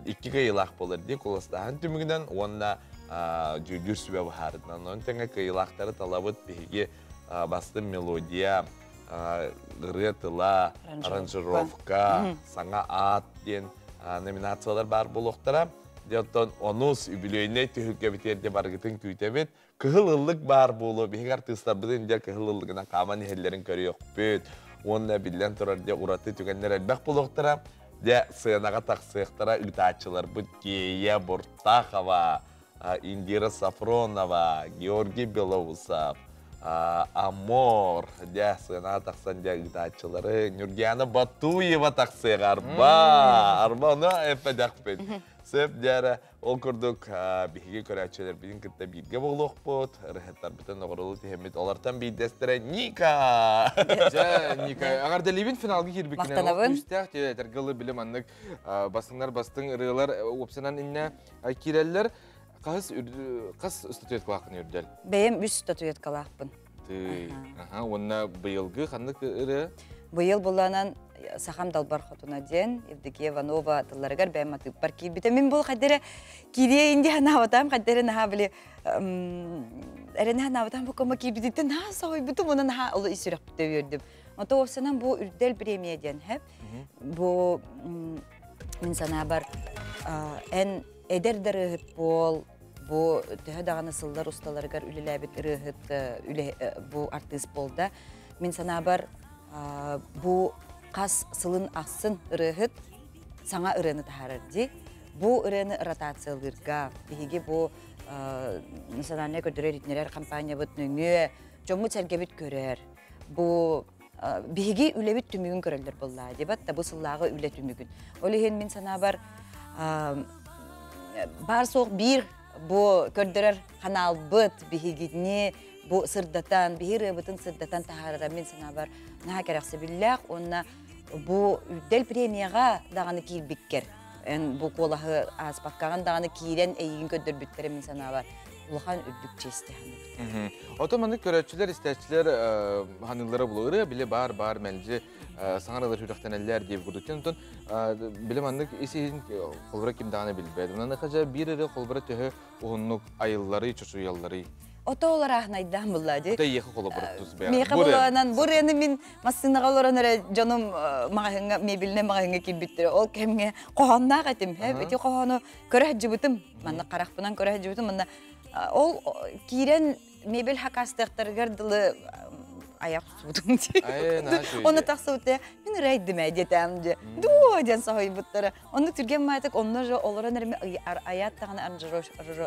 икки кыайыылаах буолар дии куоластааһын түмүгүнэн уонна дьүүллүүр сүбэ быһаарытынан. Онон тэҥэ кыайыылаахтары талабыт биһиги бастын мелодия, ырыа тыла, аранжировка, саҥа аат диэн номинациялар баар буолуохтара. Дьэ оттон онус үбүлүөйнэй түһүлгэбитигэр дьэ барыгытын күүтэбит. Кыһыл ыллык баар буолуо, биһиги артыыстарбытын дьэ кыһыл ыллыгынан хааман иһэллэрин көрүөхпүт. Уонна биллэн турар дьэ ураты түгэннэр элбэх буолуохтара. Дьэ сыанаҕа тахсыахтара ыытааччыларбыт Кея Буртахова, Индира Сафронова, Георгий Белоусов, Амор, дьэ сыанаҕа тахсан дьэ ыытааччылары Нюргиана Батуева тахсыаҕа арба, арба ону эппэтэхпит. Сөп дьээрэ, ол курдук биһиги көрөөччүлэрбитин кытта бииргэ буолуохпут, ырыһыттарбытын оҕурулу түһэммит, олортон биирдэстэрэ Ника! Дьэ, Ника, аҕардалиибин финалга киирбиккинэн Махтанабын. күүстээх этэргэ ылы билим маннык бастыҥнар бастыҥ ырыалар уопсанан иннэ киирэллэр. Хас хас статуэткалааххын үрдэл? Бэйэм үс статуэткалаахпын. Тый. Аха, уонна быйылгы ханнык ырыа? Быйыл буланан Сахам далбар хотуна диэн Евдокия Иванова тылларыгар бэйэм матыыппар киирбитэ. Мин бұл хайдары киириэ инди ханаабатам, хайдары наһаа били эрэне ханаабатам бу киирбититтэн наһаа соһуйбутум, онон наһаа олу ис сүрэхпитэ үөрдүм. Ото уопсанан бу үрдэл премия диэн хэп. Бу мин санаабар эн эдэр да ырыаһыт буол, бу төһө даҕаны сыллар усталарыгар үлэлээбит ырыаһыт бу артыыс буолда. Мин санаабар бу хас сылын ахсын ырыаһыт саҥа ырыаны таһаарар дии. Бу ырыаны ротациялыырга биһиги бу национальнай көрдөрөр иһитиннэрэр компаниябыт нөҥүө дьоммут-сэргэбит көрөр. Бу биһиги үлэбит түмүгүн көрөллөр буоллаа дебат да бу сыллааҕы үлэ түмүгүн. Ол иһин мин санаабар бар суох биир Бу көрдөрөр ханаалбыт биһигини бу сырдатан, биһи ырыабытын сырдатан таһаарара мин санаабар наһаа кэрэхсэбиллээх уонна бу үрдэл премияҕа даҕаны киирбиккэр эн бу куолаһы ааспаккаҕын даҕаны киирэн эйигин көрдөрбүттэрэ мин санаабар улахан үрдүк чиэсти саныыбыт. Ото маннык көрөөччүлэр, истээччилэр ханыыллара булу ырыа били баар-баар мэлдьи саҥаралар сүрэхтэнэллэр диэбит курдук. Онтон били маннык ис-иһин холбура ким даҕаны билбэт. Онон хажа биир эрэ холбура төһө уһуннук айылларый, чочуйалларый? Ото олар аахнайдаан булла ди. Ото иэхэ холобура тус бэйэ. Миэхэ булаанан бу ырыаны мин массыынаҕа олорон эрэ дьонум маҕаһыҥҥа мебельнэй маҕаһыҥҥа киирбиттэрэ. Ол кэмҥэ хоһоонноох этим. Ити хоһоону көрө сылдьыбытым. Манна харахпынан көрө сылдьыбытым. Манна ол киирэн мебель хакастыахтарыгар дылы аяқ суудум дии. Оны тахсыбыта мин ырайдым ээ диэтэм дии. Дуо диэн соһуйбуттара. Оннук түргэн маатык онно же олорон эрэ аят даҕаны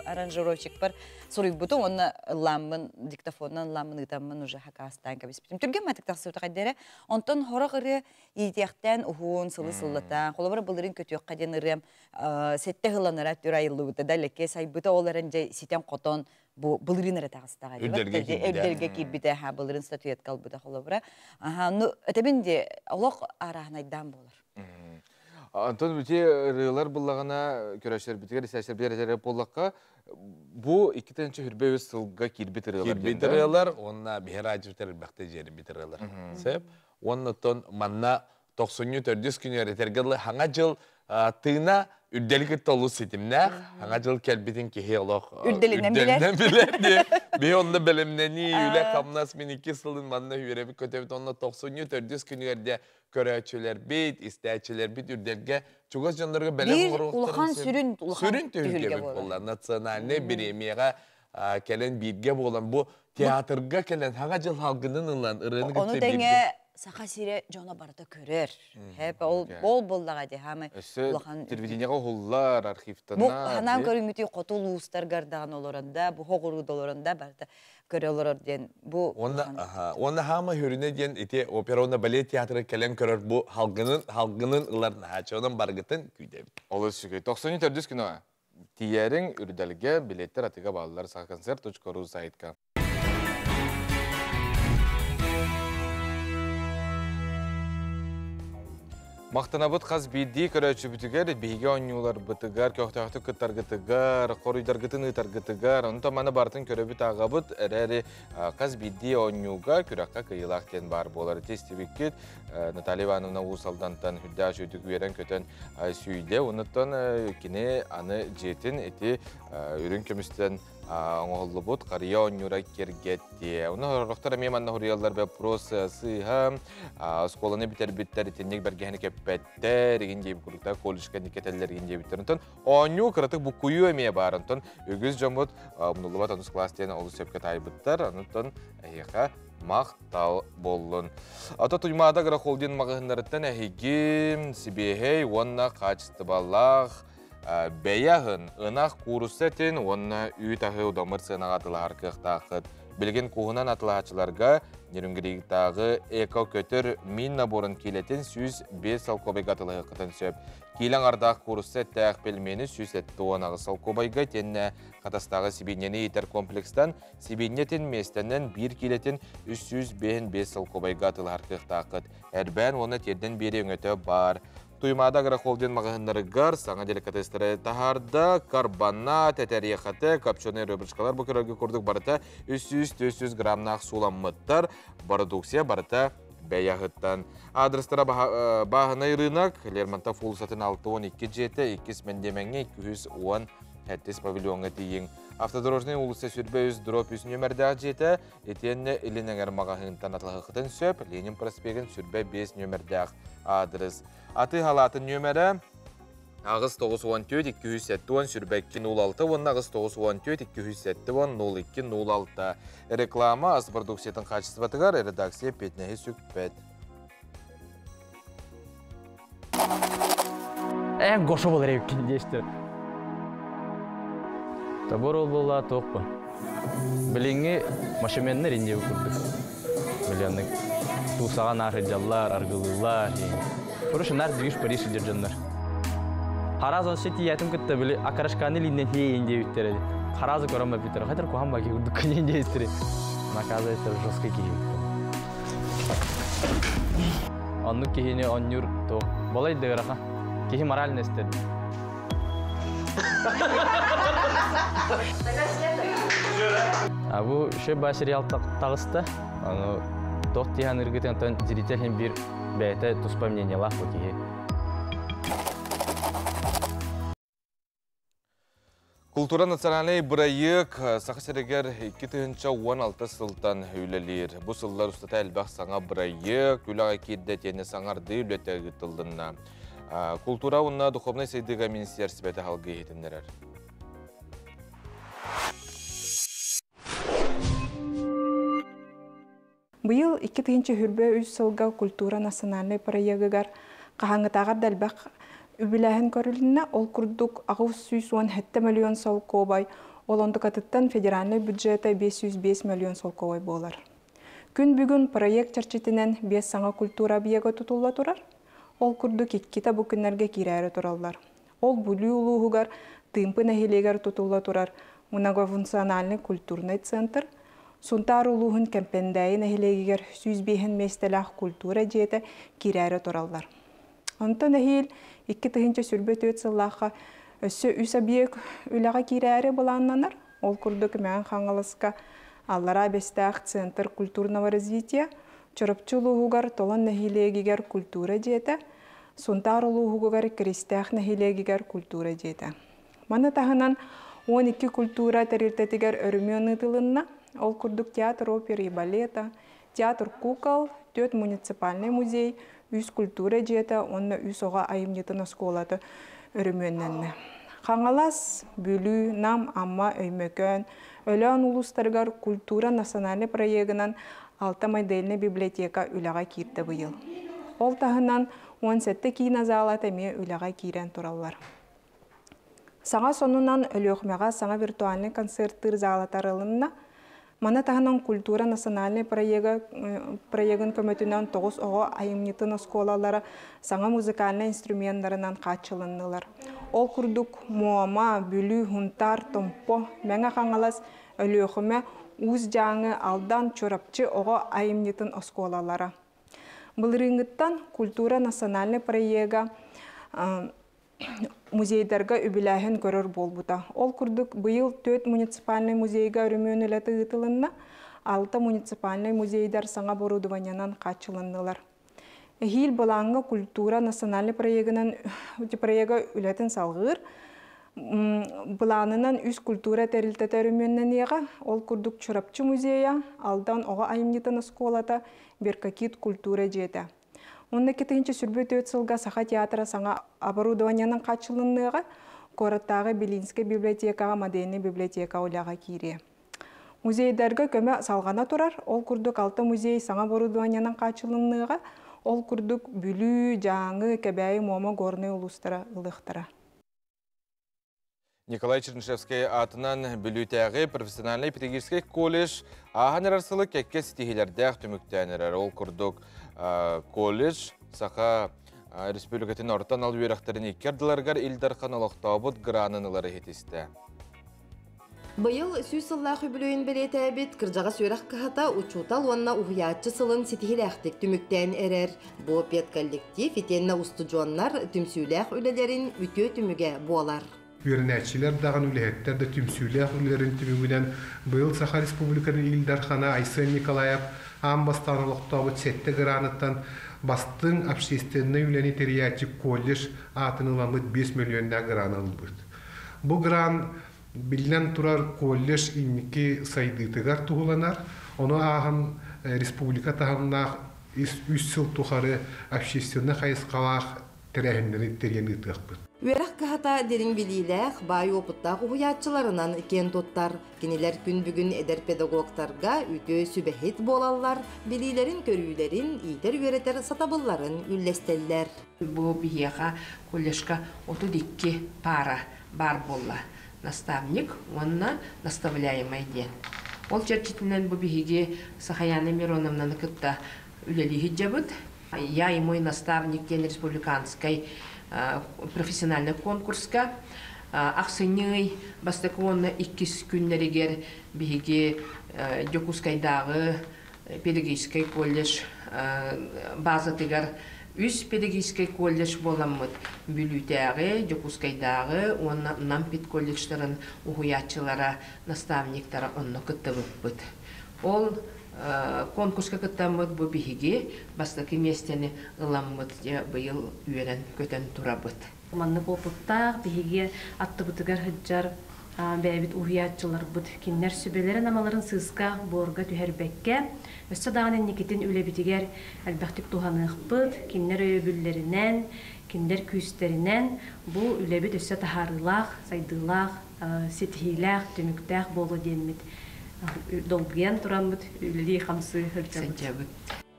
аранжировщикпар суруйбутум онно ылламмын диктофонунан ылламмын ыытаммын уже хакастаан кэбиспитим. Түргэн маатык тахсыбыта хайдара. Онтон хорох ырыа иитиэхтээн уһуун сылы сыллатаан холобура былырыын көтүөххэ диэн ырыам сэттэ сылланара түр айыллыбыта да лекке сайбыта ол эрэн дьэ ситэн хотон бу былырыын эрэ таҕыстаҕа Үрдэргэ киирбитэ. Үрдэргэ киирбитэ, аха, былырыын статуэтка ылбыта холобура. Аха, ну, этэбин де, олох арааһынайдаан буолар. Антон бити ырыалар буллаҕына көрөшөрбүтүгэр истээччилэрбитигэр этэрэ буоллахха бу 2023 сылга киирбит ырыалар Киирбит ырыалар уонна биһи радиотар элбэхтэ дьиэрбит ырыалар. Сөп. Уонна оттон манна тохсунньу төрдүс күнүгэр этэргэ дылы Хаҥа дьыл тыына үрдэли кытта олус ситимнээх. Хаҥа дьыл кэлбитин киһи олох үрдэлинэн билэр. Билэр диye. Биһи онно бэлэмнэнии, үлэ-хамнас мин икки сылын манна үөрэбит көтөбүт. Онно тохсунньу төрдүс күнүгэр дьэ көрөөччүлэрбит, истээччилэрбит үрдэлгэ чугас дьоннорго бэлэм оҥоруохтарын улахан сүрүн сүрүн түһүлгэ буолла. Национальнай бириэмийэҕэ кэлэн бииргэ буолан бу театрга кэлэн хаҥа дьыл халгынын ылан ырыаны кытта Ону тэҥэ Саха сирэ дьоно барыта көрөр. Хэп ол ол буоллаҕа дии хаамай улахан телевидениеҕэ уһуллар, архивтанар. Бу ханаан көрүҥмүтүй хоту улуустаргар даҕаны олорон да, бу хоҕурууда олорон да барыта көрө олорор диэн бу Уонна уонна хаама хүрүнэ диэн ити опера уонна балет театры кэлэн көрөр бу халгынын халгынын ылар наһааччы онон баргытын күүтэбит. Олус үчүгэй. 94 күнү Тиийээриҥ Үрдэлгэ билиэттэр атыыга бааллар сахаконцерт.ру сайтка. Махтанабыт хас биирдии көрөөччүбүтүгэр, биһиги оонньууларбытыгар, көхтөөхтүк кыттаргытыгар, хоруйдаргытын ыытаргытыгар, онтон маны барытын көрөбүт ааҕабыт, эрээри хас биирдии оонньууга, күрэххэ кыайыылаах диэн баар буолар. Ити истибиккит Наталья Ивановна Уус Алдантан үрдээх үчүгдүк үөрэн-көтөн сүүйдэ. Онуттан кини аны дьиэтин ити үрүҥ көмүстэн оҥоһуллубут харыйа оонньуура киэргэттиэ. Ону сорохтор эмиэ манна суруйаллар вопрос сыыһа оскуоланы бүтэрбиттэр итинник бэргэһэни кэппэттэр игин диэбит курдуктар колледжка никэтэллэр игин диэбиттэр. Онтон оонньуу кыратык буккуйуу эмиэ баар. Онтон үгүс дьоммут умнуллубат онус класс диэн олус сөпкө таайбыттар. Онтон эһиэхэ махтал буоллун. Ата Туймаада Грохолдин маҕаһыыннарыттан эһиги сибиэһэй уонна хаачыстыбалаах бэйэ аһын, ынах куурусса этин уонна үүт аһы удамыр сыанаҕа атылаһар кыахтааххыт. Билигин кууһунан атылаһааччыларга Нерюнгригтааҕы эко-көтөр мин наборун киилэтин 105 солкуобайга атылаһыаххытын сөп. Киилэ аҥардаах куурусса эттээх пельмени 178 солкуобайга итиэннэ Хатастааҕы сибиинньэни иитэр комплекстан Сибиинньэтин миэстэнэн биир киилэтин 355 солкуобайга атыылаһар кыахтааххыт. Эрбээн уонна тиэрдэн биэрии өҥөтө баар. Туймаада агрохолдинг маҕаһыыннарыгар саҥа деликатестары таһаарда. Карбана, тэтэриэхэтэ, копченый рыбочкалар бу көрөргө курдук барыта 300-400 граммнаах сууламмыттар. Бородукция барыта бэйэ аһыттан. Адрестара Бааһынай рынок, Лермонтов уулуссатын 62 дьиэтэ, 2 мэндиэмэҥҥэ 210 Сэттис павильоҥҥа тиийиҥ. Автодорожнай уулусса сүрбэ үс дроп үс нүөмэрдээх дьиэтэ итиэннэ Илин эҥэр маҕаһыынтан атылаһыаххытын сөп. Ленин проспегын сүрбэ биэс нүөмэрдээх аадырыс. Атыы халаатын нүөмэрэ 8 94 270 сүрбэ 2 06 уонна 8 94 270 02 06. Реклама ас продукциятын хаачыстыбатыгар редакция эппиэтинэһи сүкпэт. Эн Гоша болар эбиккин диэстэр. Тобор ол буолла туохпун. Билиҥҥи машименнэр инде курдук. Билианнык туусаҕа наар сылдьаллар, аргылыыллар. Короче, наар движ Париж сылдьар дьоннор. Харазон сити ятым кытта били окорочканы линнен хиейин диэбиттэрэ. Харазы көрөн баппиттэр. Хатыр куһан баки курдук кынен диэбиттэрэ. Оказывается, жесткий киһи. Оннук киһини онньур то балай дыгыраха. Киһи морально эстер. А бу шө ба сериал тагыста. Аны тох тиһан ыргытын зритель бир бэйэтэ туспа мнениелаах бу киһи. Култуура национальнай бырайыак Саха сиригэр 2016 сылтан үлэлиир. Бу сыллар устата элбэх саҥа бырайыак үлэҕэ киирдэ итиэннэ саҥардыы үлэтэ ыытыллынна. Култуура уонна духовнай сайдыыга министиэристибэтэ салгыы иһитиннэрэр. Быйыл 2023 сылга культура национальнай проегыгар хаһааҥҥытааҕар да элбэх үбүлээһин көрүлүннэ. Ол курдук 817 миллион солкуобай, ол онтукатыттан федеральнай бюджета 505 миллион солкуобай буолар. Күн бүгүн проект чэрчитинэн биэс саҥа культура объега тутулла турар. Ол курдук иккитэ бу күннэргэ киирээри тураллар. Ол Бүлүү улууһугар Тыымпы нэһилиэгэр тутулла турар многофункциональный культурный центр, Сунтаар улууһун Кэмпэндээйи нэһилиэгигэр 105 миэстэлээх культура дьиэтэ киирээри тураллар. Онтон эһиил 2024 сыллаахха өссө үс объект үлэҕэ киирээри былааннанар. Ол курдук Мэҥэ Хаҥаласка Аллараа Бэстээх Центр культурного развития, Чурапчы улууһугар Толон нэһилиэгигэр культура дьиэтэ, Сунтаар улууһугар Киристээх нэһилиэгигэр культура дьиэтэ. Маны таһынан 12 культура тэрилтэтигэр өрөмүөн ыытылынна. Ол курдук театр оперы и балета, театр кукол, түөрт муниципальнай музей, үс культура дьиэтэ уонна үс оҕо айымньытын оскуолата өрөмүөннэннэ. Хаҥалас, Бүлүү, Нам, Амма, Өймөкөөн, Өлөөн улуустарыгар культура национальнай проегынан алта модельнай библиотека үлэҕэ киирдэ быйыл. Ол таһынан 17 киинэ залата эмиэ үлэҕэ киирэн тураллар. Саҥа сонунан Өлүөхүмэҕэ саҥа виртуальнай концерттыыр зала тарылынна. Маны таһынан культура национальнай проега проегын көмөтүнэн тоҕус оҕо айымньытын оскуолалара саҥа музыкальнай инструменнарынан хааччылыннылар. Ол курдук Муома, Бүлүү, Һунтаар, Томпо, Мэҥэ Хаҥалас, Өлүөхүмэ, Уус Дьааҥы, Алдан, Чурапчы оҕо айымньытын оскуолалара. Былырыыҥҥыттан культура национальнай проега музейдарга үбүлээһин көрөр буолбута. Ол курдук быйыл түөрт муниципальнай музейга өрөмүөн үлэтэ ыытылынна, алта муниципальнай музейдар саҥа оборудованиенан хааччылыннылар. Эһиил былааҥҥа культура национальнай проегынан проега үлэтин салҕыыр. Былаанынан үс культура тэрилтэтэ өрөмүөннэниэҕэ. Ол курдук Чурапчы музейа, Алдан оҕо айымньытын оскуолата, Беркакит культура дьиэтэ. Уонна 2024 сылга Саха театра саҥа оборудованиенан хааччылынныаҕа, куораттааҕы Белинскэй библиотекаҕа модельнай библиотека үлэҕэ киириэ. Музейдарга көмө салҕана турар, ол курдук алта музей саҥа оборудованиенан хааччылынныаҕа, ол курдук Бүлүү, Дьааҥы, Кэбээйи, Муома, Горнай улуустара ылыахтара. Николай Чернышевскай аатынан Бүлүүтээҕи профессиональнай педагогическай колледж ааһан эрэр сылы кэккэ ситиһиилэрдээх түмүктээн эрэр. Ол курдук колледж Саха Республикатын орто анал үөрэхтэрин икки ардыларыгар Ил Дархан олохтообут гранын ылары иһитистэ. Быйыл 100 сыллаах үбүлүөйүн бэлиэтээбит кырдьаҕас үөрэх кыһата учуутал уонна уһуйааччы сылын ситиһилээхтик түмүктээн эрэр. Бу педколлектив итиэннэ устудьуоннар түмсүүлээх үлэлэрин үтүө түмүгэ буолар. Үөрэнээччилэр даҕаны үлэһиттэр да түмсүүлээх үлэлэрин түмүгүнэн быйыл Саха Республикатын Ил Дархана Айсен Николаев аан бастаан олохтообут сэттэ граныттан бастыҥ общественнай үлэни тэрийээччи колледж аатын ыламмыт 5 мөлүйүөннээх граны ылбыт. Бу гран биллэн турар колледж инники сайдыытыгар туһуланар, ону ааһан республика таһымнаах үс сыл тухары общественнай хайысхалаах тэрээһиннэри тэрийэн ыытыахпыт. Үөрэх кыһата дириҥ билиилээх, баай уопуттаах уһуйааччыларынан киэн туттар. Кинилэр күн бүгүн эдэр педагогтарга үтүө сүбэһит буолаллар, билиилэрин-көрүүлэрин, иитэр-үөрэтэр сатабылларын үллэстэллэр. Бу биһиэхэ колледжка 32 пара баар буолла. Наставник уонна наставляемай диэн. Ол чэрчитинэн бу биһиги Сахаяна Мироновнаны кытта үлэлии сылдьабыт. Я и мой наставник диэн республиканскай профессиональный конкурска ахсынньы бастакы уонна иккис күннэригэр биһиги Дьокуускайдааҕы педагогическай колледж базатыгар үс педагогическай колледж буоламмыт Бүлүүтээҕи, Дьокуускайдааҕы уонна Нам педколледжтарын уһуйааччылара, наставниктара онно кыттыбыппыт. Ол конкурска кыттаммыт бу биһиги бастакы миэстэни ыламмыт быйыл үөрэн-көтөн турабыт. Маннык опыттаах биһиги аттыбытыгар сылдьар бэйэбит уһуйааччыларбыт кинилэр сүбэлэрин-амаларын сыыска, буорга түһэрбэккэ, өссө даҕаны инникитин үлэбитигэр элбэхтик туһаныахпыт, кинилэр өйөбүллэринэн, кинилэр күүстэринэн бу үлэбит өссө таһаарыылаах, сайдыылаах, ситиһиилээх, түмүктээх буолуо диэммит долгуйан тураммыт үлэлии-хамсыы сылдьабыт.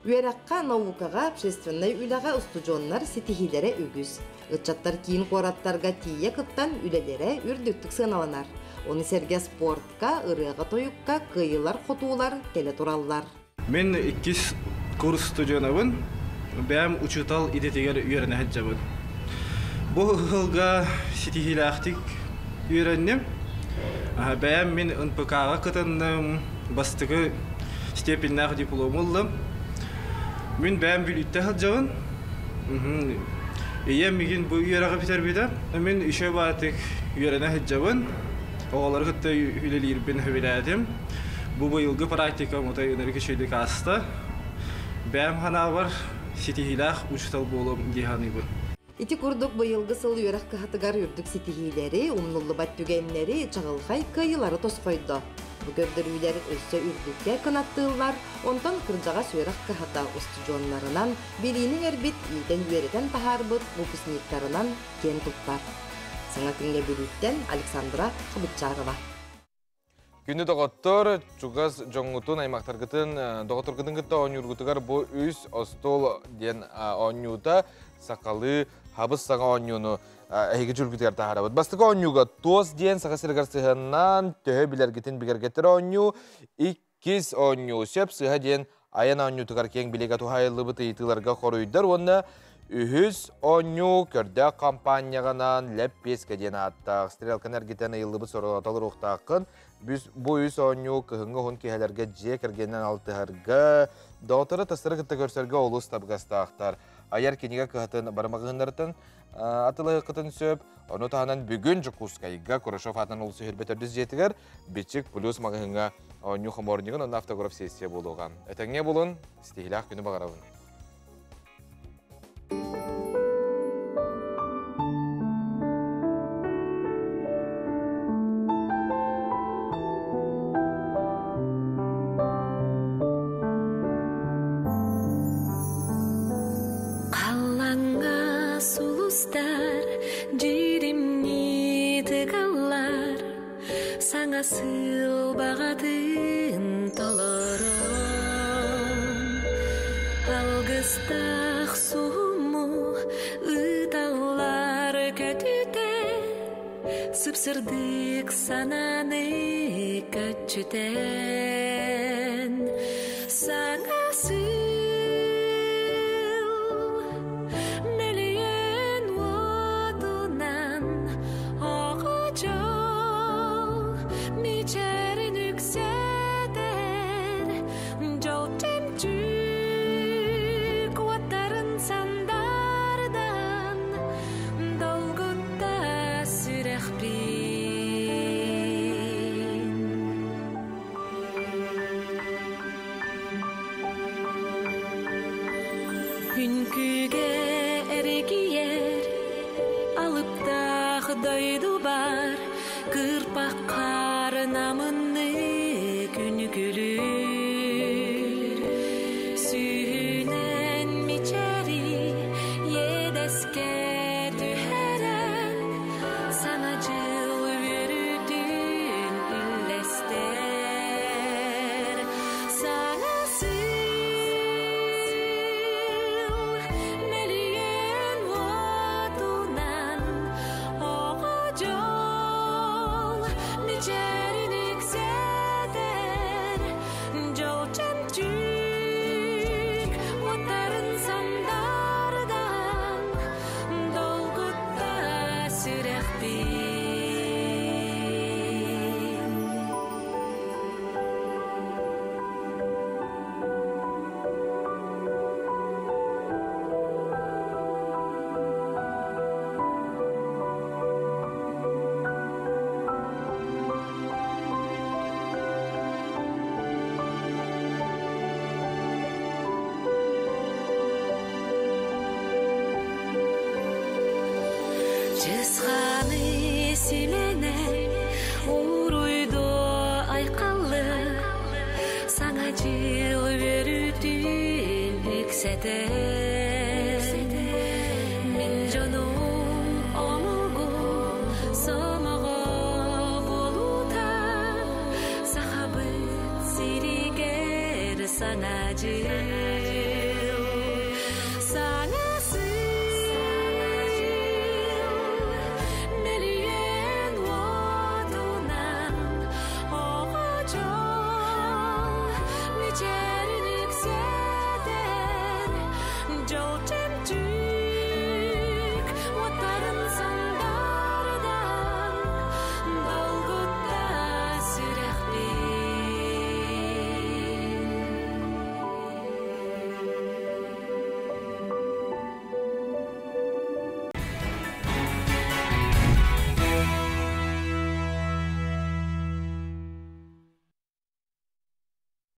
Үөрэххэ, наукаҕа, общественнай үлэҕэ устудьуоннар ситиһиилэрэ үгүс. Ыччаттар киин куораттарга тиийэ кыттан үлэлэрэ үрдүктүк сыаналанар. Ону сэргэ спортка, ырыаҕа-тойукка кыайыылар-хотуулар кэлэ тураллар. Мин иккис курс студенабын, бэйэм учуутал идэтигэр үөрэнэ сылдьабын. Бу ыһылга ситиһиилээхтик үөрэнним. Бэйэм мин НПК-ҕа кытынным, бастакы степеннээх диплому ыллым. Мин бэйэм Бүлүүттэ сылдьабын. Ийэм мигин бу үөрэҕи бүтэрбитэ. Мин үчүгэй баатык үөрэнэ сылдьабын. Оҕолору кытта үлэлиирбин сөбүлээтим. Бу быйылгы практикам отой ынырык үчүгэйдик ааста. Бэйэм санаабар ситиһиилээх учуутал буолуом дии саныыбын. Ити курдук быйылгы сыл үөрэх кыһатыгар үрдүк ситиһиилэри, умнуллубат түгэннэри, чаҕылхай кыайыылары тосхойдо. Бу көрдөрүүлэр өссө үрдүккэ кынаттыыллар, онтон кырдьаҕас үөрэх кыһата устудьуоннарынан билиини иҥэрбит, иитэн-үөрэтэн таһаарбыт выпускниктарынан киэн туттар. Саҥа күҥҥэ Бүлүүттэн Александра Хабытчарова. Күндү доҕоттор, чугас дьоҥҥутун, аймахтаргытын, доҕотторгутун кытта оонньуургутугар бу үс остуол диэн оонньуута сахалыы хабыс саҥа оонньууну эһиги дьүргүтүгэр таһаарабыт. Бастакы оонньууга туос диэн саха сиригэр сыһыаннаан төһө билэргитин бигэргэтэр оонньуу, иккис оонньуу сөп сыһа диэн айан оонньуутугар киэҥ билигэ туһаайыллыбыт ыйытыыларга хоруйдар уонна үһүс оонньуу көрдөөх хампаанньаҕынан лэппиэскэ диэн ааттаах стрелканы эргитэн ыйыллыбыт соролото олоруохтааххын. Бу үс оонньуу кыһыҥҥы уһун киэһэлэргэ дьиэ кэргэнинэн алтыһарга, доҕоттору тастары кытта көрсөргө олус табыгастаахтар. Айар кинигэ кыһатын бары маҕаһыыннарыттан атылаһыаххытын сөп. Ону таһынан бүгүн Дьокуускайга Курашов аатынан улус үһүрбэ төрдүс дьиэтигэр Бичик плюс маҕаһыыҥҥа оонньуу хомуорунньугун уонна автограф сессия буолуоҕа. Этэҥҥэ булун, ситиһиилээх күнү баҕарабын. Халлаҥҥа сулустар дьиримнии тыгаллар, саҥа сыл баҕатын толорон. Алгыстаах суһуму ыыталлар көтүтэ, сып-сырдык санааны көччүтэн. Саҥа сыл мөлүйүөн уотунан оҕо дьол мичээрин үксэтэр, дьол чөмчүүк уоттарын сандардан долгутта сүрэхпин. Чысханы симене уруйду айкаллы Саңа жыл өрүтүн үксетер Мин жонум омугу сомого болута Сахабыт сиригер саңа жыл.